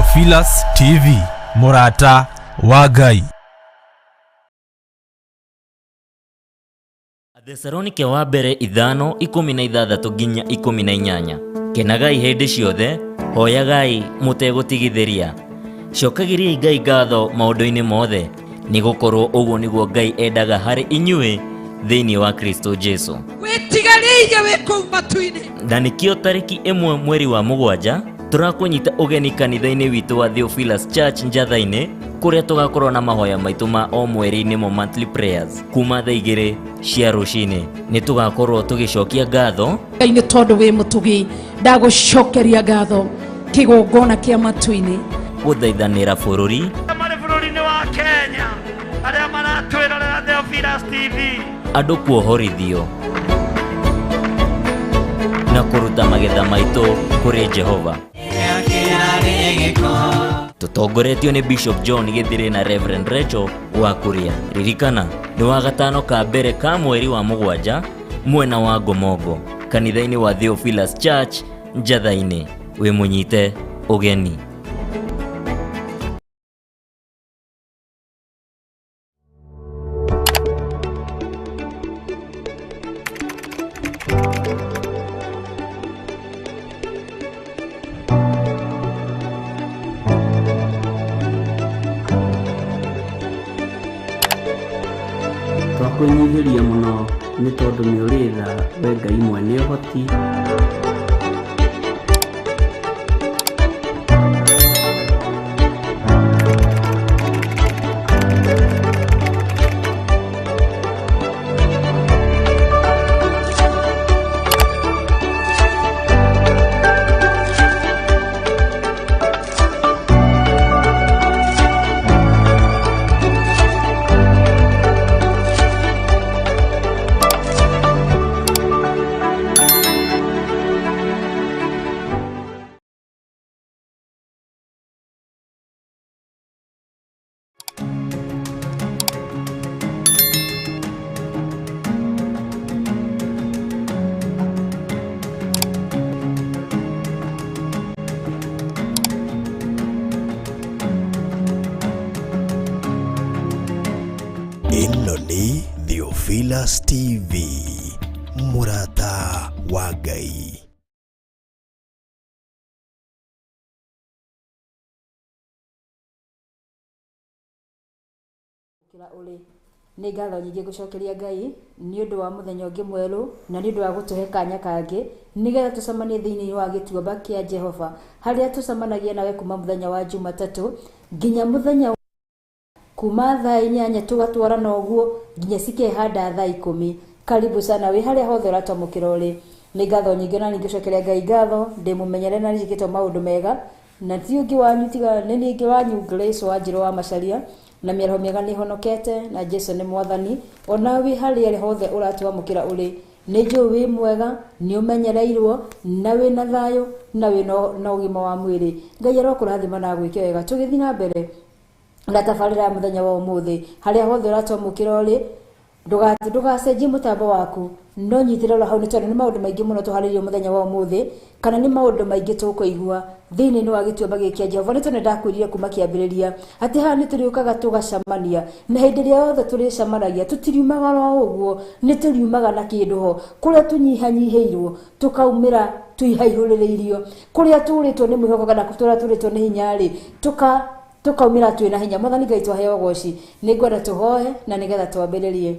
Theophilus TV, mũrata wa Ngai. Athesalonike wa mbere 5:16 nginya 18. Kenagai hĩndĩ ciothe, hoyagai mũtegũtigithĩria. Cokagĩriai Ngai ngatho maũndũ-inĩ mothe, nĩgũkorwo ũguo nĩguo Ngai endaga harĩ inyuĩ thĩinĩ wa Kristo Jesu. Wĩtigarĩire wĩ kũu matu-inĩ. Na nĩkĩo tarĩki 1 mweri wa 7 tũrakũnyita ũgeni kanitha-inĩ witũ wa Theophilus Church Njatha-inĩ, kũrĩa tũgakorwo na mahoya maitũ ma o mweri nĩmo monthly prayers kuma thaa 2 cia rũcinĩ. Nĩ tũgakorwo tũgĩcokia ngatho Ngai nĩ tondũ wĩ mũtugi, ndagũcokeria ngatho kĩgongona kĩa matu-inĩ, gũthaithanĩra bũrũri marĩ bũrũri-inĩ wa Kenya arĩa maratwĩrorera Theophilus TV, andũ kuohorithio na kũruta magetha maitũ kũrĩ Jehova. Tũtongoretio nĩ Bishop John Gĩthirĩ na Reverend Rachel wa Kuria. Ririkana nĩ wa gatano ka mbere ka mweri wa 7 mwena wa Ngomongo, kanitha-inĩ wa Theophilus Church Njatha-inĩ. Wĩ mũnyite ũgeni. Twakwĩnyihĩria mũno nĩ tondũ nĩ ũrĩ tha we Ngai mwene ũhoti. Ĩno nĩ Theophilus TV, mũrata wa Ngai. Kĩra ũrĩ nĩ ngatho nyingĩ gũcokeria Ngai nĩ ũndũ wa mũthenya ũngĩ mwerũ na nĩ ũndũ wa gũtũhe kanya kangĩ nĩgetha tũcemanie thĩinĩ wa gĩtuamba kĩa Jehova, harĩa tũcemanagia nawe kuma mũthenya wa Jumatatũ nginya mũthenya kuma thaa 8 tũgatwarana ũguo nginya cikehanda thaa 10. Karibu sana wĩ harĩa hothe ũratwamũkĩra ũrĩ. Nĩ ngatho nyingĩ na ningĩcokeria Ngai ngatho, ndĩ mũmenyere na njĩkĩtwo maũndũ mega, na ti ũngĩ wanyu tiga nĩ niĩ wanyu Grace Wanjirũ wa Macharia, na mĩaraho mĩega nĩ honokete na Jesu nĩ mwathani. Ona wĩ harĩa hothe ũratwamũkĩra ũrĩ, nĩ njũĩ wĩ mwega, nĩ ũmenyereirwo na wĩna thayũ na wĩna na ũgima wa mwĩrĩ. Ngai arokũrathima na agwĩke wega. Tũgĩthiĩ na mbere na tabarĩra ya mũthenya wa ũmũthĩ, harĩa hothe ũratwamũkĩra ũrĩ, ndũgacenjie mũtambo waku, no nyitĩrĩra oro hau nĩ tondũ nĩ maũndũ maingĩ mũno tũharĩirie mũthenya wa ũmũthĩ, kana nĩ maũndũ maingĩ tũkũigua thĩinĩ wa gĩtuamba gĩkĩ kĩa Jehova. Nĩ tondũ nĩndakwĩrire kuma kĩambĩrĩria atĩ haha nĩ tũrĩũkaga tũgacemania, na hĩndĩ ĩrĩa yothe tũrĩcemanagia tũtiriumaga oro ũguo, nĩ tũriumaga na kĩndũ ho, kũrĩa tũnyihanyihĩirwo tũkaumĩra tũihaihũrĩrĩirio, kũrĩa tũrĩtwo nĩ mwĩhoko kana kũrĩa tũrĩtwo nĩ hinya rĩ, tũkaumĩra twĩna hinya. Mwathani Ngai twaheo ũgoci, nĩ ngwenda tũhoe na nĩgetha twambĩrĩrie.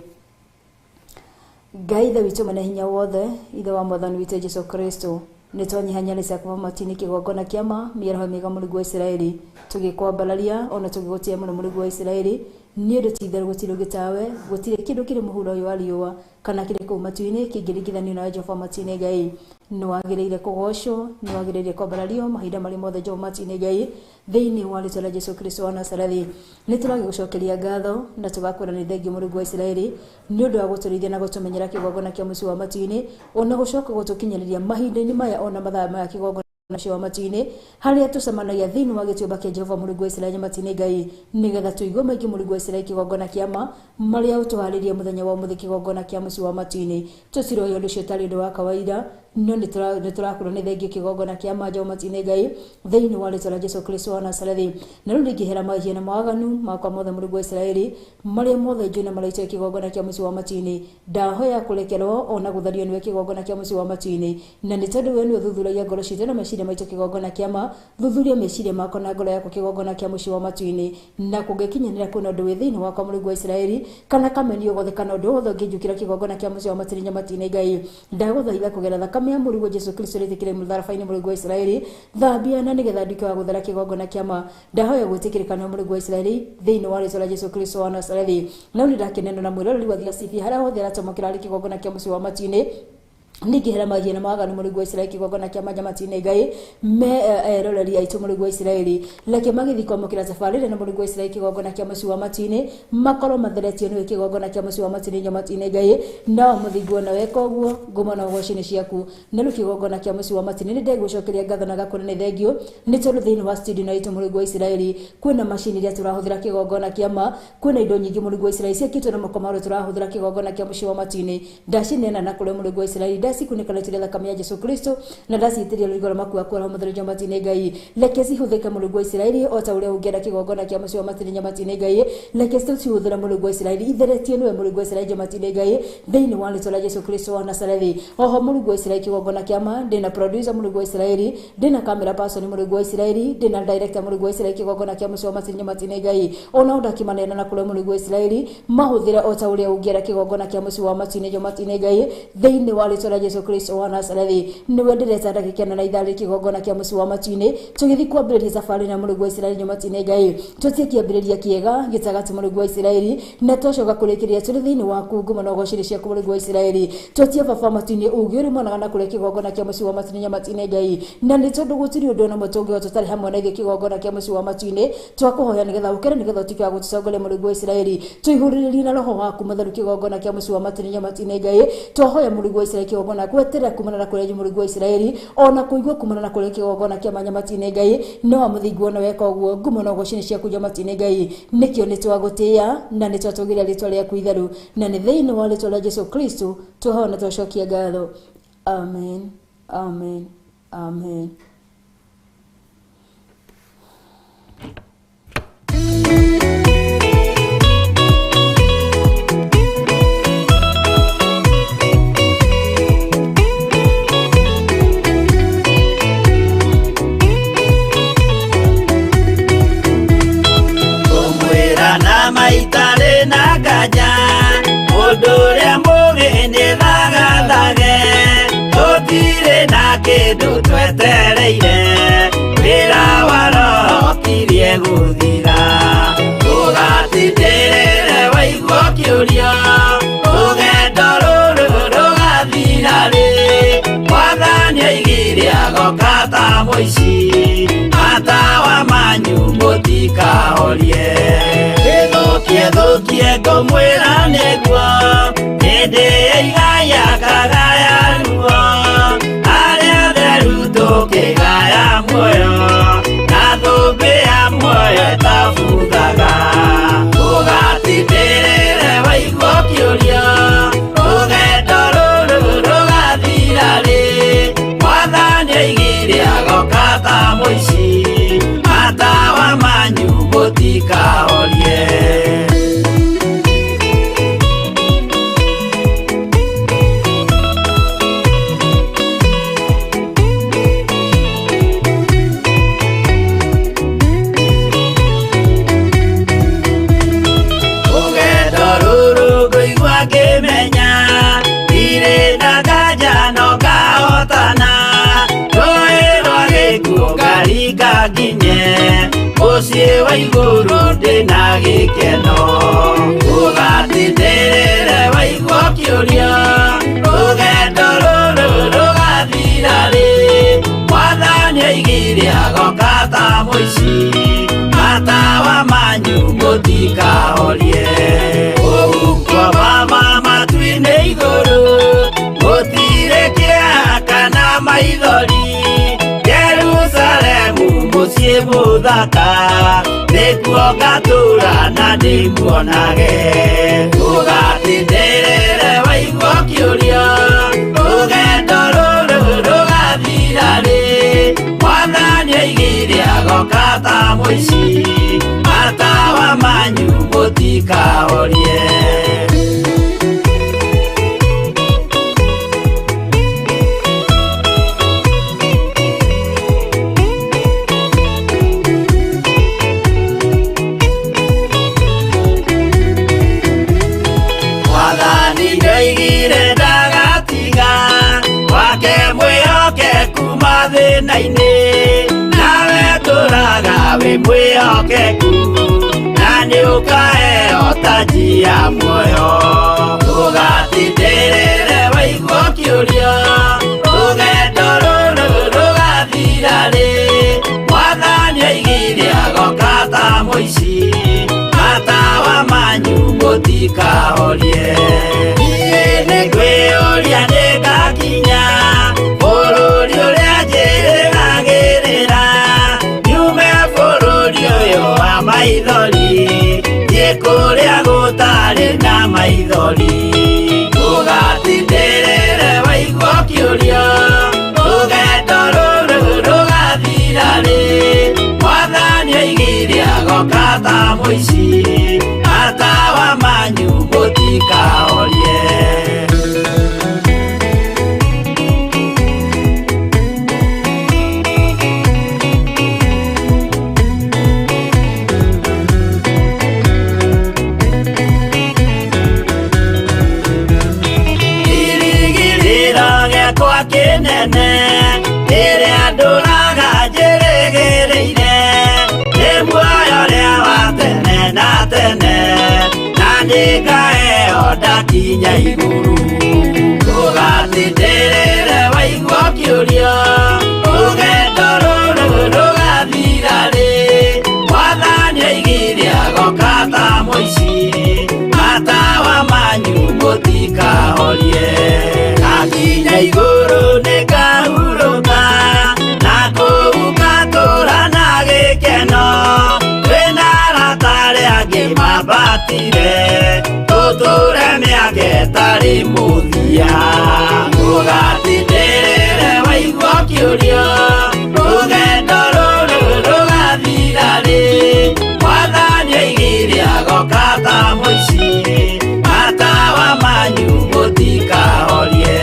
Ngai Ithe witũ mwene hinya wothe, Ithe wa Mwathani witũ Jesu Kristo, nĩ twanyihania nĩ ciaku matu-inĩ kĩgongona kĩa ma mĩaraho mĩega Mũrungu wa Isiraeli, tũgĩkwambararia ona tũgĩgũtĩa mũno Mũrungu wa Isiraeli, nĩ ũndũ ti itherũ gũtirĩ ũngĩ tawe, gũtirĩ kĩndũ kĩrĩ mũhuro ũyũ wa riũa kana kĩrĩ kũu matu-inĩ kĩngĩringithanio nawe Jehova matu-inĩ Ngai. Nĩ wagĩrĩire kũgocwo, nĩ wagĩrĩire kwambarario mahinda marĩ mothe Jehova matu-inĩ Ngai, thĩinĩ wa rĩtwa rĩa Jesu Kristo wa Nazarethi. Nĩ tũragĩgũcokeria ngatho na tũgakwĩra nĩ thengiũ Mũrungu wa Isiraeli nĩ ũndũ wa gũtũrĩithia na gũtũmenyera kĩgongona kĩa mũciĩ wa matu-inĩ, ona gũcoka gũtũkinyĩrĩria mahinda-inĩ maya ona mathaa maya kĩgongona mũciĩ wa matu-inĩ, harĩa tũcemanagia thĩinĩ wa gĩtuamba kĩa Jehova Mũrungu wa Isiraeli matu-inĩ Ngai, nĩgetha tũigue maingĩ Mũrungu wa Isiraeli kĩgongona kĩa ma marĩa ũtũharĩrie mũthenya wa ũmũthĩ kĩgongona kĩa mũciĩ wa matu-inĩ. Tũtiroĩ ũndũ ũcio ũtarĩ ũndũ wa kawaida, No nĩ tũrakwĩra nĩ thengiũ kĩgongona kĩa manjo matu-inĩ Ngai thĩinĩ wa rĩtwa rĩa Jesu Kristo wa Nazarethi. Na rĩu nĩngĩhera mahia na mawaganu makwa mothe Mũrungu wa Isiraeli marĩa mothe njũĩ na marĩa itoĩ kĩgongona kĩa mũciĩ wa matu-inĩ. Ndahoya kũrekerwo ona gũthario nĩwe kĩgongona kĩa mũciĩ wa matu-inĩ, na nĩ tondũ we nĩwe ũthuthuragia ngoro citũ na meciria maitũ kĩgongona kĩa ma. Thuthuria meciria makwa na ngoro yakwa kĩgongona kĩa mũciĩ wa matu-inĩ, na kũngĩkinyanĩra kwĩna ũndũ wĩ thĩinĩ wakwa Mũrungu wa Isiraeli kana kameni o gothe kana ũndũ wothe ũngĩnjukĩra kĩgongona kĩa mũciĩ wa matu-inĩ nyamatu-inĩ Ngai, ndagũthaitha kũgerera thakame ya Mũrungu Jesu Kristo rĩtĩkĩre mũtharaba-inĩ Mũrungu wa Isiraeli, thambia na nĩgetha nduĩke wa gũthera kĩgongona kĩa ma. Ndahoya gwĩtĩkĩrĩka nĩ Mũrungu wa Isiraeli thĩinĩ wa rĩtwa rĩa Jesu Kristo wa Nazarethi. Na rĩu nĩndakenena na mwĩroreri wa Theophilus TV harĩa hothe aratũmũkĩra arĩ kĩgongona kĩa mũciĩ wa matu-inĩ. Ningĩhera mahia na mawaganu Mũrungu wa Isiraeli kĩgongona kĩa manja matu-inĩ Ngai me eroreri aitũ Mũrungu wa Isiraeli, reke magĩthiĩ kwamũkĩra tabarĩra na Mũrungu wa Isiraeli kĩgongona kĩa mũciĩ wa matu-inĩ, makorwo matheretio nĩwe kĩgongona kĩa mũciĩ wa matu-inĩ nyamatu-inĩ Ngai. No mũthingu ona weka ũguo ngũma na ũgoci nĩ ciaku. Na rĩu kĩgongona kĩa mũciĩ wa matu-inĩ nĩ ndegũcokeria ngatho na ngakwĩra nĩ thengiũ, nĩ tondũ thĩinĩ wa studio ĩno itũ Mũrungu wa Isiraeli kwĩna macini iria tũrahũthĩra kĩgongona kĩa ma, kwĩna indo nyingĩ Mũrungu wa Isiraeli ciakĩtwo na moko ma ũrĩa tũrahũthĩra kĩgongona kĩa mũciĩ wa matu-inĩ. Ndacineana na kũrĩ Mũrungu wa Isiraeli, ndacikunĩka na rĩtwa rĩa thakame ya Jesu Kristo, na ndaciitĩrĩria rũrigo rwa makuua kwa Roho Mũtheru nyamatu-inĩ Ngai. Reke cihũthĩke Mũrungu wa Isiraeli o ta ũrĩa ũngĩenda kĩgongona kĩa mũciĩ wa matu-inĩ nyamatu-inĩ Ngai. Reke tũcihũthĩre Mũrungu wa Isiraeli itheretio nĩwe Mũrungu wa Isiraeli nyamatu-inĩ Ngai thĩinĩ wa rĩtwa rĩa Jesu Kristo wa Nazarethi. Oho Mũrungu wa Isiraeli kĩgongona kĩa ma, ndĩna producer Mũrungu wa Isiraeli, ndĩna camera person Mũrungu wa Isiraeli, ndĩna director Mũrungu wa Isiraeli kĩgongona kĩa mũciĩ wa matu-inĩ nyamatu-inĩ Ngai. Ona ndakĩmaneana na kũrĩ Mũrungu wa Isiraeli mahũthĩre o ta ũrĩa ũngĩenda kĩgongona kĩa mũciĩ wa matu-inĩ nyamatu-inĩ Ngai thĩinĩ wa rĩtwa rĩa Jesu Kristo wa Nazarethi. Nĩwe ndĩreta ndagĩka ĩno na ithaa rĩrĩ kĩgongona kĩa mũciĩ wa matu-inĩ, tũgĩthiĩ kwambĩrĩria thabarĩ na Mũrungu wa Isiraeli nyamatu-inĩ Ngai. Tũtie kĩambĩrĩria kĩega gĩtagatĩ Mũrungu wa Isiraeli, na twacoka kũrĩkĩrĩria tũrĩ thĩinĩ waku ngũma na ũgoci ciaku Mũrungu wa Isiraeli. Tũtie baba matu-inĩ ũũgĩ ũrĩ mwanaga na kũrĩa kĩgongona kĩa mũciĩ wa matu-inĩ nyamatu-inĩ Ngai, na nĩ tondũ gũtirĩ ũndũ ona ũmwe tũngĩhota tũtarĩ hamwe na ithuĩ kĩgongona kĩa mũciĩ wa matu-inĩ. Twakũhoya nĩgetha ũkĩre nĩgetha ũtuĩke wa gũtũtongoria Mũrungu wa Isiraeli, tũihũrĩrĩrie na roho waku mũtheru kĩgongona kĩa mũciĩ wa matu-inĩ nyamatu-inĩ Ngai. Twahoya Mũrungu wa Isiraeli kĩgongona gweterera kumana na kũrĩa Mũrungu wa Isiraeli ona kũigua kumana na kũrĩa kĩgongona kĩa manyamatu-inĩ Ngai. No mũthingu ona weka ũguo ngumo na ũgoci nĩ ciaku nyamatu-inĩ Ngai. Nĩkĩo nĩ twagũtĩĩa na nĩ twatũgĩria rĩtwa rĩaku itheru, na nĩ thĩinĩ wa rĩtwa rĩa Jesu Kristo twahoya na twacokia ngatho. Amen, amen, amen. Ngũmwĩra na maitarĩ na nganja, mũndũ ũrĩa mũũgĩ nĩ thagathage, tũtirĩ na kĩndũ twetereire, wĩra wa Roho ũkirie gũthira. Ũgatindĩrĩre waigua ũkĩũria, rũgendo rũrũ rũgathira rĩ? Mwathani oigire agoka ta mũici, matawa manyu mũtikahorie. Ĩthũkie thũkie ngũmwĩra nĩguo, hĩndĩ ĩigaya kagaya ruo, arĩa atheru tũkĩgaya muoyo, na thũmbĩ ya muoyo ĩtabuthaga. Ũgatindĩrĩre waigua ũkĩũria, rũgendo rũrũ rũgathira rĩ? Mwathani oigire agoka ta mũici, matawa manyu mũtikahorie. Rũgendo rũrũ ngũigua ngĩmenya, ndirĩ na nganja no ngahotana, rũĩ rwa gĩkuũ ngaringa nginye, mũciĩ wa igũrũ ndĩna gĩkeno. Ũgatindĩrĩre waigua ũkĩũria, rũgendo rũrũ rũgathira rĩ? Mwathani oigire agoka ta mũici, matawa manyu mũtikahorie. Kũu kwa mama matu-inĩ igũrũ, gũtirĩ kĩeha kana maithori, Jerusalemu mũciĩ mũthaka, nĩkuo ngatũũra na ndĩmuonage. Ũgatindĩrĩre waigua ũkĩũria, rũgendo rũrũ Rũgathira rĩ? Mwathani oigire agoka ta mũici, matawa manyu mũtikahorie. Mwathani nĩoigire ndagatiga wake mwĩhokeku mathĩna-inĩ, nawe tũraga wĩ mwĩhokeku, na nĩũkaheo taji ya muoyo. Ndũgatindĩrĩre waigua ũkĩũria, rũgendo rũrũ rũgathira rĩ? Mwathani oigire agoka ta mũici, matawa manyu mũtikahorie. Niĩ nĩngwĩyũria nĩngakinya bũrũri ũrĩa njĩrĩgagĩrĩra, nyume bũrũri ũyũ wa maithori, thiĩ kũrĩa gũtarĩ na maithori. Ndũgatindĩrĩre waigua ũkĩũria, rũgendo rũrũ rũgathira rĩ? Mwathani oigire agoka ta mũici, matawa manyu mũtikahorie. Kĩrigĩrĩro gĩakwa kĩnene rĩrĩa ndũraga njĩrĩgĩrĩire, nĩ muoyo ũrĩa wa tene na tene, na nĩngaheo ndakinya igũrũ. Ndũgatindĩrĩre waigua ũkĩũria, rũgendo rũrũ rũgathira rĩ? Mwathani oigire agoka ta mũici, matawa manyu mũtikahorie. Ndakinya igũrũ nĩngahurũka, na kũu ngatũũra na gĩkeno, twĩna arata arĩa angĩ mambatire, tũtũũre mĩaka ĩtarĩ mũthia. Ndũgatindĩrĩre waigua ũkĩũria, rũgendo rũrũ rũgathira rĩ? Mwathani oigire agoka ta mũici, matawa manyu mũtikahorie.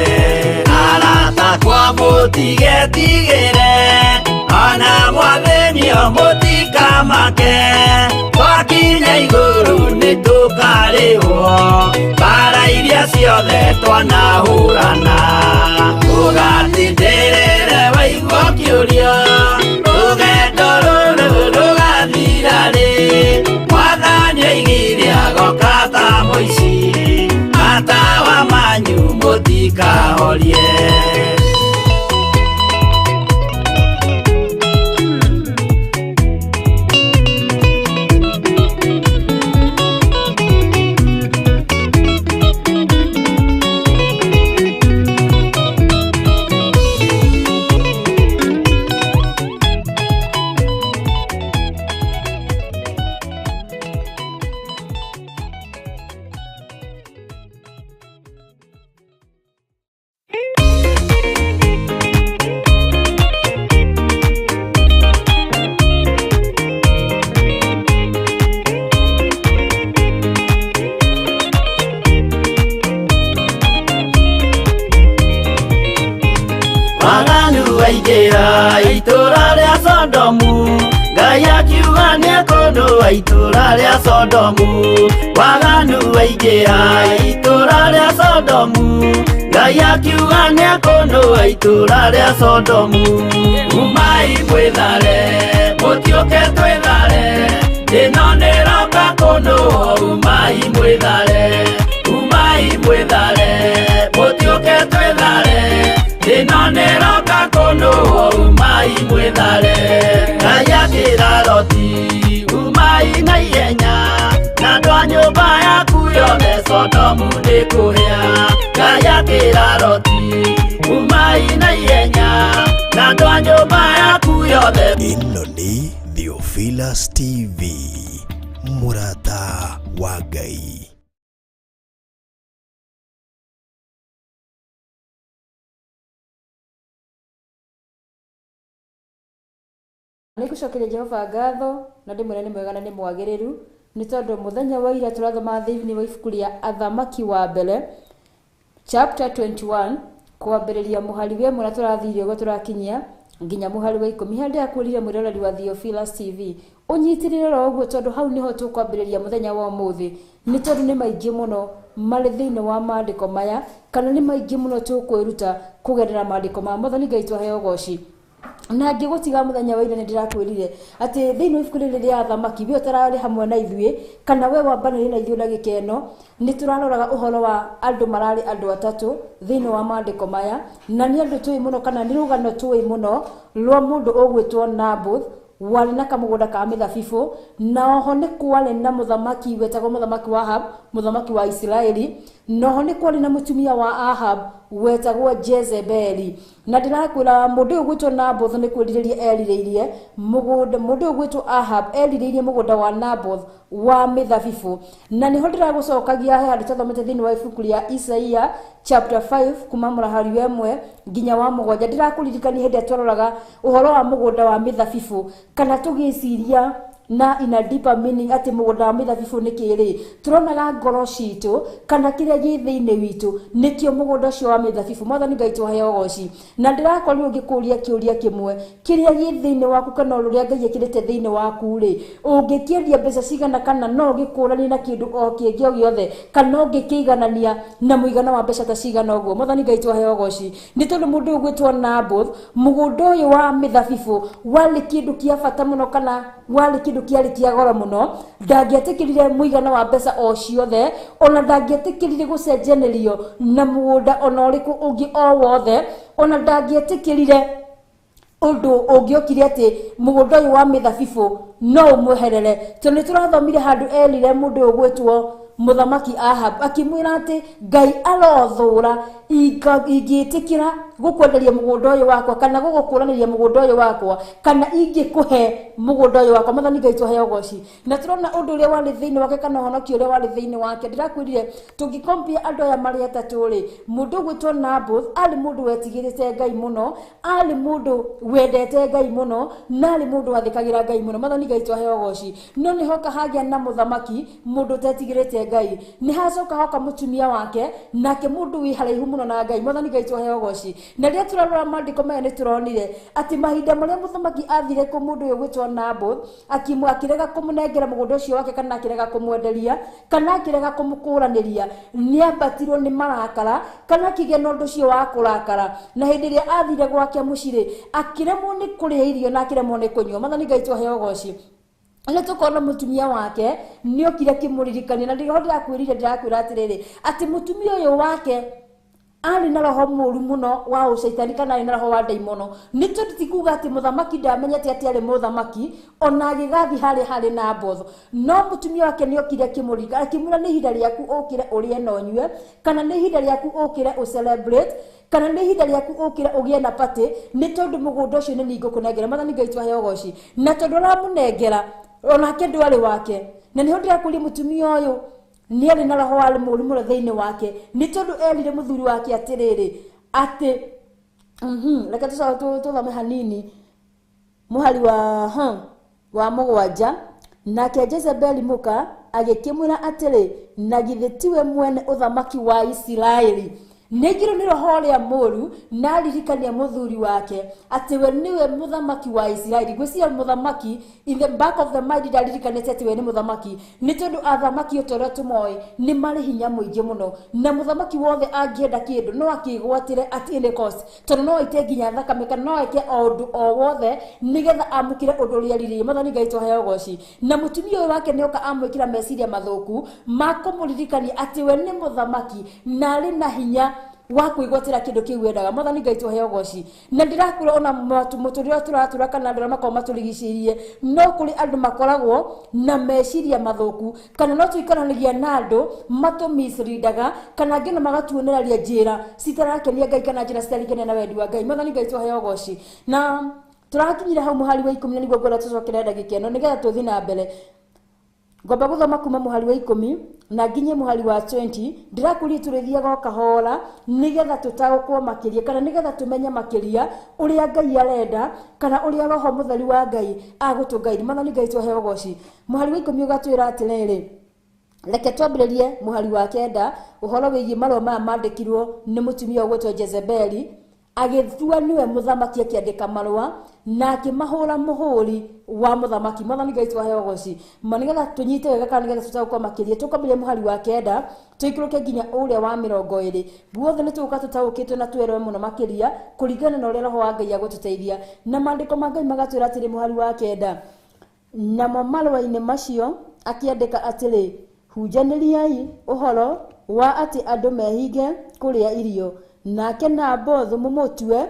Arata akwa mũtigetigĩre, ona mwathĩnio mũtikamake, twakinya igũrũ nĩtũkarĩhwo mbara iria ciothe twanahũrana. Ndũgatindĩrĩre waigua ũkĩũria, rũgendo rũrũ rũgathira rĩ? Mwathani oigire agoka ta mũici, matawa manyu mũtikahorie. Waganu waingĩra itũũra rĩa Sodomu, Ngai akiuga nĩekũnũa itũũra rĩa Sodomu. Waganu waingĩra itũũra rĩa Sodomu, Ngai akiuga nĩekũnũa itũũra rĩa Sodomu. Umai mwĩthare, mũtiũke twĩthare, ĩno nĩroka kũnũo. Umai mwĩthare, umai mwĩthare, mũtiũke twĩthare, ĩno nĩroka kũnũo. Umai mwĩthare. Ngai akĩra Loti, umai na ihenya, na andũ a nyũmba yaku yothe Sodomu nĩkũhĩa. Ngai akĩra Loti, umai na ihenya, na andũ a nyũmba yaku yothe. Ĩno nĩ Theophilus TV, mũrata wa Ngai. Nĩ ngũcokeria Jehova ngatho na ndĩmwĩre nĩ mwega na nĩ mwagĩrĩru nĩ tondũ mũthenya wa ira tũrathoma thĩinĩ wa ibuku rĩa Athamaki wa mbere chapter 21 kwambĩrĩria mũhari wa ĩmwe na tũrathire ũguo tũrakinyia nginya mũhari wa 10. Harĩa ndĩrakwĩrire mwĩroreri wa Theophilus TV ũnyitĩrĩre oro ũguo tondũ hau nĩho tũkwambĩrĩria mũthenya wa ũmũthĩ, nĩ tondũ nĩ maingĩ mũno marĩ thĩinĩ wa maandĩko maya, kana nĩ maingĩ mũno tũkwĩruta kũgerera maandĩko ma Mwathani Ngai twaheo ũgoci. Na ngĩgũtiga mũthenya wa ira nĩ ndĩrakwĩrire atĩ thĩinĩ wa ibuku rĩrĩ rĩa Athamaki we ũtararĩ hamwe na ithuĩ kana we wambanĩire na ithuĩ ndagĩka ĩno, nĩ tũraroraga ũhoro wa andũ mararĩ andũ atatũ thĩinĩ wa maandĩko maya, na nĩ andũ tũĩ mũno kana nĩ rũgano tũĩ mũno rwa mũndũ ũgwĩtwo Naboth warĩ na kamũgũnda ka mĩthabibũ, na oho nĩ kwarĩ na mũthamaki wetagwo mũthamaki wa Ahab, mũthamaki wa Isiraeli, na oho nĩ kwarĩ na mũtumia wa Ahab wetagwo Jezebeli. Na ndĩrakwĩra mũndũ ũyũ ũgwĩtwo Naboth nĩ kwĩrirĩria erirĩirie mũgũnda, mũndũ ũyũ ũgwĩtwo Ahab erirĩirie mũgũnda wa Naboth wa mĩthabibũ. Na nĩho ndĩragũcokagia he handũ twathomete thĩinĩ wa ibuku rĩa Isaia chapter 5 kuma mũrahari wa 1 nginya wa 7. Ndĩrakũririkania hĩndĩ ĩrĩa twaroraga ũhoro wa mũgũnda wa mĩthabibũ, kana tũgĩciria na in a deeper meaning atĩ mũgũnda wa mĩthabibũ nĩ kĩrĩ, tũronaga ngoro citũ kana kĩrĩa gĩ thĩinĩ witũ nĩkĩo mũgũnda ũcio wa mĩthabibũ. Mwathani Ngai twaheo ũgoci. Na ndĩrakorirwo ngĩkũria kĩũria kĩmwe, kĩrĩa gĩ thĩinĩ waku kana ũrĩa Ngai ekĩrĩte thĩinĩ waku rĩ, ũngĩkĩendia mbeca cigana kana no ũgĩkũranie na kĩndũ o kĩngĩ o gĩothe, kana ũngĩkĩiganania na mũigana wa mbeca ta cigana ũguo. Mwathani Ngai twaheo ũgoci. Nĩ tondũ mũndũ ũyũ ũgwĩtwo Naboth, mũgũnda ũyũ wa mĩthabibũ warĩ kĩndũ kĩa bata mũno kana warĩ kĩndũ kĩarĩ kĩa goro mũno, ndangĩetĩkĩrire mũigana wa mbeca o ciothe, ona ndangĩetĩkĩrire gũcenjanĩrio na mũgũnda ona ũrĩkũ ũngĩ o wothe, ona ndangĩetĩkĩrire ũndũ ũngĩokire atĩ mũgũnda ũyũ wa mĩthabibũ no ũmweherere. Tondũ nĩ tũrathomire handũ erire mũndũ ũyũ ũgwĩtwo mũthamaki Ahab akĩmwĩra atĩ Ngai arothũra ingĩtĩkĩra gũkwenderia mũgũnda ũyũ wakwa kana gũgũkũranĩria mũgũnda ũyũ wakwa kana ingĩkũhe mũgũnda ũyũ wakwa. Mwathani Ngai twaheo ũgoci. Na tũrona ũndũ ũrĩa warĩ thĩinĩ wake kana ũhonokio ũrĩa warĩ thĩinĩ wake. Ndĩrakwĩrire tũngĩkompia andũ aya marĩ atatũ rĩ, mũndũ ũgwĩtwo Naboth arĩ mũndũ wetigĩrĩte Ngai mũno, arĩ mũndũ wendete Ngai mũno, na arĩ mũndũ wathĩkagĩra Ngai mũno. Mwathani Ngai twaheo ũgoci. No nĩ hoka hagĩa na mũthamaki mũndũ ũtetigĩrĩte Ngai, nĩ hacoka hoka mũtumia wake nake mũndũ wĩ haraihu mũno na Ngai. Mwathani Ngai twaheo ũgoci. Na rĩrĩa tũrarora maandĩko maya nĩ tũronire atĩ mahinda marĩa mũthamaki athire kũ mũndũ ũyũ ũgwĩtwo Naboth akĩrega kũmũnengera mũgũnda ũcio wake kana akĩrega kũmwenderia kana akĩrega kũmũkũranĩria, nĩ ambatirwo nĩ marakara kana akĩgĩa na ũndũ ũcio wa kũrakara. Na hĩndĩ ĩrĩa athire gwake mũciĩ rĩ, akĩremwo nĩ kũrĩa irio na akĩremwo nĩ kũnyua. Mwathani Ngai twaheo ũgoci. Nĩ tũkona mũtumia wake nĩ okire akĩmũririkania, na nĩho ndĩrakwĩrire ndĩrakwĩra atĩrĩrĩ atĩ mũtumia ũyũ wake arĩ na roho mũru mũno wa ũcaitani kana arĩ na roho wa ndaimono. Nĩ tondũ ti kuga atĩ mũthamaki ndamenyete atĩ arĩ mũthamaki, ona agĩgathiĩ harĩa harĩ Naboth, no mũtumia wake nĩ okire akĩmũririkania akĩmwĩra nĩ ihinda rĩaku ũkĩre ũrĩe na ũnyue, kana nĩ ihinda rĩaku ũkĩre ũcelebrate, kana nĩ ihinda rĩaku ũkĩre ũgĩe na party, nĩ tondũ mũgũnda ũcio nĩ niĩ ngũkũnengera. Mwathani Ngai twaheo ũgoci. Na tondũ aramũnengera onake ndwarĩ wake. Na nĩho ndĩrakũria mũtumia ũyũ nĩ arĩ na roho wa mũru mũno thĩinĩ wake, nĩ tondũ erire mũthuri wake atĩrĩrĩ atĩ reke tũthome hanini mũhari wa 7. Nake Jezebeli mũka agĩkĩmwĩra atĩrĩ, na githĩ tiwe mwene ũthamaki wa Isiraeli? Nĩngirwo nĩ roho ũrĩa mũru na aririkania mũthuri wake atĩ we nĩwe mũthamaki wa Isiraeli. Ngwĩciria mũthamaki in the back of the mind ndaririkanĩte atĩ we nĩ mũthamaki, nĩ tondũ athamaki o ta ũrĩa tũmoĩ nĩ marĩ hinya mũingĩ mũno, na mũthamaki wothe angĩenda kĩndũ no akĩgwatĩre at any cost, tondũ no aite nginya thakame kana no eke o ũndũ o wothe nĩgetha amũkĩre ũndũ ũrĩa erirĩirie. Mwathani Ngai twaheo ũgoci. Na mũtumia ũyũ wake nĩoka amwĩkĩra meciria mathũku ma kũmũririkania atĩ we nĩ mũthamaki na arĩ na hinya wa kwĩgwatĩra kĩndũ kĩu wendaga. Mwathani Ngai twaheo ũgoci. Na ndĩrakwĩra ona mũtũrĩre ũrĩa tũratũra kana andũ arĩa makoragwo matũrigicĩirie, no kũrĩ andũ makoragwo na meciria mathũku, kana no tũikaranagia na andũ matũmisleadaga, kana angĩ no magatuonereria njĩra citarakenia Ngai kana njĩra citaringanaga na wendi wa Ngai. Mwathani Ngai twaheo ũgoci. Na tũrakinyire hau mũhari wa 10 na nĩguo ngwenda tũcokere ndagĩka ĩno nĩgetha tũthiĩ na mbere. Ngomba gũthoma kuma mũhari wa 10 na nginye mũhari wa 20. Ndĩrakũria tũrĩthiaga o kahora nĩgetha tũtaũkwo makĩria, kana nĩgetha tũmenye makĩria ũrĩa Ngai arenda, kana ũrĩa Roho Mũtheru wa Ngai agũtũngaini. Mwathani Ngai tũhe ũgoci. Mũhari wa 10 ũgatwĩra atĩrĩrĩ, reke twambĩrĩrie mũhari wa 9, ũhoro wĩgiĩ marũa maya mandĩkirwo nĩ mũtumia ũgwĩtwo Jezebeli, agĩtua nĩwe mũthamaki, akĩandĩka marũa na akĩmahũra mũhũri wa mũthamaki. Mwathani Ngai twahe ũgoci. Ma nĩgetha tũnyite wega, kana nĩgetha tũtaũkwo makĩria, tũkwambĩrĩria mũhari wa 9 tũikũrũke nginya ũrĩa wa 20. Guothe nĩ tũgũka tũtaũkĩtwo na twerewe mũno makĩria kũringana na ũrĩa Roho wa Ngai agũtũteithia. Na maandĩko ma Ngai magatwĩra atĩrĩ, mũhari wa 9, namo marũa-inĩ macio akĩandĩka atĩrĩ, hunjanĩriai ũhoro wa atĩ andũ mehinge kũrĩa irio, nake Nabothu mũmũtue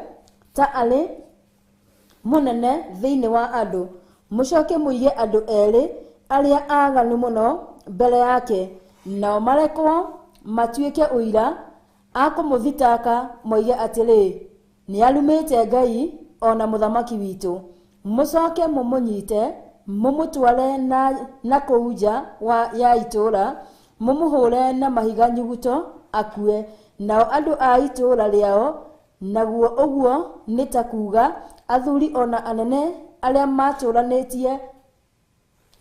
ta arĩ mũnene thĩinĩ wa andũ, mũcoke mũige andũ erĩ arĩa aaganu mũno mbere yake, nao marekwo matuĩke ũira a kũmũthitaka, moige atĩrĩ, nĩarumĩte Ngai ona mũthamaki witũ. Mũcoke mũmũnyite mũmũtware na kũu nja ya itũũra, mũmũhũre na mahiga nyuguto akue. Nao andũ a itũũra rĩao, naguo ũguo nĩ ta kuuga athuri ona anene arĩa matũũranĩtie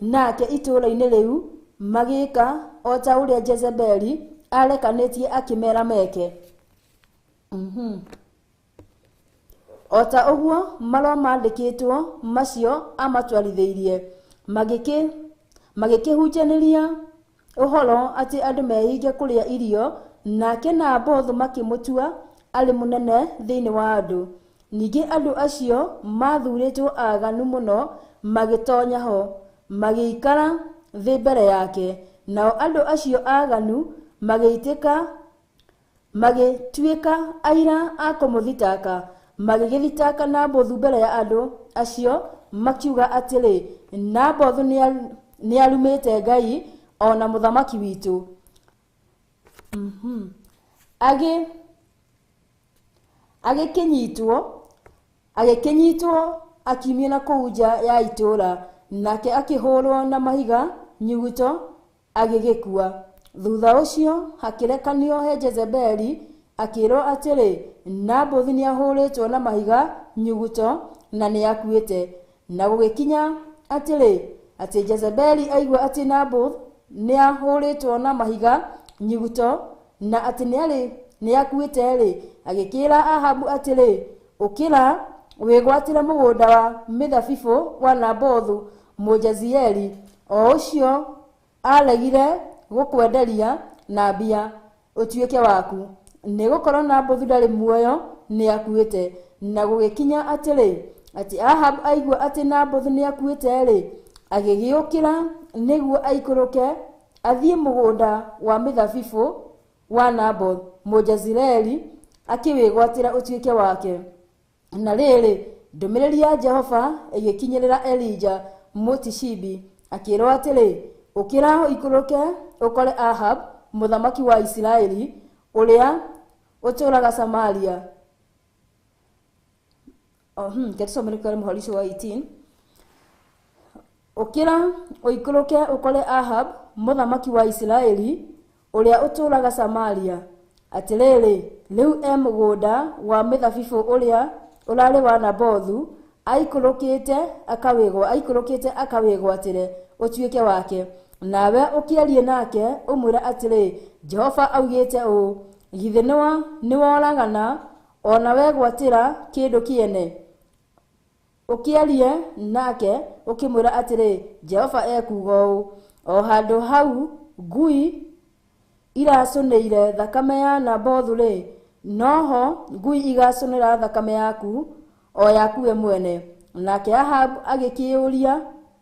nake itũũra-inĩ rĩu, magĩka o ta ũrĩa Jezebeli arekanĩtie akĩmera meke. O ta ũguo marũa mandĩkĩtwo macio amatwarithĩirie, magĩkĩhunjanĩria ũhoro atĩ andũ mehinge kũrĩa irio, nake Nabothu makĩmũtua arĩ mũnene thĩinĩ wa andũ. Ningĩ andũ acio mathurĩtwo aaganu mũno magĩtonya ho, magĩikara thĩ mbere yake. Nao andũ acio aaganu magĩtuĩka aira a kũmũthitaka, magĩgĩthitaka Nabothu mbere ya andũ acio, makiuga atĩrĩ, Nabothu nĩarumĩte Ngai ona mũthamaki witũ. Agĩkĩnyitwo akiumio na kũu nja ya itũũra, nake akĩhũrwo na mahiga nyuguto agĩgĩkua. Thutha ũcio hakĩrekanio he Jezebeli, akĩrwo atĩrĩ, Nabothu nĩahũrĩtwo na mahiga nyuguto na nĩakuĩte. Na gũgĩkinya atĩrĩ, atĩ Jezebeli aigua atĩ Nabothu nĩahũrĩtwo na mahiga nyuguto na atĩ nĩakuĩte-rĩ, agĩkĩĩra Ahabu atĩrĩ, ũkĩra wĩgwatĩre mũgũnda wa mĩthabibũ wa Nabothu Mũjezieli, o ũcio aregire gũkwenderia na mbia ũtuĩke waku, nĩgũkorwo Nabothu ndarĩ muoyo, nĩakuĩte. Na gũgĩkinya atĩrĩ, atĩ Ahabu aigua atĩ Nabothu nĩakuĩte-rĩ, agĩgĩũkĩra nĩguo aikũrũke athiĩ mũgũnda wa mĩthabibũ wa Nabothu Mũjezireeli, akĩwĩgwatĩra ũtuĩke wake. Na rĩrĩ, ndũmĩrĩri ya Jehova ĩgĩkinyĩrĩra Elija Mũtishibi, akĩĩrwo atĩrĩ, ũkĩra ũikũrũke ũkore Ahab mũthamaki wa Isiraeli ũrĩa ũtũũraga Samaria. Tusome mũhari ũcio wa 18. Ũkĩra ũikũrũke ũkore Ahab mũthamaki wa Isiraeli ũrĩa ũtũũraga Samaria. Atĩrĩrĩ, rĩu e mũgũnda wa mĩthabibũ ũrĩa ũrarĩ wa Nabothu, aikũrũkĩte akawĩgwatĩre ũtuĩke wake. Nawe ũkĩarie nake ũmwĩre atĩrĩ, Jehova augĩte ũũ, githĩ nĩworagana ona wegwatĩra kĩndũ kĩene? Ũkĩarie nake ũkĩmwĩra atĩrĩ, Jehova ekuuga ũũ, o handũ hau ngui iracũnĩire thakame ya Nabothu-rĩ, noho ngui igacũnĩra thakame yaku, o yaku we mwene. Nake Ahabu agĩkĩũria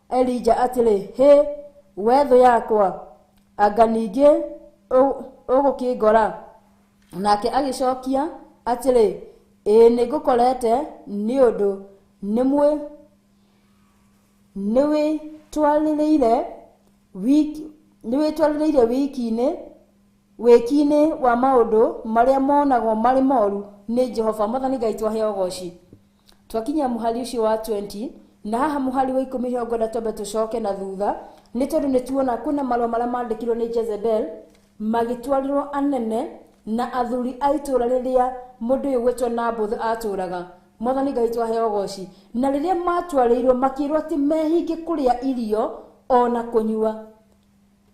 Elija atĩrĩ, hĩ, we thũ yakwa, anga ningĩ ũgũkĩngora? Nake agĩcokia atĩrĩ, ĩĩ nĩngũkorete, nĩ ũndũ nĩwĩtwarĩrĩire wĩki-inĩ wa maũndũ marĩa monagwo marĩ moru nĩ Jehova. Mwathani Ngai twahe ũgoci. Twakinya mũhari ũcio wa 20, Na haha mũhari wa 10 nĩho ngwenda twambe tũcoke na thutha, nĩ tondũ nĩ tuona kwĩna marũa marĩa mandĩkirwo nĩ Jezebel magĩtwarĩrwo anene na athuri a itũũra rĩrĩa mũndũ ũyũ gwĩtwo Naboth atũũraga. Mwathani Ngai twaheo ũgoci. Na rĩrĩa matwarĩirwo makĩrwo atĩ mehinge kũrĩa irio ona kũnyua.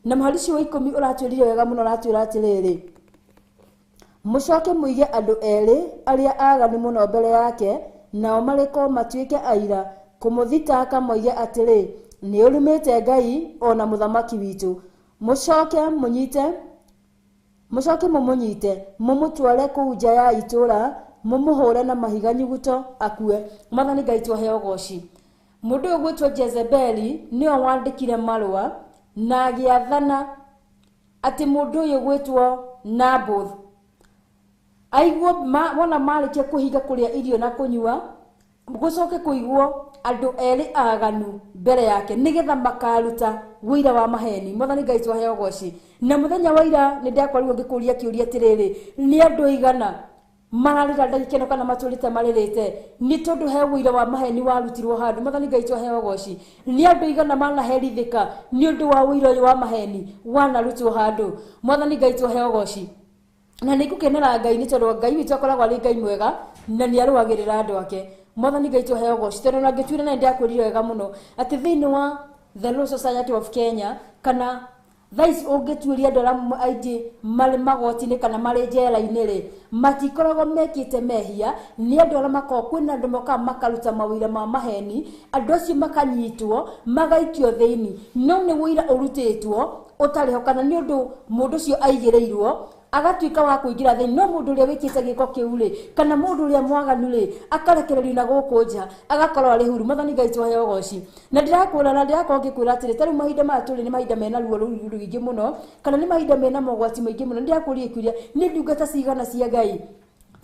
Na mũhari ũcio wa 10 ũratwĩrire wega mũno, ũratwĩra atĩrĩrĩ, mũcoke mũige andũ erĩ arĩa aganu mũno mbere yake, nao marĩko matuĩke aira kũmũthitaka moige atĩrĩ, nĩ ũrumĩte Ngai ona mũthamaki witũ. Mũcoke mũmũnyite mũmũtware kũu nja ya itũũra, mũmũhũre na mahiga nyuguto akue. Mwathani Ngai twaheo ũgoci. Mũndũ ũyũ gwĩtwo Jezebeli nĩwe wandĩkire marũa na agĩathana atĩ mũndũ ũyũ gwĩtwo Naboth aiguo wona marĩkia kũhinga kũrĩa irio na kũnyua, gũcoke kũiguo andũ erĩ aganu mbere yake nĩgetha makaruta wũira wa maheni. Mwathani Ngai twaheo ũgoci. Na mũthenya wa ira nĩ ndakorirwo ngĩkũria kĩũria atĩrĩrĩ, nĩ andũ aigana mararĩra ndagĩka ĩno kana matũrĩte marĩrĩte nĩ tondũ he wũira wa maheni warutirwo handũ? Mwathani Ngai twaheo ũgoci. Nĩ andũ aigana manaherithĩka nĩ ũndũ wa wũira ũyũ wa maheni wanarutwo handũ? Mwathani Ngai twaheo ũgoci. Na nĩ ngũkenera Ngai nĩ tondũ Ngai witũ akoragwo arĩ Ngai mwega na nĩ arũagĩrĩra andũ ake. Mwathani Ngai twaheo ũgoci. Tondũ ona ngĩtuĩra na nĩndakwĩrire wega mũno atĩ thĩinĩ wa The Law Society of Kenya, kana thaa ici ũngĩtuĩria andũ arĩa aingĩ marĩ magoti-inĩ kana marĩ njera-inĩ rĩ, matikoragwo mekĩte mehia. Nĩ andũ arĩa makoragwo, kwĩna andũ mokaga makaruta mawĩra ma maheni, andũ acio makanyitwo magaikio thĩinĩ, no nĩ wũira ũrutĩtwo ũtarĩ ho, kana nĩ ũndũ mũndũ ũcio aigĩrĩirwo agatuĩka wa kũingĩra thĩinĩ. No mũndũ ũrĩa wĩkĩte gĩko kĩu rĩ, kana mũndũ ũrĩa mwaganu rĩ, akarekererio na gũkũ nja agakorwo arĩ huru. Mwathani Ngai twaheo ũgoci. Na ndĩrakwĩra na ndĩrakorwo ngĩkwĩra atĩrĩ, ta rĩu mahinda maya tũrĩ nĩ mahinda mena ruo rũingĩ mũno, kana nĩ mahinda mena mogwati maingĩ mũno. Ndĩrakũria kĩũria, nĩ ndungata cigana cia Ngai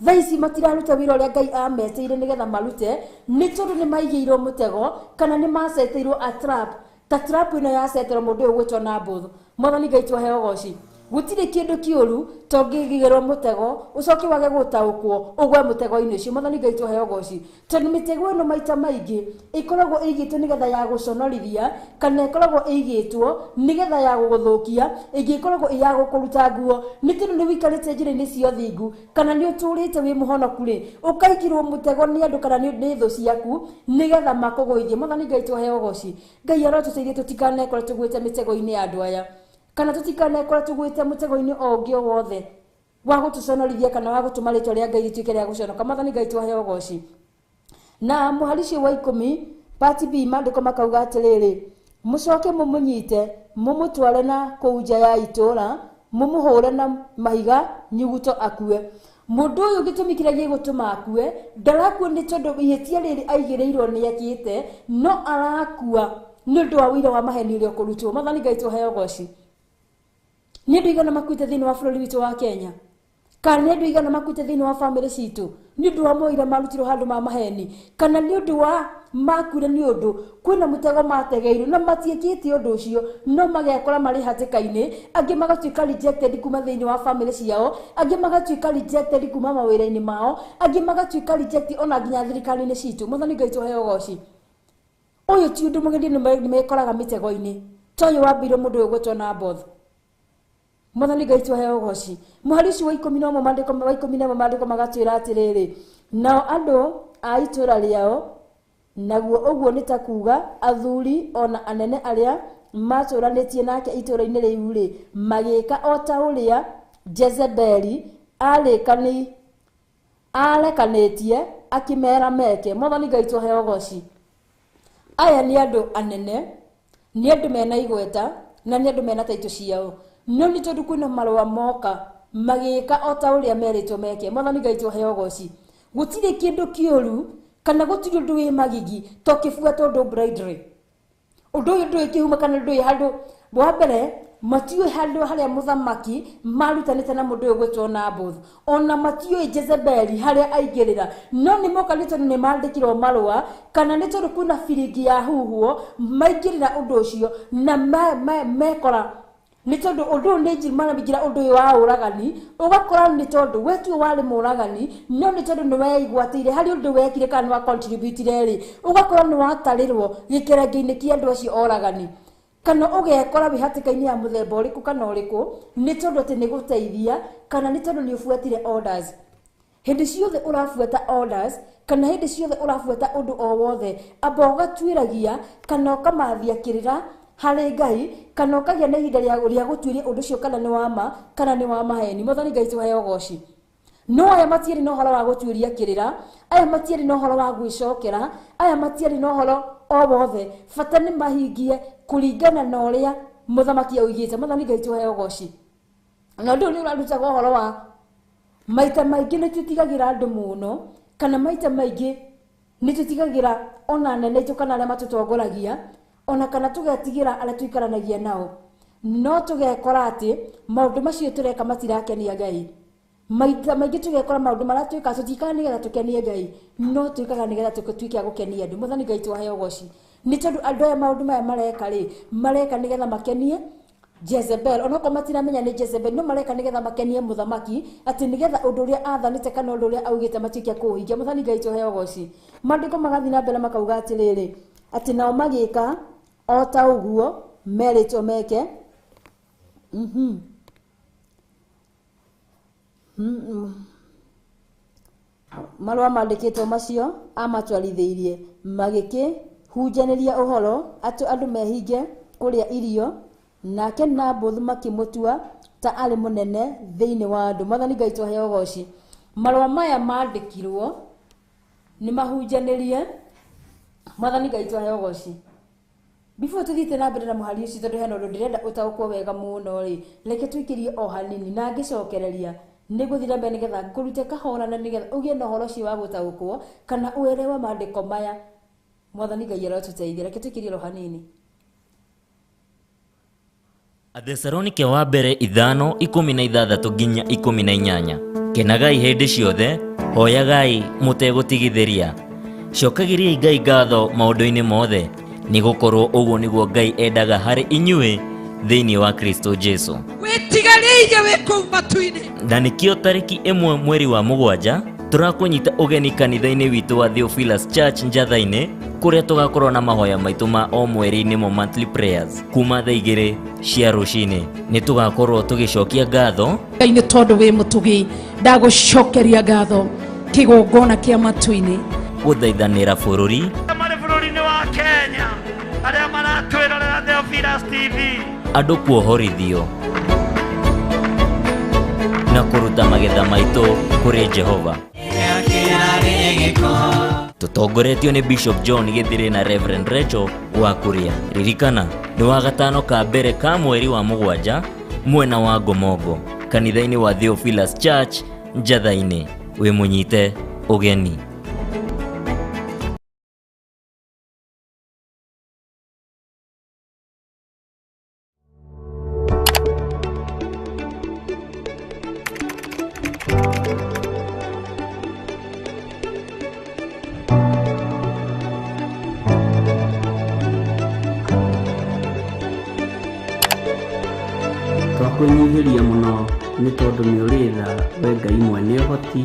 thaa ici matiraruta wĩra ũrĩa Ngai ametĩire nĩgetha marute, nĩ tondũ nĩ maigĩirwo mũtego kana nĩ maceteirwo a trap, ta trap ĩno yaceterwo mũndũ ũyũ gwĩtwo Naboth. Mwathani Ngai twaheo ũgoci. Gũtirĩ kĩndũ kĩũru to ngĩigĩrwo mũtego ũcoke wage gũtaũkwo ũgwe mũtego-inĩ ũcio. Mwathani Ngai twaheo ũgoci. Tondũ mĩtego ĩno maita maingĩ ĩkoragwo ĩigĩtwo nĩgetha ya gũconorithia, kana ĩkoragwo ĩigĩtwo nĩgetha ya gũgũthũkia, ĩngĩ ĩkoragwo ĩ ya gũkũruta nguo. Nĩ tondũ nĩ ũikarĩte njĩra-inĩ cia ũthingu, kana nĩ ũtũrĩte wĩ mũhonoku rĩ, ũkaigĩrwo mũtego nĩ andũ kana nĩ thũ ciaku nĩgetha makũgũithie. Mwathani Ngai twaheo ũgoci. Ngai arotũteithie tũtikanekore tũgwĩte mĩtego-inĩ ya andũ aya, kana tũtikanekore tũgwĩte mũtego-inĩ o ũngĩ o wothe wa gũtũconorithia kana wa gũtũma rĩtwa rĩa Ngai rĩtuĩke rĩa gũconoka. Mwathani Ngai twaheo ũgoci. Na mũhari ũcio wa 10 part B, maandĩko makauga atĩrĩrĩ, mũcoke mũmũnyite mũmũtware na kũu nja ya itũũra, mũmũhũre na mahiga nyuguto akue. Mũndũ ũyũ gĩtũmi kĩrĩa gĩgũtũma akue, ndarakua nĩ tondũ ihĩtia rĩrĩ aigĩrĩirwo nĩ ekĩte, no arakua nĩ ũndũ wa wũira wa maheni ũrĩa ũkũrutwo. Mwathani Ngai twaheo ũgoci. Nĩ andũ aigana makuĩte thĩinĩ wa bũrũri witũ wa Kenya, kana nĩ andũ aigana makuĩte thĩinĩ wa bamĩrĩ citũ nĩ ũndũ wa mawĩra marutirwo handũ ma maheni, kana nĩ ũndũ wa makuire nĩ ũndũ kwĩna mũtego mategeirwo na matiĩkĩte ũndũ ũcio, no magekora marĩ hatĩka-inĩ. Angĩ magatuĩka rejected kuma thĩinĩ wa bamĩrĩ ciao, angĩ magatuĩka rejected kuma mawĩra-inĩ mao, angĩ magatuĩka rejected ona nginya thirikari-inĩ citũ. Mwathani Ngai twaheo ũgoci. Ũyũ ti ũndũ mũgeni, nĩ mekoraga mĩtego-inĩ ta ũyũ wambĩirwo mũndũ ũyũ gwĩtwo Naboth. Mwathani Ngai twaheo ũgoci. Mũhari ũcio wa 11 maandĩko wa 11 maandĩko magatwĩra atĩrĩrĩ, nao andũ a itũũra rĩao, naguo ũguo nĩ ta kuga athuri ona anene arĩa matũranĩtie nake itũũra-inĩ rĩu rĩ, magĩka o ta ũrĩa Jezebeli arekanĩtie akĩmera meke. Mwathani Ngai twaheo ũgoci. Aya nĩ andũ anene, nĩ andũ mena igweta, na nĩ andũ mena taitũ ciao, no nĩ tondũ kwĩna marũa moka magĩka o ta ũrĩa merĩtwo meke. Mwathani Ngai twaheo ũgoci. Gũtirĩ kĩndũ kĩũru kana gũtirĩ ũndũ wĩ magigi to kĩbuatwo ũndũ blindly. Ũndũ ũyũ ndũĩ kĩhumo kana ndũĩ handũ. Wa mbere matiũĩ handũ harĩa mũthamaki marutanĩte na mũndũ ũyũ gwĩtwo Naboth, ona matiũĩ Jezebeli harĩa aingĩrĩra, no nĩ moka nĩ tondũ nĩ mandĩkirwo marũa kana nĩ tondũ kwĩna biringi ya huhuo, maingĩrĩra ũndũ ũcio na mekora Nĩ tondũ ũndũ ũyũ nĩ maramĩingĩra ũndũ ũyũ wa ũragani, ũgakora nĩ tondũ we tiwe warĩ mũragani, no nĩ tondũ nĩ weigwatĩire harĩ ũndũ wekire kana nĩ wa contribute rĩ, ũgakora nĩ watarĩrwo gĩkerenge-inĩ kĩa andũ acio oragani. Kana ũgekora wĩ hatĩka-inĩ ya mũthemba ũrĩkũ kana ũrĩkũ, nĩ tondũ atĩ nĩ gũteithia kana nĩ tondũ nĩ ũbuatire orders. Hĩndĩ ciothe ũrabuata orders kana hĩndĩ ciothe ũrabuata ũndũ o wothe, amba ũgatuĩragia kana ũkamathia kĩrĩra harĩ Ngai, kana ũkagĩa na ihinda rĩa gũtuĩria ũndũ ũcio kana nĩ wa ma kana nĩ wa maheni. Mwathani Ngai tũheo ũgoci. No aya matiarĩ na ũhoro wa gũtuĩria kĩrĩra, aya matiarĩ na ũhoro wa gwĩcokera, aya matiarĩ na ũhoro o wothe, bata nĩ mahingie kũringana na ũrĩa mũthamaki augĩte. Mwathani Ngai tũheo ũgoci. Na ũndũ ũyũ nĩ ũrarutaga ũhoro wa maita maingĩ nĩ tũtigagĩra andũ mũno, kana maita maingĩ nĩ tũtigagĩra ona anene aitũ kana arĩa matũtongoragia, ona kana tũgetigĩra arĩa tũikaranagia nao, no tũgekora atĩ maũndũ macio tũreka matirakenia Ngai. Maita maingĩ tũgekora maũndũ marĩa twĩkaga tũtiĩkaga nĩgetha tũkenie Ngai, no twĩkaga nĩgetha tũtuĩke a gũkenia andũ. Mwathani Ngai tũheo ũgoci. Nĩ tondũ andũ aya maũndũ maya mareka rĩ, mareka nĩgetha makenie Jezebel, onokorwo matiramenya nĩ Jezebel, no mareka nĩgetha makenie mũthamaki, atĩ nĩgetha ũndũ ũrĩa athanĩte kana ũndũ ũrĩa augĩte matuĩke a kũũhingia. Mwathani Ngai tũheo ũgoci. Maandĩko magathiĩ na mbere makauga atĩrĩrĩ, atĩ nao magĩka o ta ũguo merĩtwo meke. Marũa mandĩkĩtwo macio amatwarithĩirie, magĩkĩhunjanĩria ũhoro atĩ andũ mehinge kũrĩa irio, nake Nabothu makĩmũtua ta arĩ mũnene thĩinĩ wa andũ. Mwathani Ngai tũheo ũgoci. Marũa maya mandĩkirwo nĩ mahunjanĩrie. Mwathani Ngai tũheo ũgoci. Before tuthiĩte na mbere na mũhari ũcio, tondũ hena ũndũ ndĩrenda ũtaũkwo wega mũno rĩ, reke tũikĩrie o hanini na ngĩcokereria nĩ gũthiĩ na mbere nĩgetha ngũrute kahora na nĩgetha ũgĩe na ũhoro ũcio wa gũtaũkwo kana ũelewe maandĩko maya. Mwathani Ngai arotũteithia. Reke tũikĩrie o hanini. Athesalonike wa mbere 5:16 nginya 18. Kenagai hĩndĩ ciothe, hoyagai mũtegũtigithĩria, cokagĩriai Ngai ngatho maũndũ-inĩ mothe, nĩgũkorwo ũguo nĩguo Ngai endaga harĩ inyuĩ thĩinĩ wa Kristo Jesu. Wĩtigarĩire wĩ kũu matu-inĩ. Na nĩkĩo tarĩki 1 mweri wa 7 tũrakũnyita ũgeni kanitha-inĩ witũ wa Theophilus Church Njatha-inĩ, kũrĩa tũgakorwo na mahoya maitũ ma o mweri nĩmo monthly prayers kuma thaa 2 cia rũcinĩ. Nĩ tũgakorwo tũgĩcokia ngatho Ngai nĩ tondũ wĩ mũtugi, ndagũcokeria ngatho kĩgongona kĩa matu-inĩ, gũthaithanĩra bũrũri, marĩ bũrũri-inĩ wa Kenya, arĩa maratwĩrorera Theophilus TV, andũ kuohorithio na kũruta magetha maitũ kũrĩ Jehova. Tũtongoretio nĩ Bishop John Gĩthirĩ na Reverend Rachel wa Kuria. Ririkana nĩ wa gatano ka mbere ka mweri wa 7 mwena wa Ngomongo, kanitha-inĩ wa Theophilus Church Njatha-inĩ. Wĩ mũnyite ũgeni. Twakwĩnyihĩria mũno nĩ tondũ nĩ ũrĩ tha, we Ngai mwene ũhoti.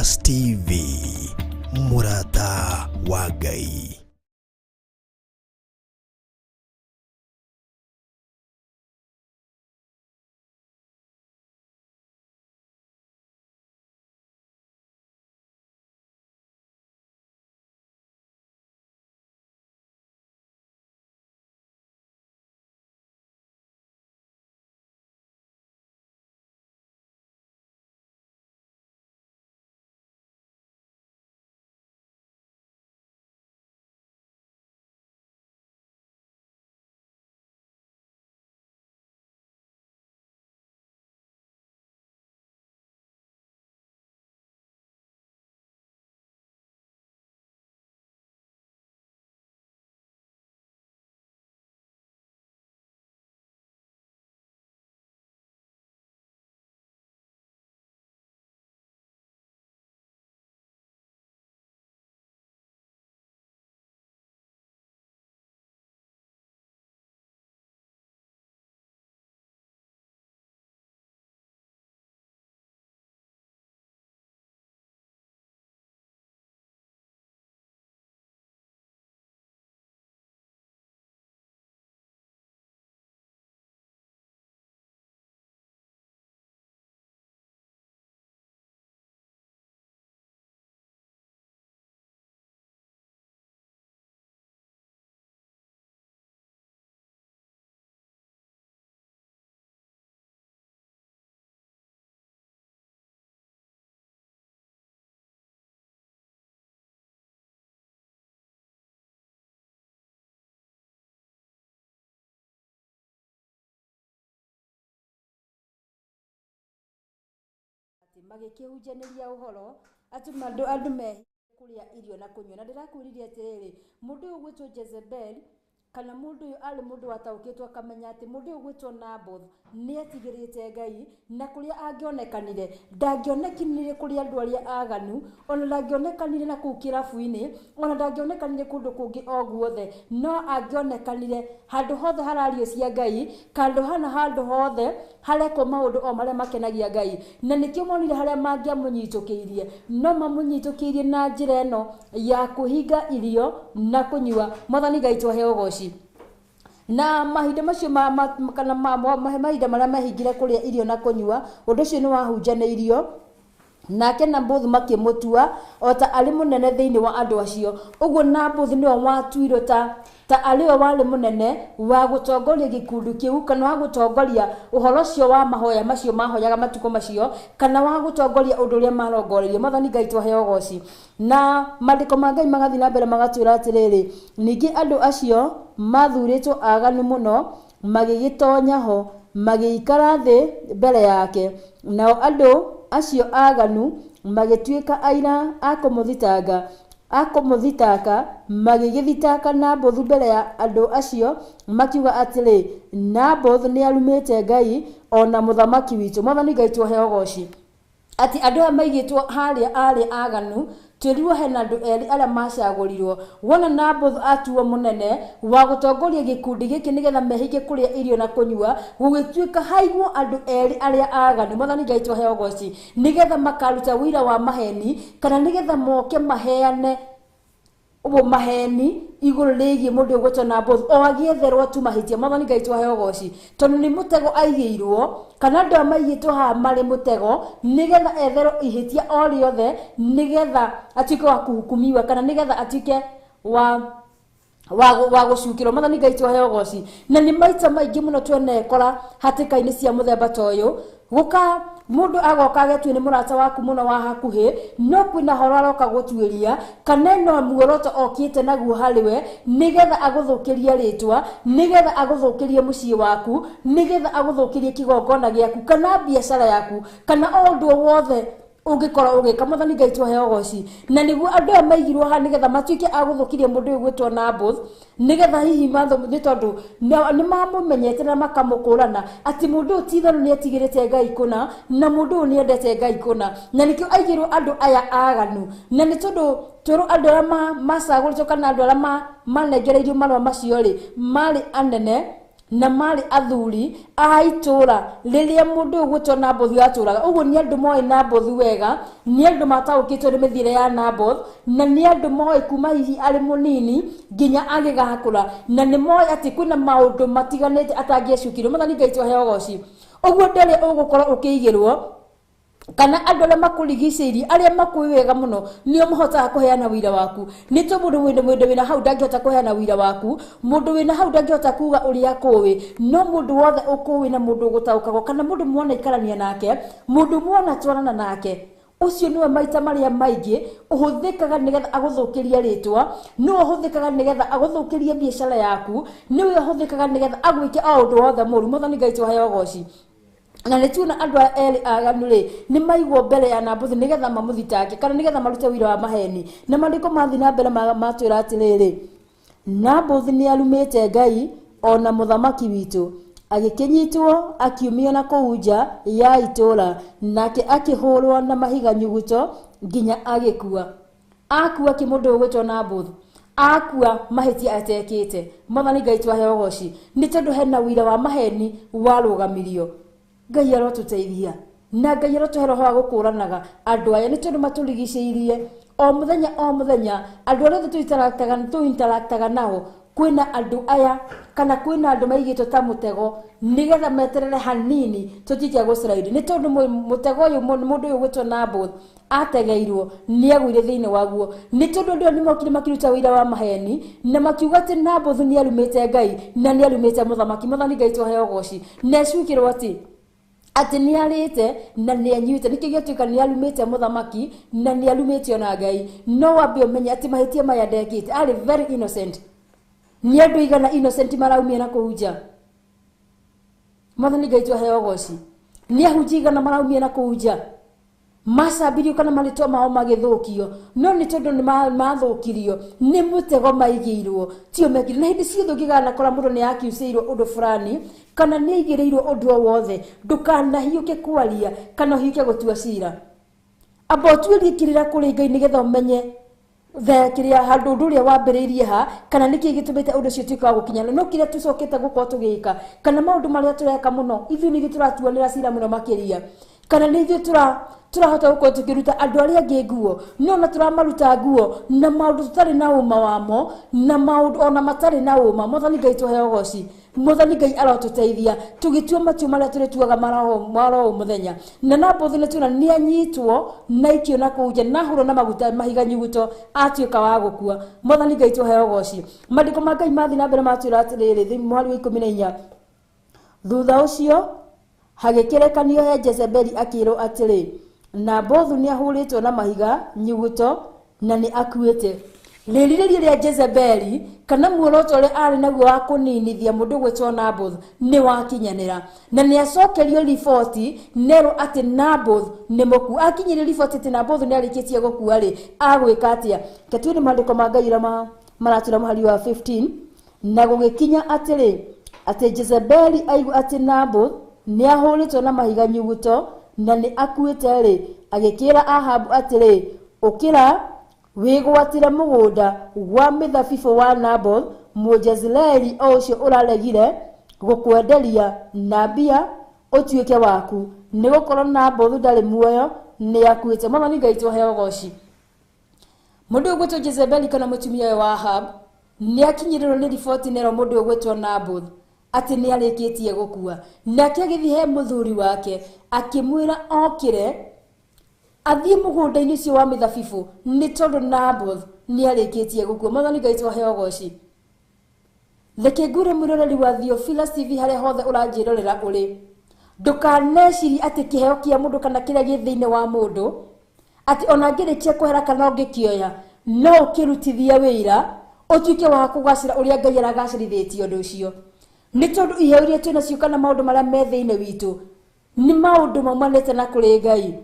Theophilus TV, mũrata wa Ngai. Magĩkĩhunjanĩria ũhoro atĩ andũ me kũrĩa irio na kũnyua. Na ndĩrakwĩrire atĩrĩrĩ, mũndũ ũyũ ũgwĩtwo Jezebel kana mũndũ ũyũ arĩ mũndũ wataũkĩtwo akamenya atĩ mũndũ ũyũ ũgwĩtwo Naboth nĩ etigĩrĩte Ngai, na kũrĩa angĩonekanire ndangĩonekanire kũrĩ andũ arĩa aganu, ona ndangĩonekanire na kũu kĩrabu-inĩ, ona ndangĩonekanire kũndũ kũngĩ o guothe, no angĩonekanire handũ hothe harario cia Ngai, kandũ hana handũ hothe harekwo maũndũ o marĩa makenagia Ngai. Na nĩkĩo monire harĩa mangĩamũnyitũkĩirie, no mamũnyitũkĩirie na njĩra ĩno ya kũhinga irio na kũnyua. Mwathani Ngai twahe ũgoci. Na mahinda macio kana mahinda marĩa mehingire kũrĩa irio na kũnyua, ũndũ ũcio nĩ wahunjanĩirio, nake Nabothu makĩmũtua o ta arĩ mũnene thĩinĩ wa andũ acio. Ũguo Nabothu nĩwe watuirwo ta arĩ we warĩ mũnene wa gũtongoria gĩkundi kĩu, kana wa gũtongoria ũhoro ũcio wa mahoya macio mahoyaga matukũ macio, kana wa gũtongoria ũndũ ũrĩa marongoreirie. Mwathani Ngai twahe ũgoci. Na maandĩko ma Ngai magathiĩ na mbere magatwĩra atĩrĩrĩ, ningĩ andũ acio mathurĩtwo aganu mũno magĩgĩtonya ho, magĩikara thĩ mbere yake. Nao andũ acio aganu magĩtuĩka aira a kũmũthitanga, magĩgĩthitanga Nabothu mbere ya andũ acio, makiuga atĩrĩ, Nabothu nĩarumĩte Ngai ona mũthamaki witũ. Mwathani Ngai twahe ũgoci. Atĩ andũ aya maigĩtwo harĩa arĩ aganu, twĩrirwo hena andũ erĩ arĩa macagũrirwo. Wona Nabothu atuo mũnene wa gũtongoria gĩkundi gĩkĩ nĩgetha mehinge kũrĩa irio na kũnyua, gũgĩtuĩka haigwo andũ erĩ arĩa aganu. Mwathani Ngai twahe ũgoci. Nĩgetha makaruta wĩira wa maheni, kana nĩgetha moke maheane ũguo maheni igũrũ rĩgiĩ mũndũ ũgwĩtwo Nabothu, o agĩetherwo tu mahĩtia. Mwathani Ngai twahe ũgoci. Tondũ nĩ mũtego aigĩirwo, kana andũ aya maigĩtwo haha marĩ mũtego, nĩgetha etherwo ihĩtia o rĩothe, nĩgetha atuĩke wa kũhukumiwa, kana nĩgetha atuĩke wa gũcukĩrwo. Mwathani Ngai twahe ũgoci. Na nĩ maita maingĩ mũno twenekora hatĩka-inĩ cia mũthemba ta ũyũ, gũka mũndũ agoka agetue nĩ mũrata waku mũno wa hakuhĩ, no kwĩna horo aroka gũtuĩria, kana no muoroto okĩte naguo harĩwe, nĩgetha agũthũkĩrie rĩtwa, nĩgetha agũthũkĩrie mũciĩ waku, nĩgetha agũthũkĩrie kĩgongona gĩaku, kana biacara yaku, kana o ũndũ o wothe ũngĩkorwo ũgĩka. Mwathani Ngai twahe ũgoci. Na nĩguo andũ aya maigirwo haha nĩgetha matuĩke a gũthũkĩria mũndũ ũyũ ũgwĩtwo Naboth, nĩgetha hihi nĩ tondũ nĩ mamũmenyete na makamũkũrana atĩ mũndũ ũyũ ti itherũ nĩ etigĩrĩte Ngai kũna, na mũndũ ũyũ nĩ endete Ngai kũna, na nĩkĩo aigĩrwo andũ aya aganu. Na nĩ tondũ twĩrwo andũ arĩa macagũrĩtwo kana andũ arĩa manengereirio marũa macio rĩ, marĩ anene Na marĩ athuri a itũra rĩrĩa mũndũ ũyũ gwĩtwo Nabothu atũraga. Ũguo nĩ andũ moĩ Nabothu wega, nĩ andũ mataũkĩtwo nĩ mĩthiĩre ya Naboth, na nĩ andũ moĩ kuma hihi arĩ mũnini nginya agĩgakũra, na nĩ moĩ atĩ kwĩna maũndũ matiganĩte atangĩecukirwo. Mwathani Ngai tũheo ũgoci. Ũguo ndĩrĩ ũgũkorwo ũkĩigĩrwo kana andũ arĩa makũrigicĩirie arĩa makũĩ wega mũno nĩo mahotaga kũheana wĩra waku. Nĩ to mũndũ wĩna hau ndangĩhota kũheana wĩra waku, mũndũ wĩna hau ndangĩhota kuga ũrĩa akũĩ, no mũndũ wothe ũkũĩ na mũndũ ũgũtaũkagwo kana mũndũ mwana ikarania nake, mũndũ mwana twarana nake, ũcio nĩwe maita marĩa maingĩ ũhũthĩkaga nĩgetha agũthũkĩrie rĩtwa, nĩwe ũhũthĩkaga nĩgetha agũthũkĩrie biacara yaku, nĩwe ũhũthĩkaga nĩgetha agwĩke o ũndũ wothe mũru. Mwathani Ngai tũheo ũgoci. Na nĩ tuona andũ aya erĩ aganu rĩ nĩ maigwo mbere ya Nabothu nĩgetha mamũthitange kana nĩgetha marute wĩra wa maheni. Na maandĩko mathiĩ na mbere matwĩra atĩrĩrĩ, Nabothu nĩ arumĩte Ngai ona mũthamaki witũ, agĩkĩnyitwo akiumio na kũu nja ya itũra, nake akĩhũrwo na mahiga nyuguto nginya agĩkua. Akua kĩ mũndũ ũyũ gwĩtwo Nabothu akua mahĩtia atekĩte. Mwathani Ngai twaheo ũgoci nĩ tondũ hena wĩra wa maheni warũgamirio. Ngai arotũteithia na Ngai arotũhe roho wa gũkũranaga andũ aya nĩ tondũ matũrigicĩirie o mũthenya o mũthenya. Andũ arĩa othe tũinteractaga nao kwĩna andũ aya kana kwĩna andũ maigĩtwo ta mũtego nĩgetha meterere hanini tũtuĩke a gũslide, nĩ tondũ mũtego ũyũ mũndũ ũyũ gwĩtwo Naboth ategeirwo nĩ agũire thĩinĩ waguo, nĩ tondũ andũ aya nĩmokire makĩruta wĩra wa maheni na makiuga atĩ Nabothu nĩ arumĩte Ngai na nĩ arumĩte mũthamaki. Mwathani Ngai tũheo ũgoci. Na ecukĩrwo atĩ nĩ arĩte na nĩ anyuĩte, nĩkĩo gĩatuĩka nĩ arumĩte mũthamaki na nĩ arumĩte ona Ngai. No wambe ũmenye atĩ mahĩtia maya ndekĩte, arĩ very innocent. Nĩ andũ igana innocent maraumia na kũu nja. Mwathani Ngai tũheo ũgoci. Nĩ ahunjia igana maraumia na kũu nja, macambirio kana marĩtwa mao magĩthũkio, no nĩ tondũ nĩ mathũkirio nĩ mũtego maigĩirwo, tio mekire. Na hĩndĩ ciothe ũngĩganakora mũndũ nĩ akiucĩirwo ũndũ fulani kana nĩ aigĩrĩirwo ũndũ o wothe, ndũkanahiũke kwaria kana ũhiũke gũtua cira. Amba ũtuĩrie kĩrĩra kũrĩ Ngai nĩgetha ũmenye kĩrĩa handũ ũndũ ũrĩa wambĩrĩirie ha kana nĩkĩĩ gĩtũmĩte ũndũ ũcio ũtuĩke wa gũkinyana. No kĩrĩa tũcokete gũkorwo tũgĩka kana maũndũ marĩa tũreka mũno, ithuĩ nĩ ithuĩ tũratuanĩra cira mũno makĩria, kana nĩ ithuĩ tũrahota gũkorwo tũkĩruta andũ arĩa angĩ nguo, no na tũramaruta nguo na maũndũ tũtarĩ na ũma wamo na maũndũ ona matarĩ na ũma. Mwathani Ngai tũheo ũgoci. Mwathani Ngai arotũteithia tũgĩtua matua marĩa tũrĩtuaga maro mũthenya. Na Nabothu nĩ tuona nĩ anyitwo na ikio na kũu nja na ahũrwo na maguta mahiga nyuguto atuĩka wa gũkua. Mwathani Ngai tũheo ũgoci. Maandĩko ma Ngai mathiĩ na mbere matwĩra atĩrĩrĩ, mũhari wa 14, thutha ũcio hagĩkĩrekanio he Jezebeli akĩrwo atĩrĩ, Nabothu nĩ ahũrĩtwo na mahiga nyuguto na nĩ akuĩte. Rĩrirĩria rĩa Jezebeli kana muoroto ũrĩa arĩ naguo wa kũninithia mũndũ gwĩtwo Naboth nĩ wakinyanĩra, na nĩ acokerio riboti nerwo atĩ Naboth nĩ mũkuũ. Akinyĩrio riboti atĩ Naboth nĩ arĩkĩtie gũkua rĩ, agwĩka atĩa? Reke tuone maandĩko ma Ngai ũrĩa maratwĩra mũhari wa 15, na gũgĩkinya atĩrĩ atĩ Jezebeli aigua atĩ Naboth nĩ ahũrĩtwo na mahiga nyuguto na nĩ akuĩte rĩ, agĩkĩra Ahabu atĩrĩ, ũkĩra wĩgwatĩre mũgũnda wa mĩthabibũ wa Naboth Mũjezireeli o ũcio ũraregire gũkwenderia na mbia ũtuĩke waku, nĩgũkorwo Nabothu ndarĩ muoyo, nĩ akuĩte. Mwathani Ngai tũheo ũgoci. Mũndũ ũyũ gwĩtwo Jezebeli kana mũtumia ũyũ wa Ahab nĩ akinyĩrĩrwo nĩ riboti nerwo mũndũ ũyũ gwĩtwo Naboth atĩ nĩ arĩkĩtie gũkua. Nake agĩthiĩ he mũthuri wake akĩmwĩra okĩre athiĩ mũgũnda-inĩ ũcio wa mĩthabibũ nĩ tondũ Naboth nĩ arĩkĩtie gũkua. Mwathani Ngai tũheo ũgoci. Reke ngwĩre mwĩroreri wa Theophilus TV harĩa hothe ũranjĩrorera ũrĩ, ndũkanecirie atĩ kĩheo kĩa mũndũ kana kĩrĩa gĩ thĩinĩ wa mũndũ atĩ ona ngĩrĩkia kwehera kana ũngĩkĩoya no ũkĩrutithie wĩra ũtuĩke wa kũgacĩra ũrĩa Ngai aragacĩrithĩtie ũndũ ũcio, nĩ tondũ iheo iria twĩ nacio kana maũndũ marĩa me thĩinĩ witũ nĩ maũndũ maumanĩte na kũrĩ Ngai.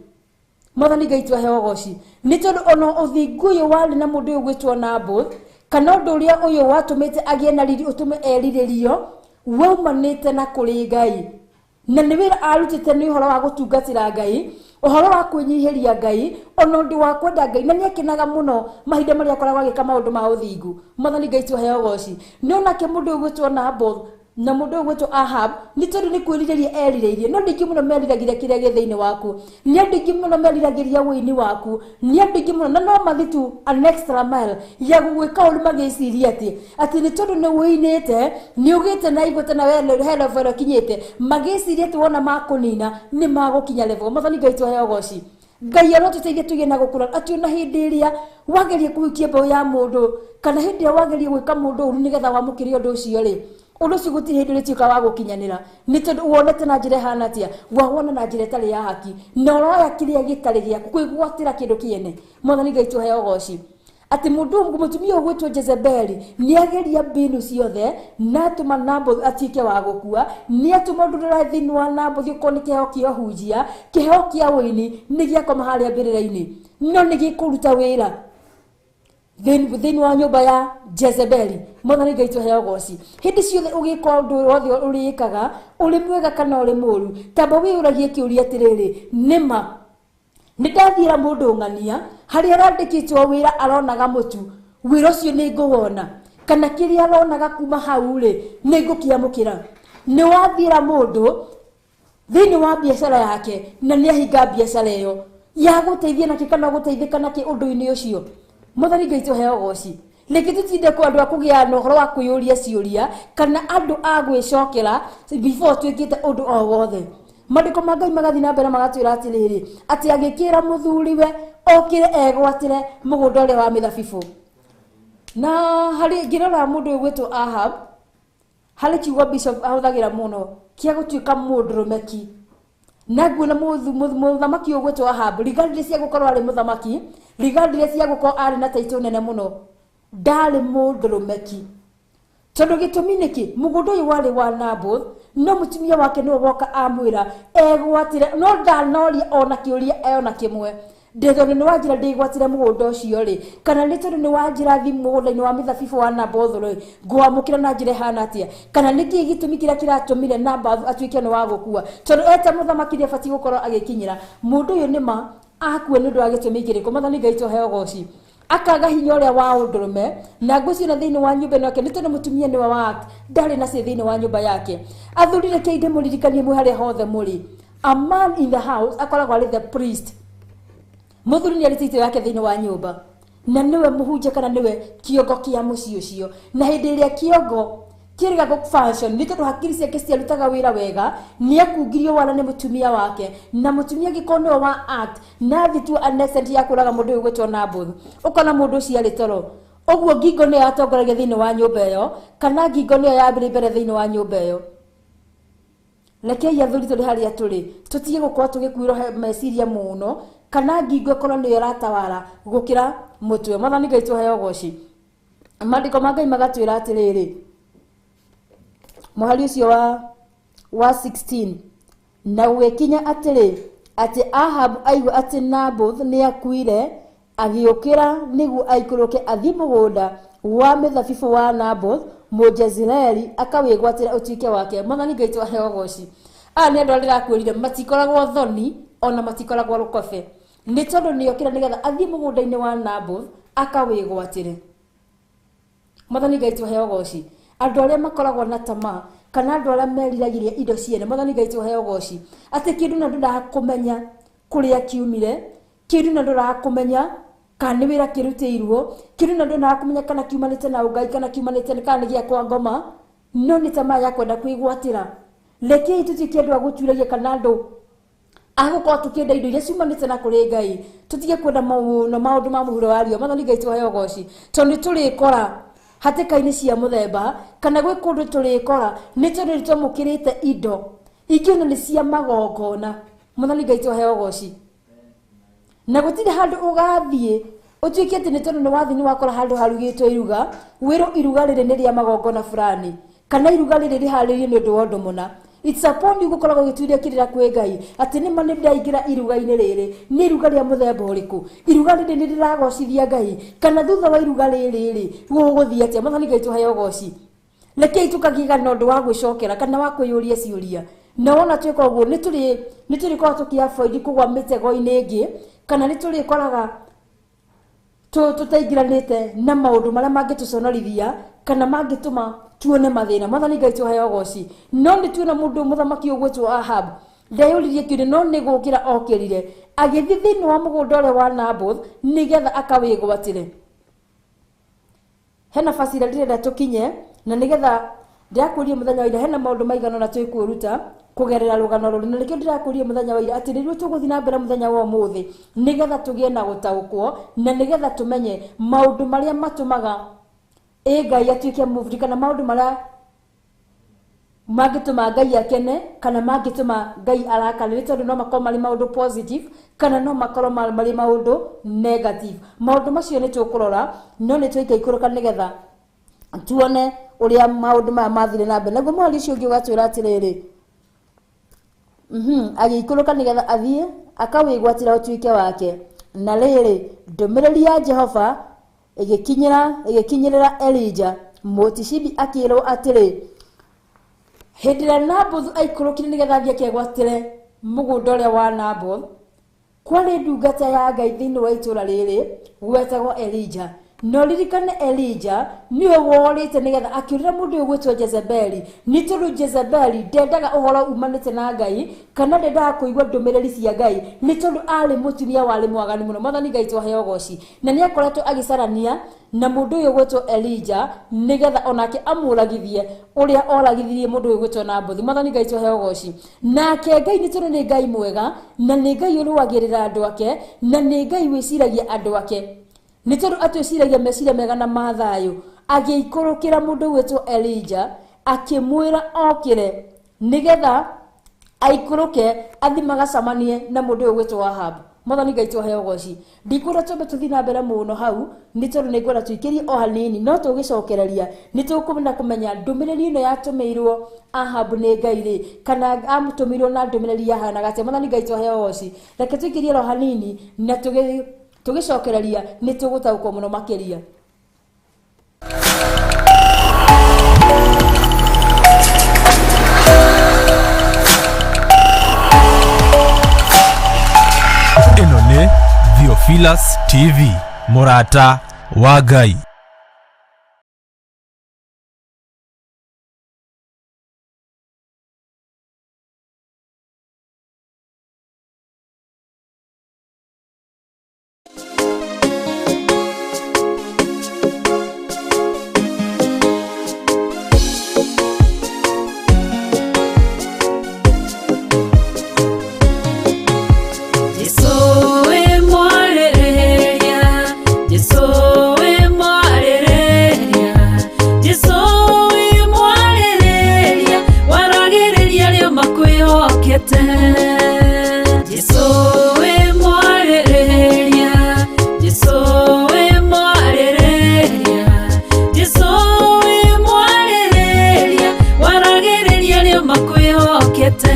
Mwathani Ngai twaheo ũgoci. Nĩ tondũ ona ũthingu ũyũ warĩ na mũndũ ũyũ gwĩtwo Naboth kana ũndũ ũrĩa ũyũ watũmĩte agĩe na riri ũtũme erirĩrio waumanĩte na kũrĩ Ngai, na nĩ wĩra arutĩte nĩ ũhoro wa gũtungatĩra Ngai, ũhoro wa kwĩnyihĩria Ngai, ona ũndũ wa kwenda Ngai, na nĩ akenaga mũno mahinda marĩa akoragwo agĩka maũndũ ma ũthingu. Mwathani Ngai twaheo ũgoci. Nĩ onake mũndũ ũyũ gwĩtwo Naboth Na mũndũ ũyũ gwĩtwo Ahab nĩ tondũ nĩ kwĩrirĩria erirĩirie, no ndingĩ mũno meriragĩria kĩrĩa gĩ thĩinĩ waku, nĩ andũ aingĩ mũno meriragĩria wĩini waku, nĩ andũ aingĩ mũno na no mathiĩ tu an extra mile ya gũgwĩka ũru magĩciria atĩ nĩ tondũ nĩ wĩinĩte, nĩ ũgĩte na igweta na we he level ĩrĩa ũkinyĩte, magĩciria atĩ wona makũnina nĩ magũkinya level. Mwathani Ngai tũheo ũgoci. Ngai arotũteithia tũgĩe na gũkũra atĩ ona hĩndĩ ĩrĩa wageria kũhukia mbeũ ya mũndũ kana hĩndĩ ĩrĩa wageria gwĩka mũndũ ũru nĩgetha wamũkĩre ũndũ ũcio rĩ, ũndũ ũcio gũtirĩ hĩndĩ ũrĩtuĩka wa gũkinyanĩra, nĩ tondũ wonete na njĩra ĩhana atĩa, wawona na njĩra ĩtarĩ ya haki, na ũroya kĩrĩa gĩtarĩ gĩaku kwĩgwatĩra kĩndũ kĩene. Mwathani Ngai tũheo ũgoci. Atĩ mũndũ mũtumia ũgwĩtwo Jezebeli nĩageria mbinu ciothe na atũma Naboth atuĩke wa gũkua, nĩatũma ũndũ ũrĩa thĩinĩ wa Naboth ũkorwo nĩ kĩheo kĩa ũhunjia, kĩheo kĩa ũini nĩ gĩakoma harĩa mbĩrĩra-inĩ, no nĩ gĩkũruta wĩra thĩinĩ wa nyũmba ya Jezebeli. Mwathani Ngai tũheo ũgoci. Hĩndĩ ciothe ũgĩka ũndũ wothe ũrĩkaga, ũrĩ mwega kana ũrĩ mũũru, tamba wĩyũragie kĩũria atĩrĩrĩ, nĩma nĩ ndathiĩra mũndũ ng'ania harĩa arandĩkĩtwo wĩra aronaga mũtu, wĩra ũcio nĩ ngũwona, kana kĩrĩa aronaga kuma hau rĩ nĩ ngũkĩamũkĩra. Nĩ wathiĩra mũndũ thĩinĩ wa biacara yake na nĩ ahinga biacara ĩyo ya gũteithia nakĩ kana gũteithĩka nakĩ ũndũ-inĩ ũcio. Mwathani Ngai tũheo ũgoci. Reke tũtinde kwa andũ a kũgĩa na ũhoro wa kwĩyũria ciũria kana andũ a gwĩcokera before twĩkĩte ũndũ o wothe. Maandĩko ma Ngai magathiĩ na mbere magatwĩra atĩrĩrĩ, atĩ agĩkĩra mũthuriwe okĩre egwatĩre mũgũnda ũrĩa wa mĩthabibũ. Na harĩ ngĩrora mũndũ ũyũ gwĩtwo Ahab, harĩ kiugo bishop ahũthagĩra mũno kĩa gũtuĩka mũndũrũmeki. Na nguona mũthamaki ũyũ gwĩtwo Ahab, regardless ya gũkorwo arĩ mũthamaki, regardless ya gũkorwo arĩ na title nene mũno, ndarĩ mũndũrũmeki. Tondũ gĩtũmi nĩkĩ, mũgũnda ũyũ warĩ wa Naboth, no mũtumia wake nĩwe woka amwĩra egwatĩre, no ndanoria ona kĩũria ona kĩmwe. Ndĩ tondũ nĩ wanjĩra ndĩgwatĩre mũgũnda ũcio rĩ, kana nĩ tondũ nĩ wanjĩra thiĩ mũgũnda-inĩ wa mĩthabibũ wa Naboth rĩ, ngwamũkĩra na njĩra ĩhana atĩa, kana nĩkĩĩ gĩtũmi kĩrĩa kĩratũmire Naboth atuĩke nĩ wa gũkua, tondũ eta mũthamaki nĩabatiĩ gũkorwo agĩkinyĩra mũndũ ũyũ nĩma akue nĩ ũndũ wa gĩtũmi kĩrĩkũ. Mwathani Ngai tũheo ũgoci. Akaga hinya ũrĩa wa ũndũrũme na ngwĩciria thĩinĩ wa nyũmba ĩno yake nĩ tondũ mũtumia nĩwe wa ndarĩ na cĩ thĩinĩ wa nyũmba yake. Athuri reke ndĩmũririkanie mwĩ harĩa hothe mũrĩ, a man in the house akoragwo arĩ the priest. Mũthuri nĩ arĩ title yake thĩinĩ wa nyũmba na nĩwe mũhunjia kana nĩwe kĩongo kĩa mũciĩ ũcio, na hĩndĩ ĩrĩa kĩongo kĩrĩga gũ function nĩ tondũ hakiri ciake ciarutaga wĩra wega, nĩ akungirio wara nĩ mũtumia wake, na mũtumia angĩkorwo nĩwe wa act na athiĩ tu an extent ya kũraga mũndũ ũyũ gwĩtwo Naboth, ũkona mũndũ ũcio arĩ toro. Ũguo ngingo nĩyo yatongoragia thĩinĩ wa nyũmba ĩyo, kana ngingo nĩyo yambĩrĩ mbere thĩinĩ wa nyũmba ĩyo. Rekei athuri tũrĩ harĩa tũrĩ tũtige gũkorwo tũgĩkuĩrwo meciria mũno, kana ngingo ĩkorwo nĩyo ĩratawara gũkĩra mũtwe. Mwathani Ngai tũheo ũgoci. Maandĩko ma Ngai magatwĩra atĩrĩrĩ, mũhari ũcio wa 16, na gũgĩkinya atĩrĩ atĩ Ahab aigua atĩ Naboth nĩakuire, agĩũkĩra nĩguo aikũrũke athiĩ mũgũnda wa mĩthabibũ wa Naboth Mũjezireeli akawĩgwatĩre ũtuĩke wake. Mwathani Ngai tũheo ũgoci. Aya nĩ andũ arĩa ndĩrakwĩrire matikoragwo thoni ona matikoragwo rũkobe, nĩ tondũ nĩokĩra nĩgetha athiĩ mũgũnda-inĩ wa Naboth akawĩgwatĩre. Mwathani Ngai tũheo ũgoci. Andũ arĩa makoragwo na tamaa kana andũ arĩa meriragĩria indo ciene, Mwathani Ngai tũheo ũgoci, atĩ kĩndũ na ndũraga kũmenya kũrĩa kiumire, kĩndũ na ndũraga kũmenya kana nĩ wĩra kĩrutĩirwo, kĩndũ na ndũraga kũmenya kana kiumanĩte na ũngai kana kiumanĩte kana nĩ gĩa kwa ngoma, no nĩ tamaa ya kwenda kwĩgwatĩra. Rekei tũtuĩke andũ a gũtuĩragia kana andũ a gũkorwo tũkĩenda indo iria ciumanĩte na kũrĩ Ngai, tũtige kwenda maũndũ ma mũhuro wa riũa. Mwathani Ngai tũheo ũgoci, tondũ nĩ tũrĩkora hatĩka-inĩ cia mũthemba kana gwĩ kũndũ tũrĩkora nĩ tondũ nĩ twamũkĩrĩte indo ingĩ ona nĩ cia magongona. Mwathani Ngai tũheo ũgoci. Na gũtirĩ handũ ũgathiĩ ũtuĩke atĩ nĩ tondũ nĩ wathiĩ nĩ wakora handũ harugĩtwo iruga, wĩrwo iruga rĩrĩ nĩ rĩa magongona fulani kana iruga rĩrĩ rĩharĩrĩirio nĩ ũndũ wa ũndũ mũna. It's upon you gũkoragwo ũgĩtuĩria kĩrĩra kwĩ Ngai atĩ nĩma nĩ ndaingĩra iruga-inĩ rĩrĩ, nĩ iruga rĩa mũthemba ũrĩkũ, iruga rĩrĩ nĩ rĩragocithia Ngai, kana thutha wa iruga rĩrĩ rĩ gũgũthiĩ atĩa. Mwathani Ngai tũheo ũgoci. Rekei tũkagĩaga na ũndũ wa gwĩcokera kana wa kwĩyũria ciũria, na wona twĩka ũguo nĩ tũrĩkoragwo tũkĩ avoid kũgwa mĩtego-inĩ ĩngĩ, kana nĩ tũrĩkoraga Tũtaingĩranĩte na maũndũ marĩa mangĩtũconorithia kana mangĩtũma tuone mathĩna. Mwathani Ngai tũheo ũgoci. No nĩ tuona mũndũ mũthamaki ũgwĩtwo Ahab ndeyũririe kĩũria, no nĩ gũkĩra okĩrire agĩthiĩ thĩinĩ wa mũgũnda ũrĩa wa Naboth nĩgetha akawĩgwatĩre. Hena basi ĩrĩa ndĩrenda tũkinye, na nĩgetha ndĩrakũria mũthenya wa ira hena maũndũ maigana ũna twĩkwĩruta kũgerera rũgano rũrũ, na nĩkĩo ndĩrakũria mũthenya wa ira atĩ rĩrĩa tũgũthiĩ na mbere mũthenya wa ũmũthĩ nĩgetha tũgĩe na gũtaũkwo na nĩgetha tũmenye maũndũ marĩa matũmaga ĩ Ngai atuĩke moved, kana maũndũ marĩa mangĩtũma Ngai akene kana mangĩtũma Ngai arakare, nĩ tondũ no makorwo marĩ maũndũ positive kana no makorwo marĩ maũndũ negative. Maũndũ macio nĩ tũkũrora, no nĩ tũikaikũrũka nĩgetha tuone ũrĩa maũndũ maya mathire na mbere. Naguo mũhari ũcio ũngĩ ũgatwĩra atĩrĩrĩ, agĩikũrũka nĩgetha athiĩ akawĩgwatĩra ũtuĩke wake. Na rĩrĩ, ndũmĩrĩri ya Jehova ĩgĩkinyĩrĩra Elija Mũtishibi, akĩrwo atĩrĩ, hĩndĩ ĩrĩa Nabothu aikũrũkire nĩgetha athiĩ akegwatĩre mũgũnda ũrĩa wa Naboth, kwarĩ ndungata ya Ngai thĩinĩ wa itũũra rĩrĩ gwetagwo Elija. Na ũririkane Elija nĩwe worĩte nĩgetha akĩũrĩra mũndũ ũyũ gwĩtwo Jezebeli, nĩ tondũ Jezebeli ndendaga ũhoro umanĩte na Ngai kana ndendaga kũigua ndũmĩrĩri cia Ngai, nĩ tondũ arĩ mũtumia warĩ mwaganu mũno. Mwathani Ngai twaheo ũgoci. Na nĩ akoretwo agĩcarania na mũndũ ũyũ gwĩtwo Elija nĩgetha onake amũragithie ũrĩa oragithirie mũndũ ũyũ gwĩtwo Nabothi. Mwathani Ngai twaheo ũgoci. Nake Ngai nĩ tondũ nĩ Ngai mwega, na nĩ Ngai ũrũagĩrĩra andũ ake, na nĩ Ngai wĩciragia andũ ake, nĩ tondũ atwĩciragia meciria mega na ma thayũ, agĩikũrũkĩra mũndũ gwĩtwo Elija akĩmwĩra okĩre nĩgetha aikũrũke athi magacamanie na mũndũ ũyũ gwĩtwo Ahab. Mwathani Ngai twaheo ũgoci. Ndikwenda twambe tũthiĩ na mbere mũno hau, nĩ tondũ nĩ ngwenda tũikĩrie o hanini, no tũgĩcokereria nĩ tũkũmenya kũmenya ndũmĩrĩri ĩno yatũmĩirwo Ahab nĩ Ngai rĩ, kana amũtũmĩirwo na ndũmĩrĩri yahanaga atĩa. Mwathani Ngai twaheo ũgoci. Reke tũikĩrie ro hanini na tũgĩcokereria nĩ tũgũtaũkwo mũno makĩria. Ĩno nĩ Theophilus TV, mũrata wa Ngai. Jesu we mwarĩrĩria, Jesu we mwarĩrĩria, Jesu we mwarĩrĩria, waragĩrĩria arĩa makwĩhokete. Jesu we mwarĩrĩria, Jesu we mwarĩrĩria, Jesu we mwarĩrĩria, waragĩrĩria arĩa makwĩhokete.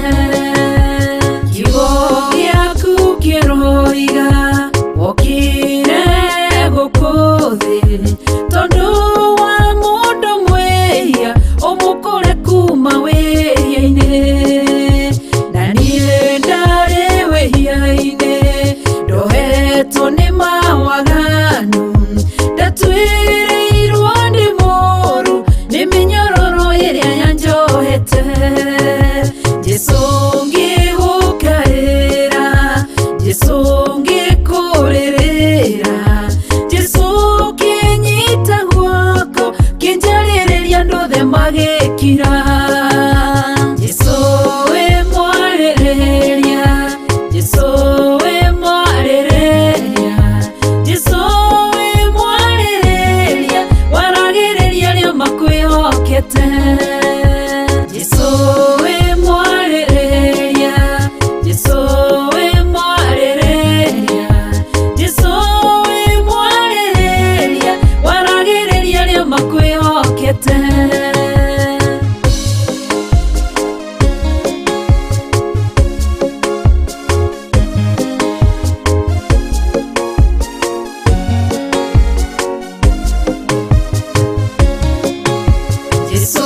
Kiugo gĩaku kĩroiga wokire gũkũ thĩ tondũ wa mũndũ mwĩhia ũmũkũre kuma wĩhia-inĩ, na niĩ ndarĩ wĩhia-inĩ ndohetwo nĩ mawaganu, ndatwĩrĩirwo nĩ mũũru nĩ mĩnyororo ĩrĩa yanjohete. Jesu ngĩgũkaĩra, Jesu ngĩkũrĩrĩra, Jesu kĩnyita guoko kĩnjarĩrĩria andũ othe magĩkira. Jesu we mwarĩrĩria, Jesu we mwarĩrĩria, Jesu we mwarĩrĩria, waragĩrĩria arĩa makwĩhokete. Jesu we mwarĩrĩria, Jesu we mwarĩrĩria, Jesu we mwarĩrĩria, waragĩrĩria arĩa makwĩhokete. Jesu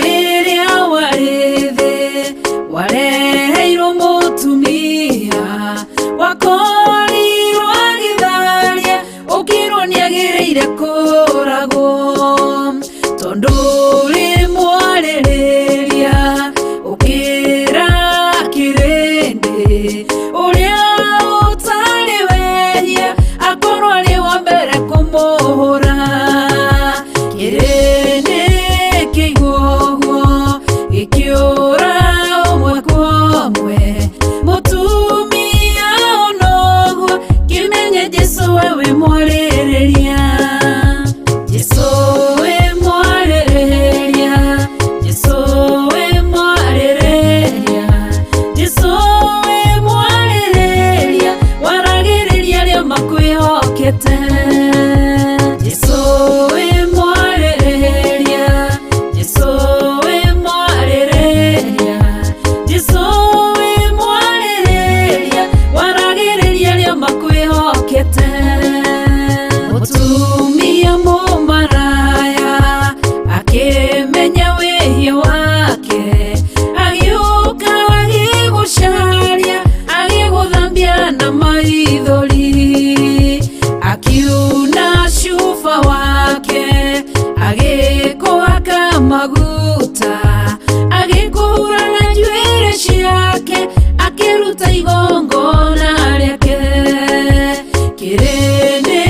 rĩrĩa warĩ thĩ wareheirwo mũtumia wakorirwo agĩtharia ũkĩrwo nĩ Tondũ ũrĩ mwarĩrĩria ũkĩra kĩrĩndĩ ũrĩa ũtarĩ wehia akorwo arĩ wa mbere kũmũhũra. Kĩrĩndĩ kĩigua ũguo gĩkĩũra ũmwe kwa ũmwe. Mũtumia onoguo kĩmenye Jesũ we wĩ mwarĩrĩria. Jesũ wĩ mwarĩrĩria, Jesũ wĩ mwarĩrĩria, Jesũ wĩ mwarĩrĩria, waragĩrĩria arĩa makwĩhokete. Jesũ wĩ mwarĩrĩria, Jesũ wĩ mwarĩrĩria, Jesũ wĩ mwarĩrĩria, waragĩrĩria arĩa makwĩhokete. Mũtumia mũmaraya akĩmenya wĩhia wake, agĩũka agĩgũcaria, agĩgũthambia na maithori, akiuna cuba wake, agĩkũhaka maguta, agĩkũhura na njuĩrĩ ciake, akĩruta igongona rĩake. Kĩrĩndĩ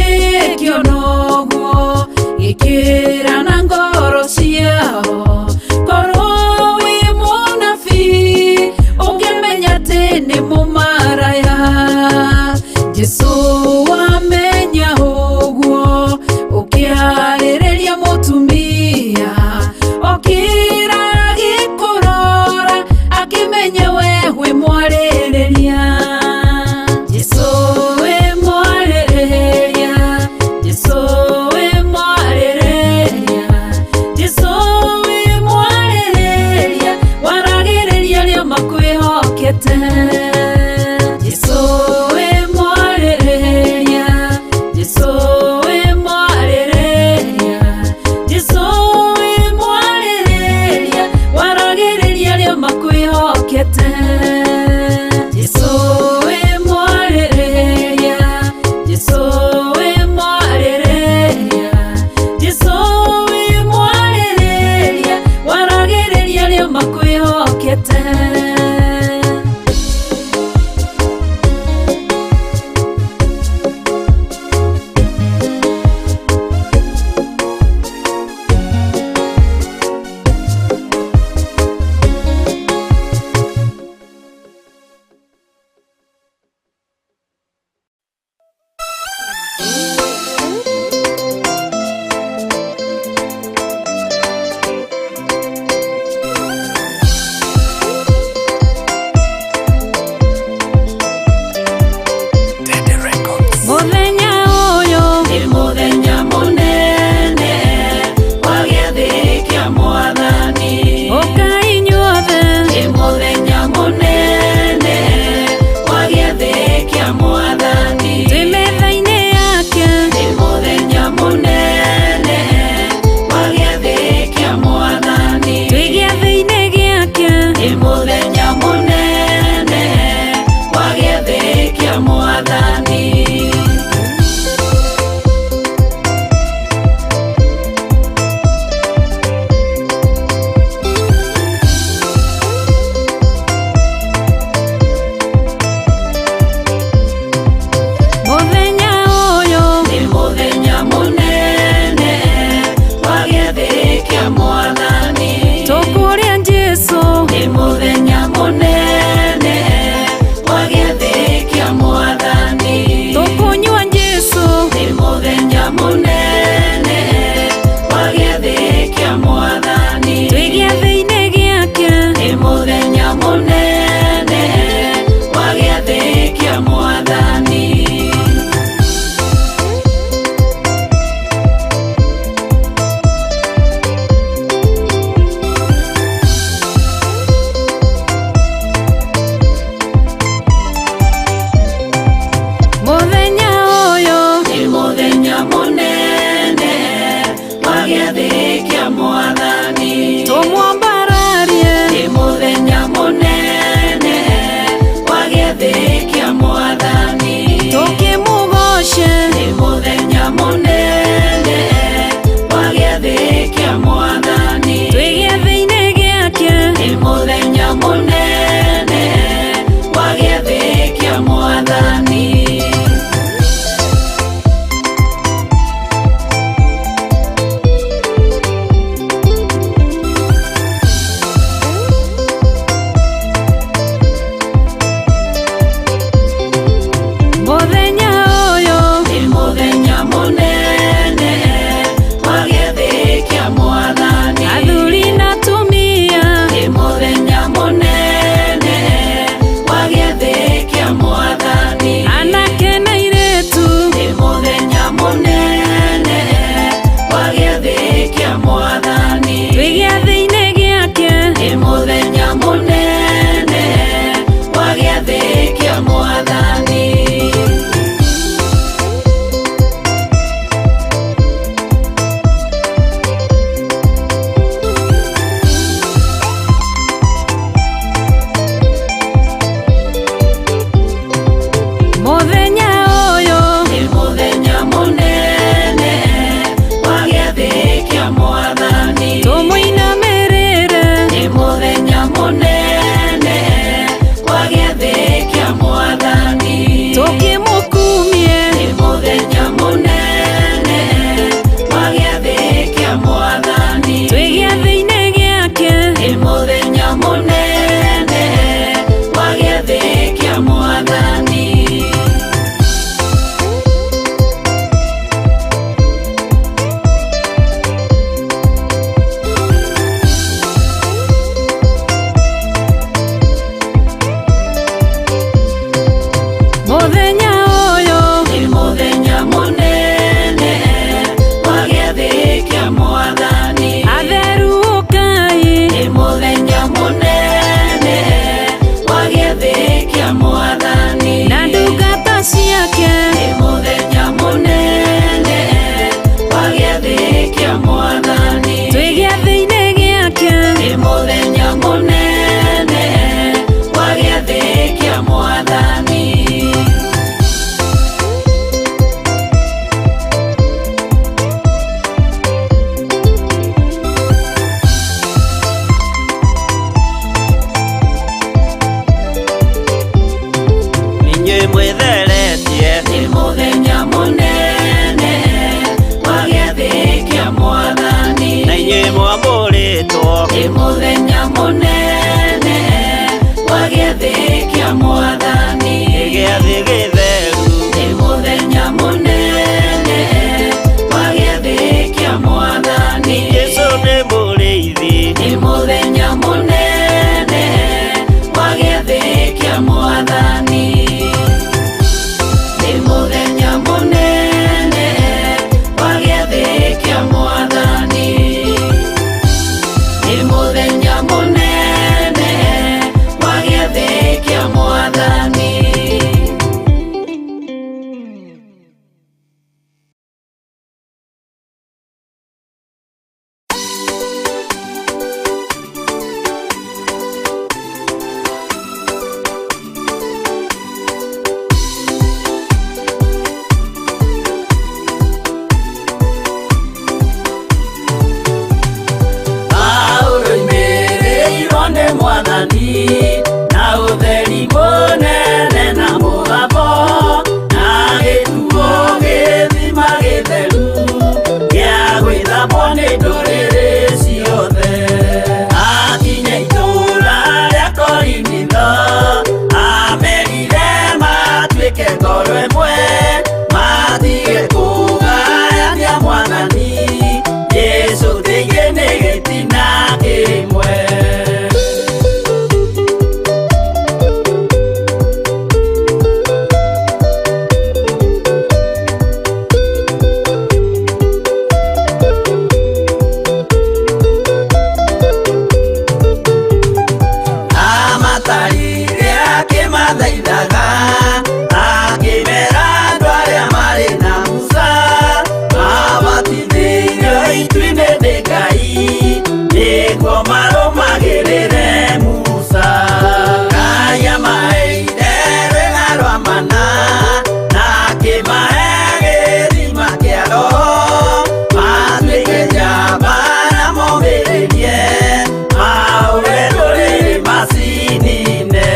kĩona ũguo gĩkĩra na ngoro ciao, korwo wĩ mũnabii ũngĩmenya atĩ nĩ mũmaraya. Jesũ wamenya ũguo ũkĩarĩrĩria mũtumia, okĩra agĩkũrora akĩmenya we wĩ mwarĩrĩria. Jesũ wĩ mwarĩrĩria, Jesũ wĩ mwarĩrĩria, Jesũ wĩ mwarĩrĩria, waragĩrĩria arĩa makwĩhokete. Jesũ wĩ mwarĩrĩria, Jesũ wĩ mwarĩrĩria, Jesũ wĩ mwarĩrĩria, waragĩrĩria arĩa makwĩhokete. Jesũ wĩ mwarĩrĩria, Jesũ wĩ mwarĩrĩria, Jesũ wĩ mwarĩrĩria, waragĩrĩria arĩa makwĩhokete. Mwamũrĩtwo. Nĩ mũthenya mũnene wa gĩathĩ kĩa Mwathani. Gĩathĩ gĩtheru. Nĩ mũthenya mũnene wa gĩathĩ kĩa Mwathani. Jesũ nĩ mũrĩithi. Nĩ mũthenya mũnene wa gĩathĩ kĩa Mwathani. Nĩ mũthenya mũnene wa gĩathĩ kĩa Mwathani. Nĩ mũthenya mũnene wa gĩathĩ kĩa Mwathani. Paulo oimĩrĩirwo nĩ Mwathani na ũtheri mũnene na mũgambo na gĩtuo gĩthima gĩtheru gĩa gwĩthambwo nĩ ndũrĩrĩ ciothe. Akinya itũũra rĩa Korinitho amerire matuĩke ngoro ĩmwe matige kũgayania Mwathani Jesũ thĩinĩ nĩ gĩtina kĩmwe. Amatarire akĩmathaithaga akĩmera andũ arĩa marĩ na Musa mabatithĩirio itu-inĩ nĩ Ngai nĩguo marũmagĩrĩre Musa. Ngai amaheire rwĩga rwa mana na akĩmahe gĩthima kĩa Roho matuĩke njamba na momĩrĩrie maũre ndũrĩrĩ macinine.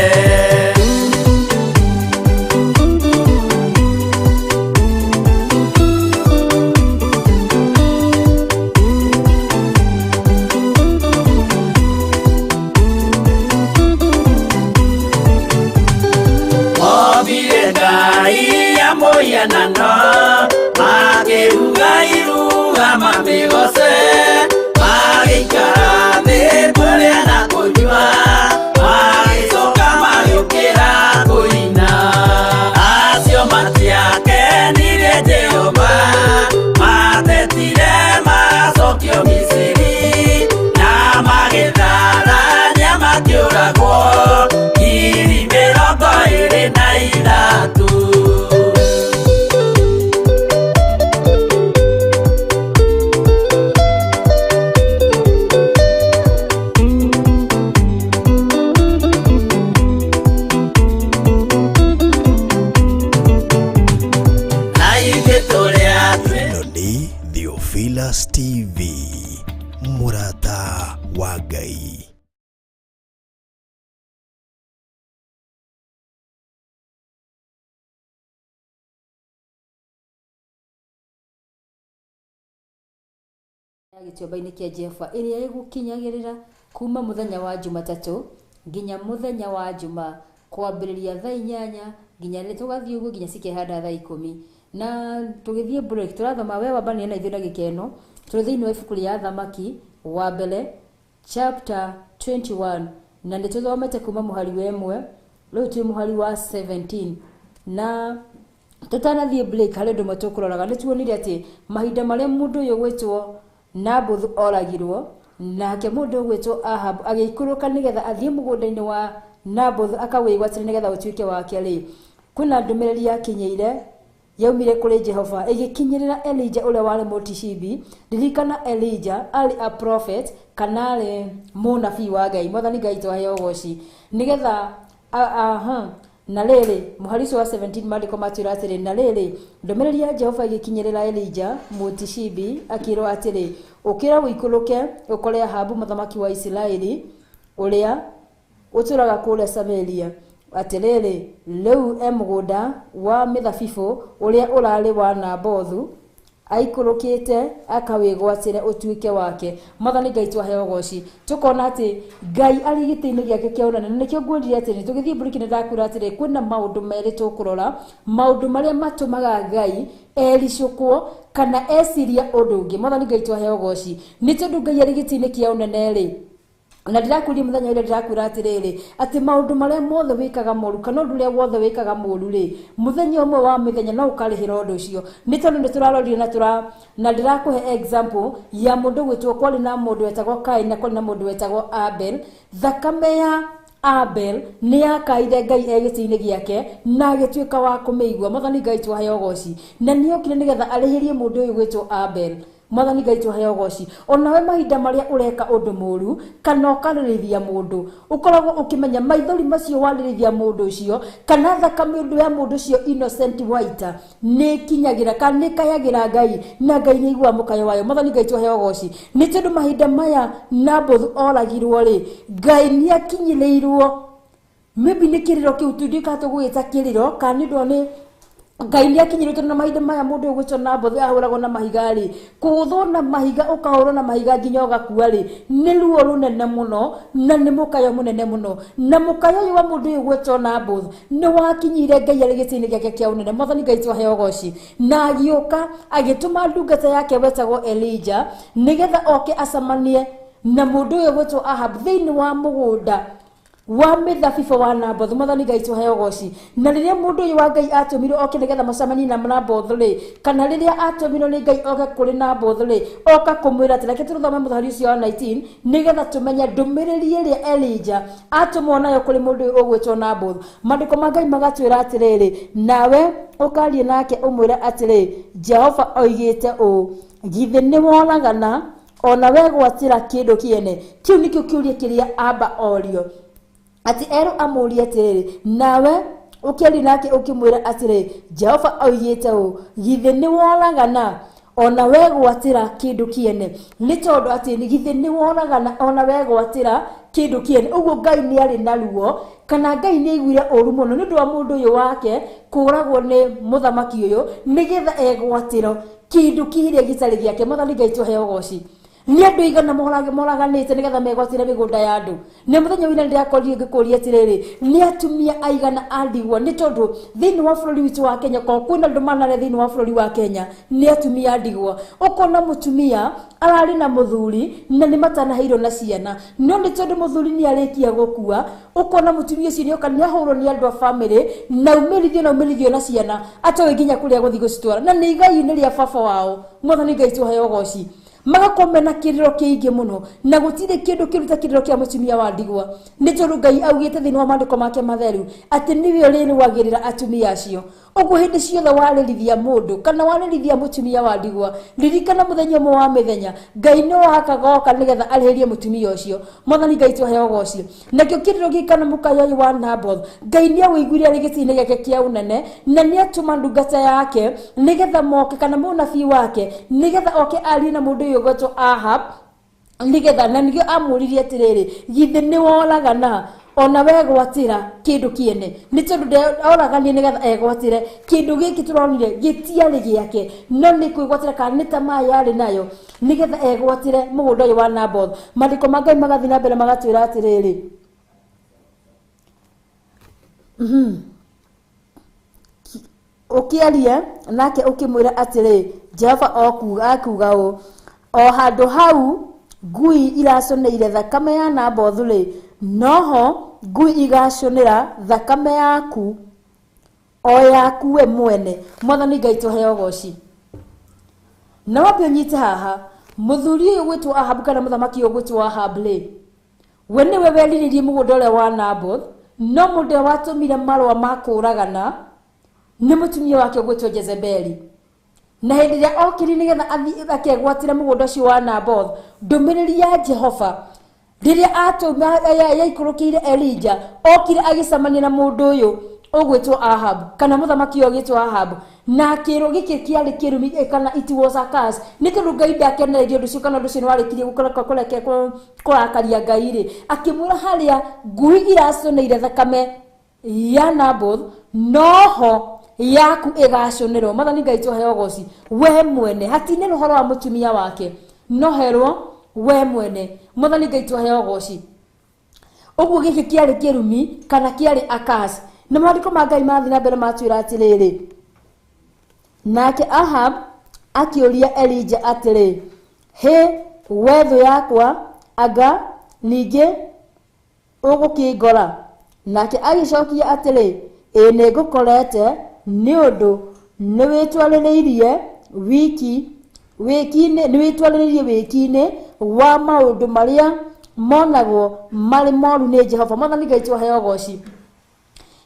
Ombire Ngai ya mũhianano makĩruga iruga mamĩgoce magĩikara thĩ kũrĩa na kũnyua magĩcoka magĩũkĩra kũina. Acio matiakenirie Jehova matetire macokio Misiri na magĩtharania makĩũragwo 23,000. Na ithuĩ tũrĩ atĩ Ĩno nĩ Theophilus TV, mũrata wa Ngai. Gĩtuamba-inĩ kĩa Jehova ĩrĩa ĩgũkinyagĩrĩra kuma mũthenya wa Jumatatũ nginya mũthenya wa Juma kwambĩrĩria thaa 8 nginya rĩrĩa tũgathiĩ ũguo nginya cikehanda thaa 10. Na tũgĩthiĩ break tũrathoma we wambania na ithuĩ na gĩkeno tũrĩ thĩinĩ wa ibuku rĩa Athamaki wa mbere chapter 21 na nĩ tũthomete kuma mũhari wa 1 rĩu twĩ mũhari wa 17. Na tũtanathiĩ break harĩ ũndũ ũmwe tũkũroraga nĩ tuonire atĩ mahinda marĩa mũndũ ũyũ gwĩtwo Nabothu oragirwo nake mũndũ ũgwĩtwo Ahab agĩikũrũka nĩgetha athiĩ mũgũnda-inĩ wa Nabothu akawĩgwatĩre nĩgetha ũtuĩke wake rĩ, kwĩna ndũmĩrĩri yakinyĩire yaumire kũrĩ Jehova ĩgĩkinyĩrĩra Elijah ũrĩa warĩ Mũtishibi. Ririkana Elijah arĩ a prophet kana arĩ mũnabii wa Ngai. Mwathani Ngai twaheo ũgoci nĩgetha na rĩrĩ mũhari ũcio wa 17 maandĩko matwĩra atĩrĩ, na rĩrĩ ndũmĩrĩri ya Jehova ĩgĩkinyĩrĩra Elijah Mũtishibi akĩrwo atĩrĩ, ũkĩra ũikũrũke ũkore Ahabu mũthamaki wa Isiraeli ũrĩa ũtũũraga kũrĩa Samaria. Atĩrĩrĩ, rĩu e mũgũnda wa mĩthabibũ ũrĩa ũrarĩ wa Nabothu Aikũrũkĩte akawĩgwatĩre ũtuĩke wake. Mwathani Ngai twaheo goci. Tukona atĩ Ngai arĩ gĩtĩ-inĩ gĩake kĩa ũnene. Na nĩkĩo ngwĩrire atĩrĩ, tũgĩthiĩ mburiki nĩ ndakwĩra atĩrĩ, kwĩna maũndũ merĩ tũkũrora, maũndũ marĩa matũmaga Ngai ericũkwo kana eciria ũndũ ũngĩ. Mwathani Ngai twaheo goci. Nĩ tondũ Ngai arĩ gĩtĩ-inĩ kĩa ũnene rĩ, na ndĩrakwĩria mũthenya ũrĩa ndĩrakwĩra atĩrĩrĩ, atĩ maũndũ marĩa mothe wĩkaga moru kana ũndũ ũrĩa wothe wĩkaga moru rĩ, mũthenya ũmwe wa mĩthenya no ũkarĩhĩra ũndũ ũcio. Nĩ tondũ nĩ tũrarorire na ndĩrakũhe example ya mũndũ gwĩtwo, kwarĩ na mũndũ wetagwo Kain na kwarĩ na mũndũ wetagwo Abel. Thakame ya Abel nĩ yakaire Ngai e gĩtĩ-inĩ gĩake na agĩtuĩka wa kũmĩigua. Mwathani Ngai twaheo goci. Na nĩokire nĩgetha arĩhĩrie mũndũ ũyũ gwĩtwo Abel. Mwathani Ngai twaheo goci. Onawe mahinda marĩa ũreka ũndũ mũru kana ũkarĩrĩria mũndũ, ũkoragwo ũkĩmenya maithori macio warĩrĩria mũndũ ũcio kana thakame ũndũ ya mũndũ ũcio innocent white nĩ kinyagĩra kana nĩ kayagĩra Ngai, na Ngai nĩ aiguaga mũkayo wayo. Mwathani Ngai twaheo goci. Nĩ tondũ mahinda maya Nabothu oragirwo rĩ, Ngai nĩ akinyĩrĩirwo maybe nĩ kĩrĩro kĩu tũndĩka tũgũgĩta kĩrĩro kana nĩ ũndũ nĩ Ngai nĩ akinyĩrĩtwo tondũ na mahinda maya mũndũ ũyũ gwĩtwo Nabothu ahũragwo na mahiga rĩ, kũgũthwo na mahiga ũkahũrwo na mahiga nginya ũgakua rĩ, nĩ ruo rũnene mũno na nĩ mũkayo mũnene mũno. Na mũkayo ũyũ wa mũndũ ũyũ gwĩtwo Nabothu nĩ wakinyire Ngai arĩ gĩtĩ-inĩ gĩake kĩa ũnene. Mwathani Ngai twaheo goci. Na agĩũka agĩtũma ndungata yake wetagwo Elijah nĩgetha oke acemanie na mũndũ ũyũ gwĩtwo Ahab thĩinĩ wa mũgũnda wa mĩthabibũ wa Nabothu. Mwathani Ngai twaheo goci. Na rĩrĩa mũndũ ũyũ wa Ngai atũmirwo oke nĩgetha macemanie na Nabothu rĩ, kana rĩrĩa atũmirwo nĩ Ngai oke kũrĩ Nabothu rĩ, oka kũmwĩra atĩ reke tũthome mũthari ũcio wa 19 nĩgetha tũmenye ndũmĩrĩri ĩrĩa Elijah atũmwo nayo kũrĩ mũndũ ũyũ ũgwĩtwo Nabothu. Maandĩko ma Ngai magatwĩra atĩrĩrĩ, nawe ũkarie nake ũmwĩre atĩrĩ, Jehova oigĩte ũũ, githĩ nĩ woragana ona wegwatĩra kĩndũ kĩene? Kĩu nĩkĩo kĩũria kĩrĩa amba orio. Ati erũ amũrie atĩrĩrĩ, nawe ũkĩaria nake ũkĩmwĩra atĩrĩ, Jehova oigĩte ũũ, githĩ nĩ woragana ona wegwatĩra kĩndũ kĩene? Nĩ tondũ atĩ githĩ nĩ woragana ona wegwatĩra kĩndũ kĩene? Ũguo Ngai nĩ arĩ na ruo kana Ngai nĩ aiguire ũru mũno nĩ ũndũ wa mũndũ ũyũ wake kũragwo nĩ mũthamaki ũyũ nĩgetha egwatĩro kĩndũ kĩrĩa gĩtarĩ gĩake. Mwathani Ngai twaheo goci. Nĩ andũ aigana moraganĩte nĩgetha megwatĩre mĩgũnda ya andũ. Nĩ mũthenya wĩna ndĩrakorire ngĩkũria atĩrĩrĩ, nĩ atumia aigana a ndigwa? Nĩ tondũ thĩinĩ wa bũrũri witũ wa Kenya, korwo kwĩna andũ manare thĩinĩ wa bũrũri wa Kenya nĩ atumia a ndigwa. Ũkona mũtumia ararĩ na mũthuri na nĩ matanaheirwo na ciana, no nĩ tondũ mũthuri nĩ arĩkia gũkua, ũkona mũtumia ũcio nĩoka nĩahũrwo nĩ andũ a bamĩrĩ na umĩrithio na ciana atoĩ nginya kũrĩa gũthiĩ gũcitwara, na nĩ igai-inĩ rĩa baba wao. Mwathani Ngai twaheo goci. Magakorwo mena kĩrĩro kĩingĩ mũno na gũtirĩ kĩndũ kĩruta kĩrĩro kĩa mũtumia wa ndigwa. Nĩ tondũ Ngai augĩte thĩinĩ wa maandĩko make matheru atĩ nĩwe ũrĩrũagĩrĩra atumia acio. Ũguo hĩndĩ ciothe warĩrithia mũndũ kana warĩrithia mũtumia wa ndigwa, ririkana mũthenya ũmwe wa mĩthenya Ngai no akagoka nĩgetha arĩhĩrie mũtumia ũcio. Mwathani Ngai twaheo goci. Nakĩo kĩrĩro gĩkĩ kana mũkayo ũyũ wa Naboth, Ngai nĩ awĩiguire arĩ gĩtĩ-inĩ gĩake kĩa ũnene na nĩ atũma ndungata yake nĩgetha moke kana mũnabii wake nĩgetha oke arie na mũndũ ũyũ ũgwĩtwo Ahab nĩgetha na nĩkĩo amũririe atĩrĩrĩ, githĩ nĩ woragana ona wegwatĩra kĩndũ kĩene? Nĩ tondũ oraganie nĩgetha egwatĩre kĩndũ gĩkĩ tũronire gĩtiarĩ gĩake, no nĩ kwĩgwatĩra kana nĩ tamaa yarĩ nayo nĩgetha egwatĩre mũgũnda ũyũ wa Naboth. Maandĩko ma Ngai magathiĩ na mbere magatwĩra atĩrĩrĩ, ũkĩarie nake ũkĩmwĩra atĩrĩ, Jehova akuga ũũ, o handũ hau ngui iraconeire thakame ya Nabothu rĩ, noho ngui igaconera thakame yaku o yaku we mwene. Mwathani Ngai tũheo goci. Na wambe ũnyite haha, mũthuri ũyũ gwĩtwo Ahab kana mũthamaki ũyũ gwĩtwo Ahab rĩ, we nĩwe werirĩirie mũgũnda ũrĩa wa Naboth, no mũndũ ũrĩa watũmire marũa ma kũũragana nĩ mũtumia wake ũgwĩtwo Jezebeli. Na hĩndĩ ĩrĩa okire nĩgetha athiĩ akegwatĩre mũgũnda ũcio wa Naboth, ndũmĩrĩri ya Jehova rĩrĩa yaikũrũkĩire Elijah, okire agĩcemania na mũndũ ũyũ ũgwĩtwo Ahab kana mũthamaki ũyũ ũgwĩtwo Ahab, na akĩrwo gĩkĩ kĩarĩ kĩrumi kana it was a curse. Nĩ tondũ Ngai ndakenereirie ũndũ ũcio kana ũndũ ũcio nĩ warĩkirie kũrakaria Ngai rĩ, akĩmwĩra harĩa ngui iraconeire thakame ya Naboth noho yaku ĩgacũnĩrwo. Mwathani Ngai tũheo ũgoci we mwene, hatinĩ ũhoro wa mũtumia wake, no herwo we mwene. Mwathani Ngai tũheo ũgoci. Ũguo gĩkĩ kĩarĩ kĩrumi kana kĩarĩ akas. Na maandĩko ma Ngai mathiĩ na mbere matwĩra atĩrĩrĩ, nake Ahab akĩũria Elija atĩrĩ, hĩ we thũ yakwa, anga ningĩ ũgũkĩngora? Nake agĩcokia atĩrĩ, ĩĩ nĩngũkorete, nĩ ũndũ nĩwĩtwarĩrĩirie wĩki-inĩ wa maũndũ marĩa monagwo marĩ moru nĩ Jehova. Mwathani Ngai tũheo ũgoci.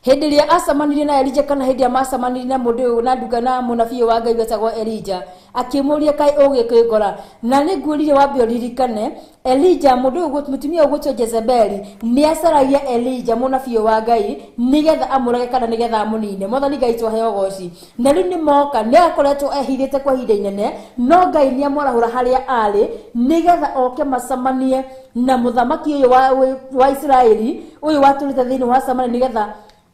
Hĩndĩ ĩrĩa acemanirie na Elija, kana hĩndĩ ĩrĩa macemanirie na mũndũ ũyũ na nduga na mũnabii wa Ngai wetagwo Elija, akĩmũũria kaĩ ũgĩkĩngora? Na nĩngwĩrire wambe ũririkane, Elija mũndũ ũyũ mũtumia ũgwĩtwo Jezebeli nĩ acaragia Elija mũnabii wa Ngai nĩgetha amũrage kana nĩgetha amũnine. Mwathani Ngai tũheo ũgoci. Na rĩu nĩ moka, nĩ akoretwo ehithĩte kwa ihinda inene, no Ngai nĩ amwarahũra harĩa arĩ nĩgetha oke macemanie na mũthamaki ũyũ wa Isiraeli ũyũ watũrĩte thĩinĩ wa Samaria, nĩgetha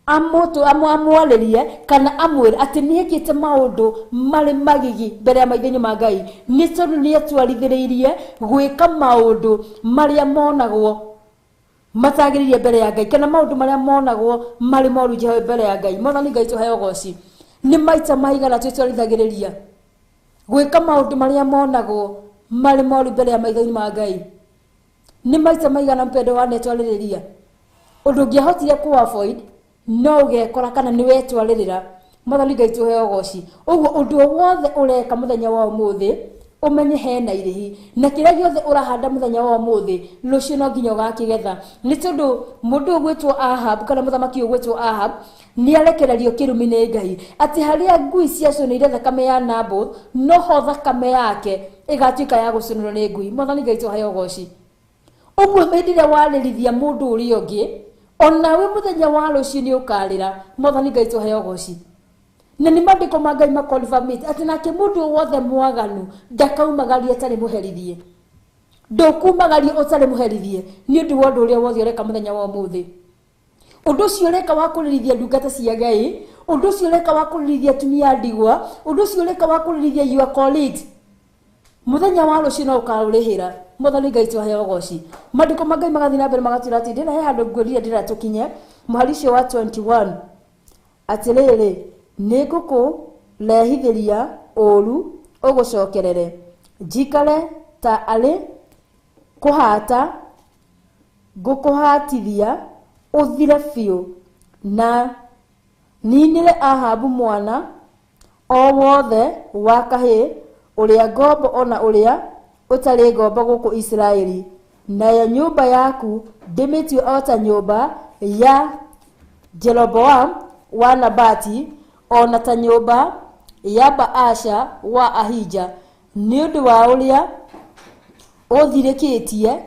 amwarĩrie kana amwĩre atĩ nĩekĩte maũndũ marĩ magigi mbere ya maitho-inĩ ma Ngai, nĩ tondũ nĩetwarithĩrĩirie gwĩka maũndũ marĩa monagwo matagĩrĩire mbere ya Ngai, kana maũndũ marĩa monagwo marĩ moru Jehova mbere ya Ngai. Mwathani Ngai tũheo ũgoci. Nĩ maita maigana twĩtwarithagĩrĩria gwĩka maũndũ marĩa monagwo marĩ moru mbere ya maitho-inĩ ma Ngai? Nĩ maita maigana mpendo wanetwarĩrĩria ũndũ ũngĩahotire kũ avoid no ũgekora kana nĩ wetwarĩrĩra? Mwathani Ngai tũheo ũgoci. Ũguo ũndũ o wothe ũreka mũthenya wa ũmũthĩ ũmenye hena irĩhi, na kĩrĩa gĩothe ũrahanda mũthenya wa ũmũthĩ rũciũ no nginya ũgakĩgetha. Nĩ tondũ mũndũ ũgwĩtwo Ahab kana mũthamaki ũgwĩtwo Ahab nĩ arekererio kĩrumi nĩ Ngai atĩ harĩa ngui ciacũnĩire thakame ya Naboth, noho thakame yake ĩgatuĩka ya gũcũnĩrwo nĩ ngui. Mwathani Ngai tũheo ũgoci. Ũguo hĩndĩ ĩrĩa warĩrithia mũndũ ũrĩa ũngĩ, onawe mũthenya wa rũciũ nĩ ũkarĩra. Mwathani Ngai tũheo ũgoci. Na nĩ maandĩko ma Ngai makonfirmĩte atĩ nake mũndũ wothe mwaganu ndakaumagario atarĩ mũherithie. Ndũkumagario ũtarĩ mũherithie nĩ ũndũ wa ũndũ ũrĩa wothe ũreka mũthenya wa ũmũthĩ. Ũndũ ũcio ũreka wa kũrĩrithia ndungata cia Ngai, ũndũ ũcio ũreka wa kũrĩrithia atumia a ndigwa, ũndũ ũcio ũreka wa kũrĩrithia your colleagues, mũthenya wa rũciũ no ũkaũrĩhĩra. Mwathani Ngai tũheo ũgoci. Maandĩko ma Ngai magathiĩ na mbere magatwĩra atĩ ndĩra he handũ ngwĩrire ndĩra tũkinye mũhari ũcio wa 21, atĩrĩrĩ, nĩngũkũrehithĩria ũũru ũgũcokerere, njikare ta arĩ kũhata ngũkũhatithia ũthire biũ, na ninĩre Ahabu mwana o wothe wa kahĩĩ, ũrĩa ngombo ona ũrĩa ũtarĩ ngombo gũkũ Isiraeli. Nayo nyũmba yaku ndĩmĩtue o ta nyũmba ya Jeroboam wa Nabati, ona ta nyũmba ya Baasha wa Ahija, nĩ ũndũ wa ũrĩa ũthirĩkĩtie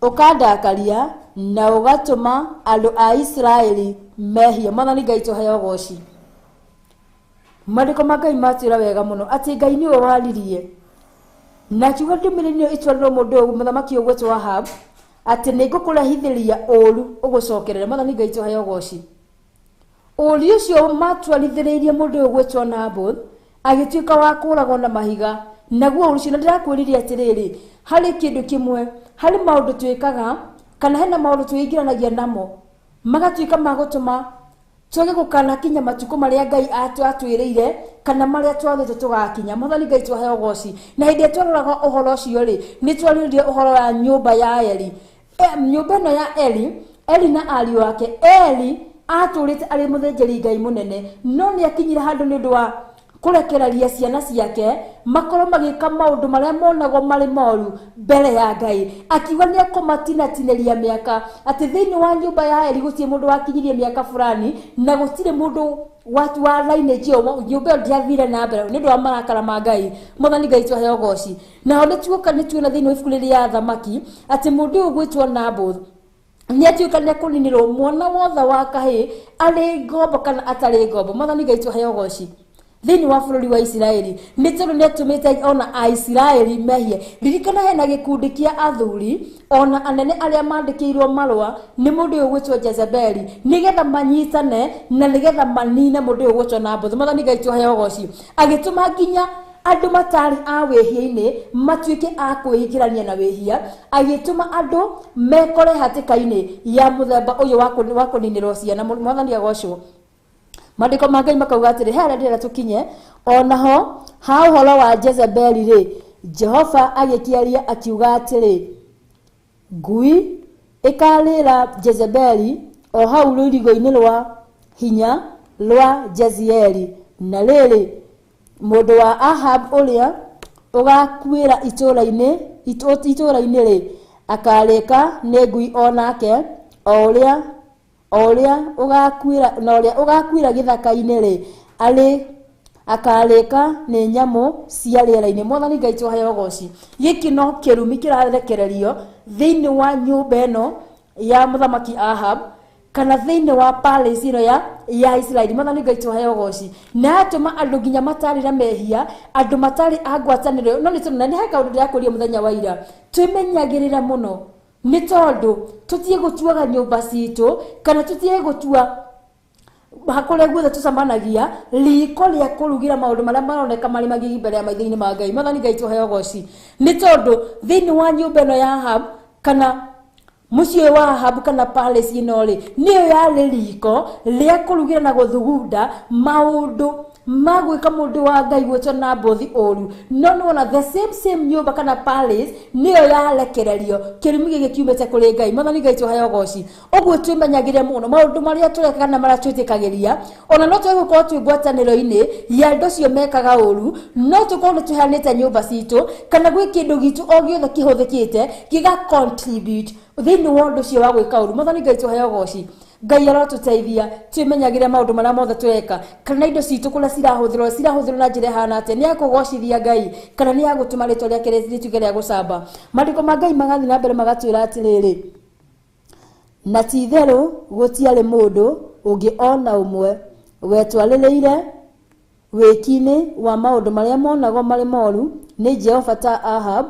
ũkandakaria na ũgatũma andũ a Isiraeli mehie. Mwathani Ngai tũheo ũgoci. Maandĩko ma Ngai matwĩra wega mũno atĩ Ngai nĩwe waririe na akiuga ndũmĩrĩri ĩyo ĩtwarĩrwo mũndũ ũyũ mũthamaki ũgwĩtwo Ahab atĩ nĩngũkũrehithĩria ũũru ũgũcokerere. Mwathani Ngai tũheo ũgoci. Ũũru ũcio matwarithĩrĩirie mũndũ ũyũ ũgwĩtwo Naboth agĩtuĩka wa kũũragwo na mahiga. Naguo ũũru ũcio, na ndĩrakwĩrire atĩrĩrĩ, harĩ kĩndũ kĩmwe, harĩ maũndũ twĩkaga kana hena maũndũ twĩingĩranagia namo magatuĩka ma gũtũma twage gũkanakinya matukũ marĩa Ngai atwĩrĩire kana marĩa twathĩtwo tũgakinya. Mwathani Ngai tũheo ũgoci. Na hĩndĩ ĩrĩa twaroraga ũhoro ũcio rĩ, nĩ twarĩrĩria ũhoro wa nyũmba ya Eli. Nyũmba ĩno ya Eli, Eli na ariũ ake. Eli atũrĩte arĩ mũthĩnjĩri Ngai mũnene, no nĩ akinyire handũ nĩ ũndũ wa kũrekereria ciana ciake makorwo magĩka maũndũ marĩa monagwo marĩ moru mbere ya Ngai. Akiuga nĩ ekũmatinatinĩria mĩaka, atĩ thĩinĩ wa nyũmba ya Eli gũtirĩ mũndũ wakinyirie mĩaka fulani, na gũtirĩ mũndũ wa lineage ĩyo, nyũmba ĩyo ndĩathire na mbere nĩ ũndũ wa marakara ma Ngai. Mwathani Ngai tũheo ũgoci. Naho nĩ tuoka nĩ tuona thĩinĩ wa ibuku rĩrĩ rĩa Athamaki atĩ mũndũ ũyũ ũgwĩtwo Naboth nĩ atuĩka nĩ ekũninĩrwo mwana wothe wa kahĩĩ, arĩ ngombo kana atarĩ ngombo. Mwathani Ngai tũheo ũgoci. Thĩinĩ wa bũrũri wa Isiraeli nĩ tondũ nĩ atũmĩte ona Aisiraeli mehie. Ririkana hena gĩkundi kĩa athuri ona anene arĩa mandĩkĩirwo marũa nĩ mũndũ ũyũ gwĩtwo Jezebeli nĩgetha manyitane na nĩgetha manine mũndũ ũyũ gwĩtwo Nabothu. Mwathani Ngai tũheo ũgoci. Agĩtũma nginya andũ matarĩ a wĩhia-inĩ matuĩke a kwĩingĩrania na wĩhia, agĩtũma andũ mekore hatĩka-inĩ ya mũthemba ũyũ wa kũninĩrwo ciana. Mwathani agocwo. Maandĩko ma Ngai makauga atĩrĩ, he harĩa ndĩrenda tũkinye onaho ha ũhoro wa Jezebeli rĩ, Jehova agĩkĩaria akiuga atĩrĩ, ngui ĩkarĩra Jezebeli o hau rũirigo-inĩ rwa hinya rwa Jezieli, na rĩrĩ mũndũ wa Ahab ũrĩa ũgakuĩra itũũra-inĩ rĩ akarĩka nĩ ngui onake, o ũrĩa ũgakuĩra na ũrĩa ũgakuĩra gĩthaka-inĩ rĩ arĩ akarĩka nĩ nyamũ cia rĩera-inĩ. Mwathani Ngai tũheo ũgoci. Gĩkĩ no kĩrumi kĩrarekererio thĩinĩ wa nyũmba ĩno ya mũthamaki Ahab kana thĩinĩ wa palace ĩno ya Isiraeli. Mwathani Ngai tũheo ũgoci. Na atũma andũ nginya matarĩ na mehia, andũ matarĩ a ngwatanĩro. No nĩ tondũ na nĩ he kaũndũ ndĩrakũria mũthenya wa ira, twĩmenyagĩrĩra mũno nĩ tondũ tũtige gũtuaga nyũmba citũ kana tũtige gũtua kũrĩa guothe tũcemanagia riko rĩa kũrugĩra maũndũ marĩa maroneka marĩ magigi mbere ya maitho-inĩ ma Ngai. Mwathani Ngai tũheo ũgoci. Nĩ tondũ thĩinĩ wa nyũmba ĩno ya Ahab kana mũciĩ wa Ahab kana palace ĩno rĩ, nĩyo yarĩ riko rĩa kũrugĩra na gũthugunda maũndũ ma gwĩka mũndũ wa Ngai gwĩtwo Nabothi ũru. No nĩwona the same nyũmba kana palace nĩyo yarekererio kĩrumi gĩkĩ kiumĩte kũrĩ Ngai. Mwathani Ngai tũheo ũgoci. Ũguo twĩmenyagĩre mũno maũndũ marĩa tũreka kana marĩa twĩtĩkagĩria. Ona no twage gũkorwo twĩ ngwatanĩro-inĩ ya andũ acio mekaga ũru, no tũkorwo nĩ tũheanĩte nyũmba citũ kana gwĩ kĩndũ gitũ o gĩothe kĩhũthĩkĩte gĩga contribute thĩinĩ wa ũndũ ũcio wa gwĩka ũru. Mwathani Ngai tũheo ũgoci. Ngai arotũteithia twĩmenyagĩre maũndũ marĩa mothe tũreka kana indo citũ kũrĩa cirahũthĩrwo na njĩra ĩhana atĩa, nĩ ya kũgocithia Ngai kana nĩ ya gũtũma rĩtwa rĩake rĩtuĩke rĩa gũcamba. Maandĩko ma Ngai magathiĩ na mbere magatwĩra atĩrĩrĩ, na ti itherũ gũtiarĩ mũndũ ũngĩ ona ũmwe wetwarĩrĩire wĩki-inĩ wa maũndũ marĩa monagwo marĩ moru nĩ Jehova ta Ahab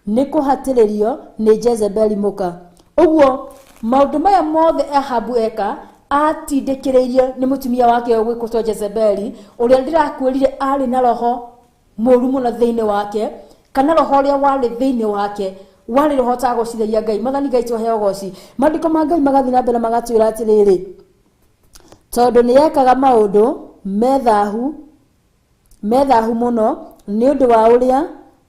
nĩ kũhatĩrĩrio nĩ Jezebeli mũka. Ũguo maũndũ maya mothe Ahabu eka atindĩkĩrĩirio nĩ mũtumia wake ũgwĩtwo Jezebeli, ũrĩa ndĩrakwĩrire arĩ na roho mũru mũno thĩinĩ wake, kana roho ũrĩa warĩ thĩinĩ wake warĩ roho ũtagocithagia Ngai. Mwathani Ngai tũheo ũgoci. Maandĩko ma Ngai magathiĩ na mbere magatwĩra atĩrĩrĩ, tondũ nĩ ekaga maũndũ me thahu mũno nĩ ũndũ wa ũrĩa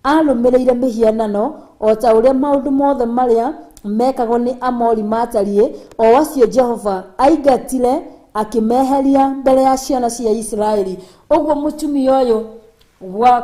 arũmĩrĩire mĩhianano, o ta ũrĩa maũndũ mothe marĩa mekagwo nĩ Amori matariĩ, o acio Jehova aingatire akĩmeheria mbere ya ciana cia Isiraeli. Ũguo mũtumia ũyũ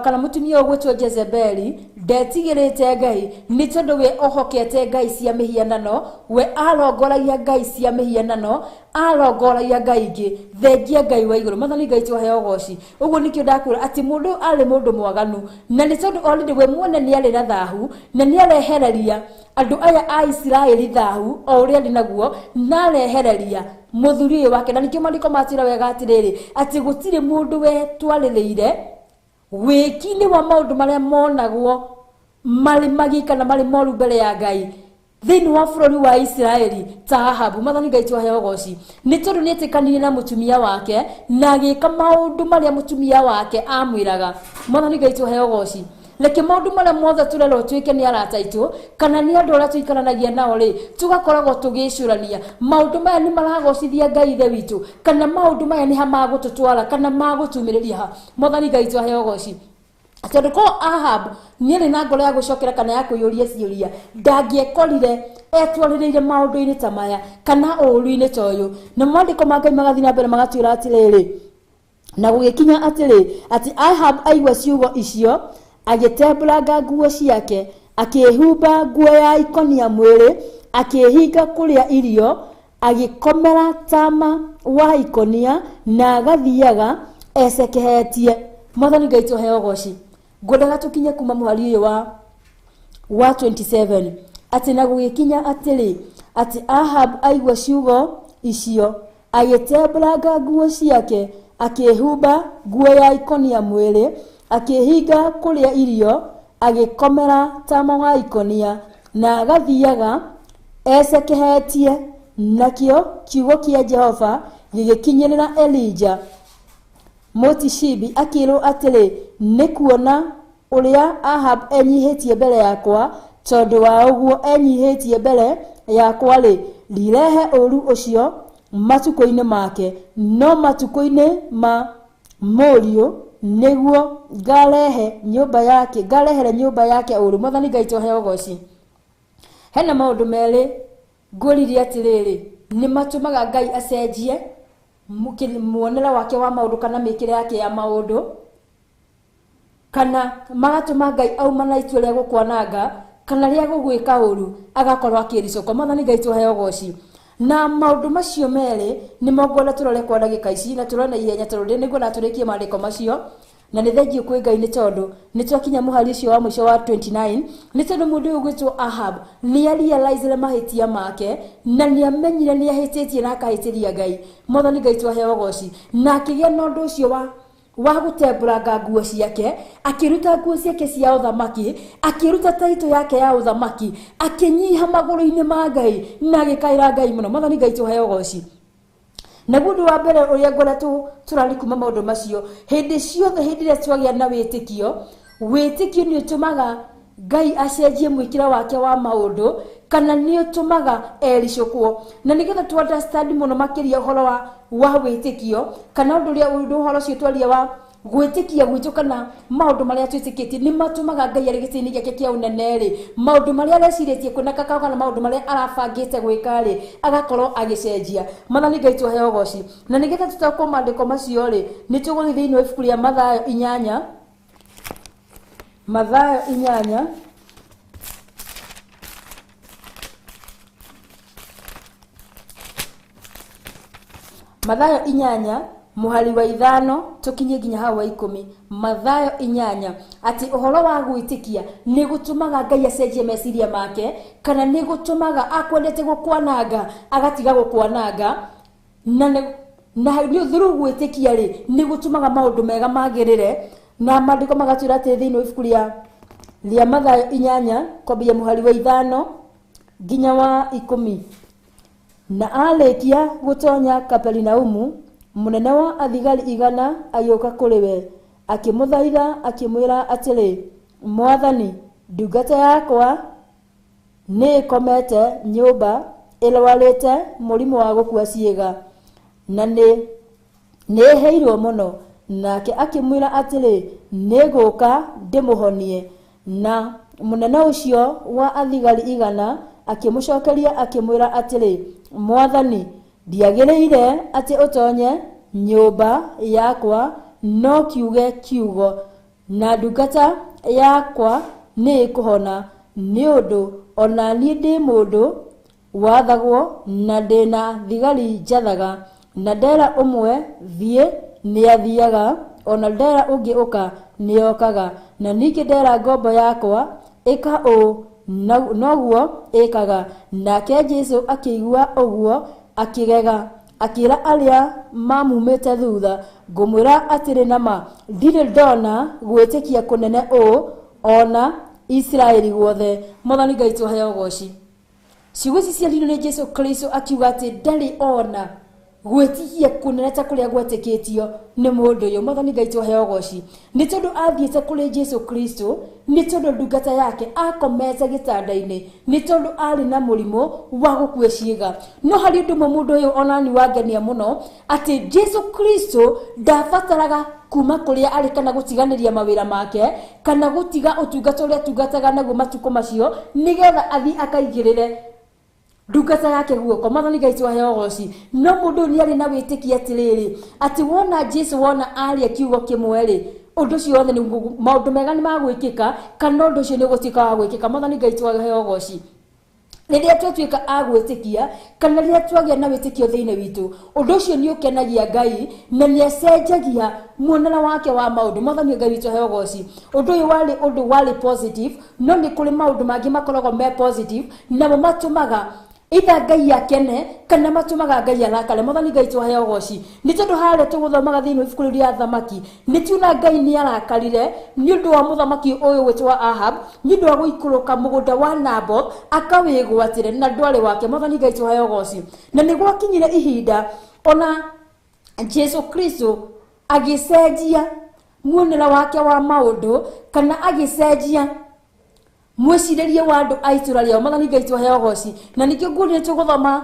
kana mũtumia ũyũ gwĩtwo Jezebeli ndetigĩrĩte Ngai nĩ tondũ we ohokete ngai cia mĩhianano, we arongoragia ngai cia mĩhianano, arongoragia ngai ingĩ thengia Ngai wa igũrũ. Mwathani Ngai tũheo ũgoci. Ũguo nĩkĩo ndakwĩra atĩ mũndũ ũyũ arĩ mũndũ mwaganu, na nĩ tondũ already we mwene nĩ arĩ na thahu na nĩ arehereria andũ aya a Isiraeli thahu o ũrĩa arĩ naguo, na arehereria mũthuri ũyũ wake. Na nĩkĩo maandĩko matwĩra wega atĩrĩrĩ, atĩ gũtirĩ mũndũ wetwarĩrĩire wĩki-inĩ wa maũndũ marĩa monagwo marĩ magi kana marĩ moru mbere ya Ngai thĩinĩ wa bũrũri wa Isiraeli ta Ahabu. Mwathani Ngai tũheo ũgoci. Nĩ tondũ nĩ etĩkanirie na mũtumia wake na agĩka maũndũ marĩa mũtumia wake amwĩraga. Mwathani Ngai tũheo ũgoci. Reke maũndũ marĩa mothe tũrerwo twĩke nĩ arata aitũ kana nĩ andũ arĩa tũikaranagia nao rĩ, tũgakoragwo tũgĩcũrania maũndũ maya nĩ maragocithia Ngai ithe witũ kana maũndũ maya nĩ ha magũtũtwara kana magũtumĩrĩria ha. Mwathani Ngai tũheo ũgoci. Tondũ ko Ahab nĩarĩ na ngoro ya gũcokera kana ya kwĩyũria ciũria, ndangĩekorire etwarĩrĩire maũndũ-inĩ ta maya kana ũũru-inĩ ta ũyũ. Na maandĩko ma Ngai magathiĩ na mbere magatwĩra atĩrĩrĩ, na gũgĩkinya atĩrĩ, atĩ Ahab aigua ciugo icio agĩtembũranga nguo ciake, akĩĩhumba nguo ya ikũnia mwĩrĩ, akĩĩhinga kũrĩa irio, agĩkomera tama wa ikũnia na agathiaga ecekehetie. Mwathani Ngai tũheo ũgoci. Ngwendaga tũkinye kuma mũhari ũyũ wa 27, atĩ na gũgĩkinya atĩrĩ, atĩ Ahab aigua ciugo icio agĩtembũranga nguo ciake, Akĩĩhumba nguo ya ikũnia mwĩrĩ, akĩĩhinga kũrĩa irio, agĩkomera taama wa ikũnia, na agathiaga ecekehetie. Nakĩo kiugo kĩa Jehova gĩgĩkinyĩrĩra Elija Mũtishibi, akĩĩrwo atĩrĩ, nĩ kuona ũrĩa Ahab enyihĩtie mbere yakwa, tondũ wa ũguo enyihĩtie mbere yakwa-rĩ, ndirehe ũũru ũcio matukũ-inĩ make, no matukũ-inĩ ma mũriũ nĩguo ngarehe nyũmba yake, ngarehere nyũmba yake ũũru. Mwathani Ngai tũheo ũgoci. Hena maũndũ merĩ ngũririe atĩrĩrĩ, nĩ matũmaga Ngai acenjie muonere wake wa maũndũ kana mĩkĩre yake ya maũndũ, kana magatũma Ngai auma na itua rĩa gũkwananga kana rĩa gũgwĩka ũru, agakorwo akĩricũkwo. Mwathani Ngai tũheo ũgoci. Na maũndũ macio merĩ nĩmo ngwenda tũrore kwa ndagĩka ici, na tũrore na ihenya tondũ nĩguo na tũrĩkie maandĩko macio. Na nĩ thengiũ kwĩ Ngai nĩ tondũ nĩ twakinya mũhari ũcio wa mũico wa 29, nĩ tondũ mũndũ ũyũ ũgwĩtwo Ahab nĩ arealizire mahĩtia make, na nĩ amenyire nĩ ahĩtĩtie na akahĩtĩria Ngai. Mwathani Ngai twaheo ũgoci. Na akĩgĩa na ũndũ ũcio wa gũtembũranga nguo ciake, akĩruta nguo ciake cia ũthamaki, akĩruta taitũ yake ya ũthamaki, akĩnyiha magũrũ-inĩ ma Ngai na agĩkaĩra Ngai mũno. Mwathani Ngai tũheo ũgoci. Naguo ũndũ wa mbere ũrĩa ngwenda tũrari kuma maũndũ macio, hĩndĩ ciothe hĩndĩ ĩrĩa twagĩa na wĩtĩkio, wĩtĩkio nĩ ũtũmaga Ngai acenjie mwĩkĩre wake wa maũndũ, kana nĩ ũtũmaga ericũkwo. Na nĩgetha tu understand mũno makĩria ũhoro wa wĩtĩkio, kana ũndũ ũrĩa ũndũ ũhoro ũcio twaria wa gwĩtĩkia gwitũ, kana maũndũ marĩa twĩtĩkĩtie nĩ matũmaga Ngai arĩ gĩtĩ-inĩ gĩake kĩa ũnene rĩ, maũndũ marĩa arecirĩtie kwĩna kakao kana maũndũ marĩa arabangĩte gwĩka rĩ, agakorwo agĩcenjia. Mwathani Ngai tũheo ũgoci. Na nĩgetha tũtaũkwo maandĩko macio rĩ, nĩ tũgũthiĩ thĩinĩ wa ibuku rĩa Mathayo inyanya, Mathayo inyanya Mathayo inyanya mũhari wa 5 tũkinye nginya hau wa 10. Mathayo inyanya, atĩ ũhoro wa gwĩtĩkia nĩ gũtũmaga Ngai acenjie meciria make, kana nĩ gũtũmaga akwendete gũkwananga agatiga gũkwananga, na nĩ through gwĩtĩkia rĩ, nĩ gũtũmaga maũndũ mega magĩrĩre. Na maandĩko magatwĩra atĩ thĩinĩ wa ibuku rĩa Mathayo inyanya kwambia mũhari wa 5 nginya wa 10. Na arĩkia gũtonya Kaperinaumu, mũnene wa athigari 100 agĩũka kũrĩ we, akĩmũthaitha akĩmwĩra atĩrĩ, Mwathani, ndungata yakwa nĩ ĩkomete nyũmba ĩrwarĩte mũrimũ wa gũkua ciĩga, na nĩ ĩhĩirwo mũno. Nake akĩmwĩra atĩrĩ, nĩngũka ndĩmũhonie. Na mũnene ũcio wa athigari 100 akĩmũcokeria akĩmwĩra atĩrĩ, Mwathani, ndiagĩrĩire atĩ ũtonye nyũmba yakwa, no kiuge kiugo, na ndungata yakwa nĩ ĩkũhona. Nĩ ũndũ ona niĩ ndĩ mũndũ wathagwo, na ndĩ na thigari njathaga, na ndera ũmwe thiĩ nĩ athiaga, ona ndera ũngĩ ũka nĩ okaga, na ningĩ ndera ngombo yakwa ĩka ũũ noguo ĩkaga. Nake Jesũ akĩigua ũguo akĩgega, akĩra arĩa mamumĩte thutha, ngũmwĩra atĩrĩ na ma, ndirĩ ndona gwĩtĩkia kũnene ũũ ona Isiraeli guothe. Mwathani Ngai tũheo ũgoci. Ciugo ici ciaririo nĩ Jesũ Kristo akiuga atĩ ndarĩ ona gwĩtĩkia kũnene ta kũrĩa gwetĩkĩtio nĩ mũndũ ũyũ. Mwathani Ngai tũheo ũgoci. Nĩ tondũ athiĩte kũrĩ Jesũ Kristo, nĩ tondũ ndungata yake akomete gĩtanda-inĩ, nĩ tondũ arĩ na mũrimũ wa gũkua ciĩga. No harĩ ũndũ ũmwe mũndũ ũyũ onani wangenia mũno, atĩ Jesũ Kristo ndabataraga kuma kũrĩa arĩ kana gũtiganĩria mawĩra make, kana gũtiga ũtungata ũrĩa atungataga naguo matukũ macio, nĩgetha athiĩ akaigĩrĩre ndungata yake guoko. Mwathani Ngai twaheo ũgoci. No mũndũ ũyũ nĩ arĩ na wĩtĩkia atĩrĩrĩ, atĩ wona Jesũ wona aria kiugo kĩmwe rĩ, ũndũ ũcio wothe nĩ maũndũ mega nĩ magwĩkĩka, kana ũndũ ũcio nĩ ũgũtuĩka wa gwĩkĩka. Mwathani Ngai twaheo ũgoci. Rĩrĩa twatuĩka a gwĩtĩkia, kana rĩrĩa twagĩa na wĩtĩkio thĩinĩ witũ, ũndũ ũcio nĩ ũkenagia Ngai na nĩ acenjagia muonere wake wa maũndũ. Mwathani Ngai witũ aheo ũgoci. Ũndũ ũyũ warĩ ũndũ warĩ positive, no nĩ kũrĩ maũndũ mangĩ makoragwo me positive, namo matũmaga Either Ngai akene kana matumaga Ngai arakare. Mwathani Ngai twahe ũgoci nĩ tondũ harĩa tũgũthomaga thĩinĩ wa ibuku rĩu rĩa thamaki nĩ tuona Ngai nĩ arakarire nĩ ũndũ wa mũthamaki ũyũ wĩtwa Ahab nĩ ũndũ wa gũikũrũka mũgũnda wa Naboth akawĩgwatĩre na ndwarĩ wake. Mwathani Ngai twahe ũgoci. Na nĩ gwakinyire ihinda ona Jesu Kristo agĩcenjia muonere wake wa maũndũ kana agĩcenjia mwĩcirĩrie wa andũ a itũra rĩao. Mwathani Ngai twahe ũgoci. Na nĩkĩo nguonire tũgũthoma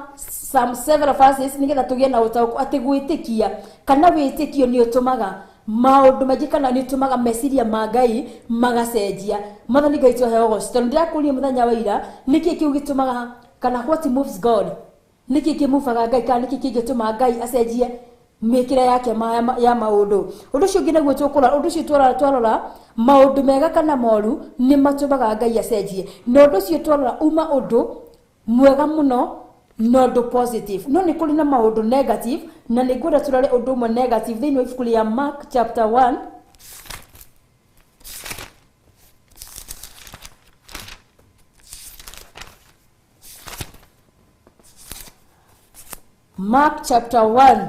some several verses nĩgetha tũgĩe na ũtaũku atĩ gwĩtĩkia kana wĩtĩkio nĩ ũtũmaga maũndũ maingĩ kana nĩ ũtũmaga meciria ma Ngai magacenjia. Mwathani Ngai twahe ũgoci. Tondũ ndĩrakũria mũthenya wa ira nĩkĩ kĩu gĩtũmaga kana what moves God, nĩkĩ kĩmubaga Ngai kana nĩkĩ kĩngĩtũma Ngai acenjie mĩkĩre yake ya maũndũ. Ũndũ ũcio ũngĩ naguo tũkũrora, ũndũ ũcio twarora maũndũ mega kana moru nĩ matũmaga Ngai acenjie. Na ũndũ ũcio twarora uma ũndũ mwega mũno na ũndũ positive, no nĩ kũrĩ na maũndũ negative, na nĩ ngwenda tũrore ũndũ ũmwe negative thĩinĩ wa ibuku rĩa Mark chapter 1 Mark chapter 1.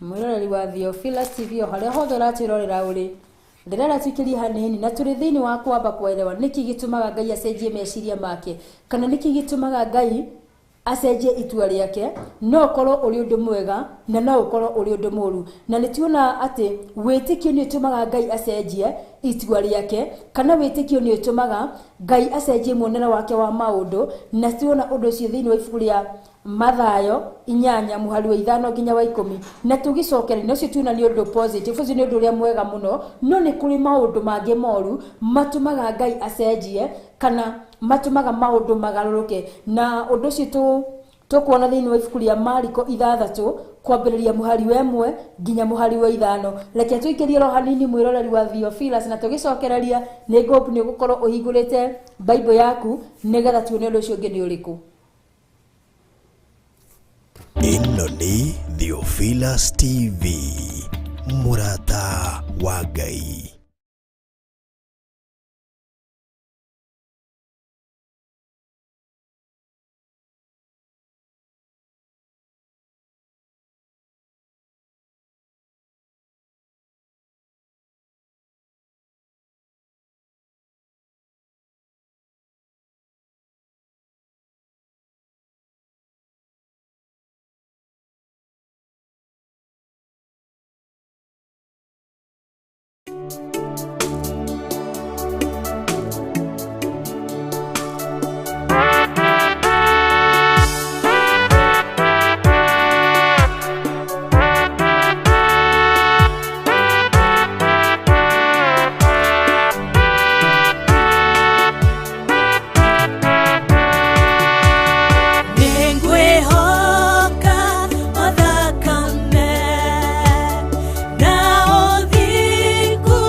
Mwĩroreri wa Theophilus TV o harĩa hothe ũratwĩrorera ũrĩ, ndĩrenda tũikĩrie hanini na tũrĩ thĩinĩ wa kwamba kuelewa nĩkĩ gĩtũmaga Ngai acenjie meciria make kana nĩkĩ gĩtũmaga Ngai acenjie itua rĩake. No ũkorwo ũrĩ ũndũ mwega na no ũkorwo ũrĩ ũndũ mũru. Na nĩ tuona atĩ wĩtĩkio nĩ ũtũmaga Ngai acenjie itua rĩake kana wĩtĩkio nĩ ũtũmaga Ngai acenjie muonere wake wa maũndũ. Na tuona ũndũ ũcio thĩinĩ wa ibuku rĩa Mathayo 8 mũhari wa 5 nginya wa 10. Na tũgĩcokereria ũcio tuona nĩ ũndũ positive, ũcio nĩ ũndũ ũrĩa mwega mũno, no nĩ kũrĩ maũndũ mangĩ moru matũmaga Ngai acenjie kana matũmaga maũndũ magarũrũke. Na ũndũ ũcio tũkuona thĩinĩ wa ibuku rĩa Mariko 6 kwambĩrĩria mũhari wa 1 nginya mũhari wa 5. Reke tũikĩrie ro hanini mwĩroreri wa Theophilus na tũgĩcokereria nĩ ngũhope nĩ ũgũkorwo ũhingũrĩte Bible yaku nĩgetha tuone ũndũ ũcio ũngĩ nĩ ũrĩkũ. Ĩno nĩ Theophilus TV, mũrata wa Ngai. Nĩngwĩhoka othakame na ũthingu.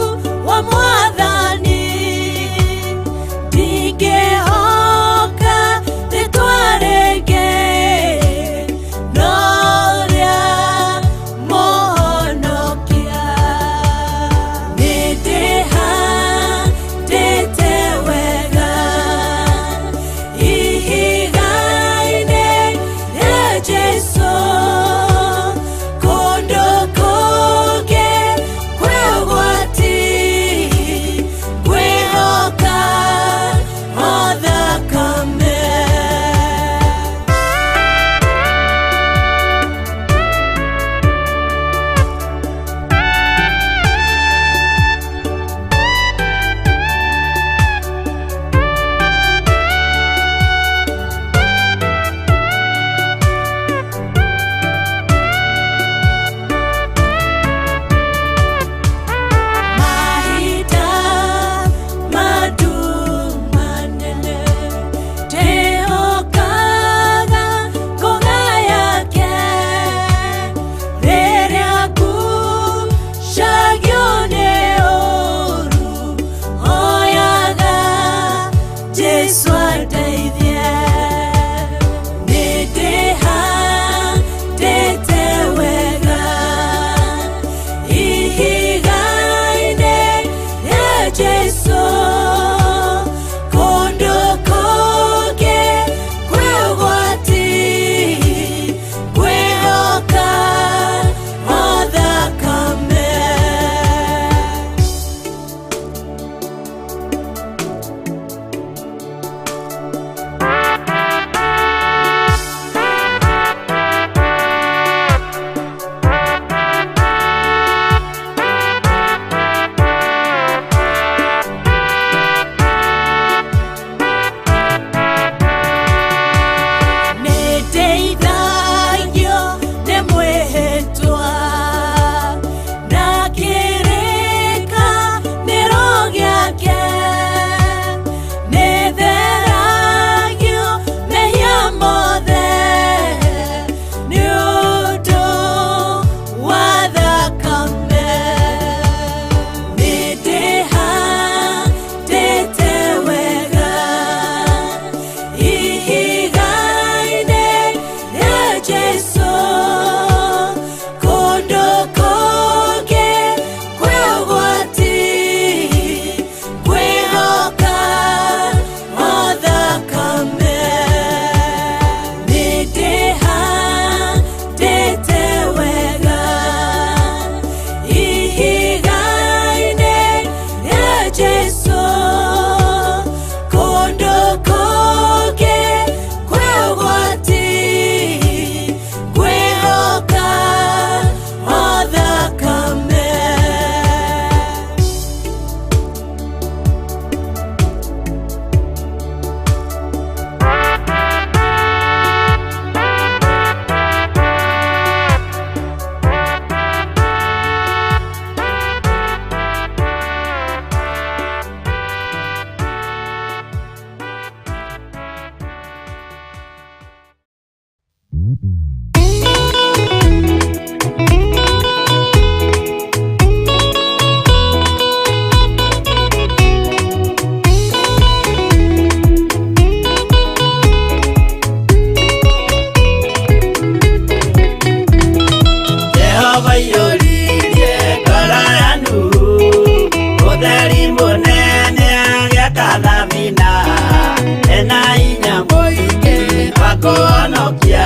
Mũkĩhonokia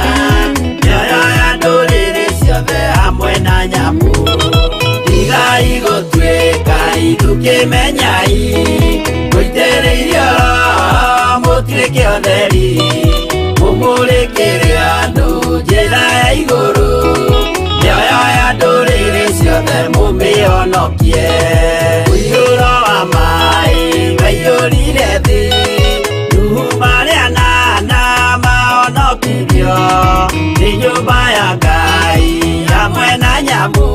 mĩoyo ya ndũrĩrĩ ciothe hamwe na nyamũ. Tigai gũtuĩka ithukĩmenyai, mũitĩrĩirio Roho mũtuĩke ũtheri, mũmũrĩkĩre andũ njĩra ya igũrũ, mĩoyo ya ndũrĩrĩ ciothe mũmĩhonokie. Mũiyũro wa maĩ waiyũrire thĩ, Nuhu marĩ anana mahonokirio nĩ nyũmba ya Ngai hamwe na nyamũ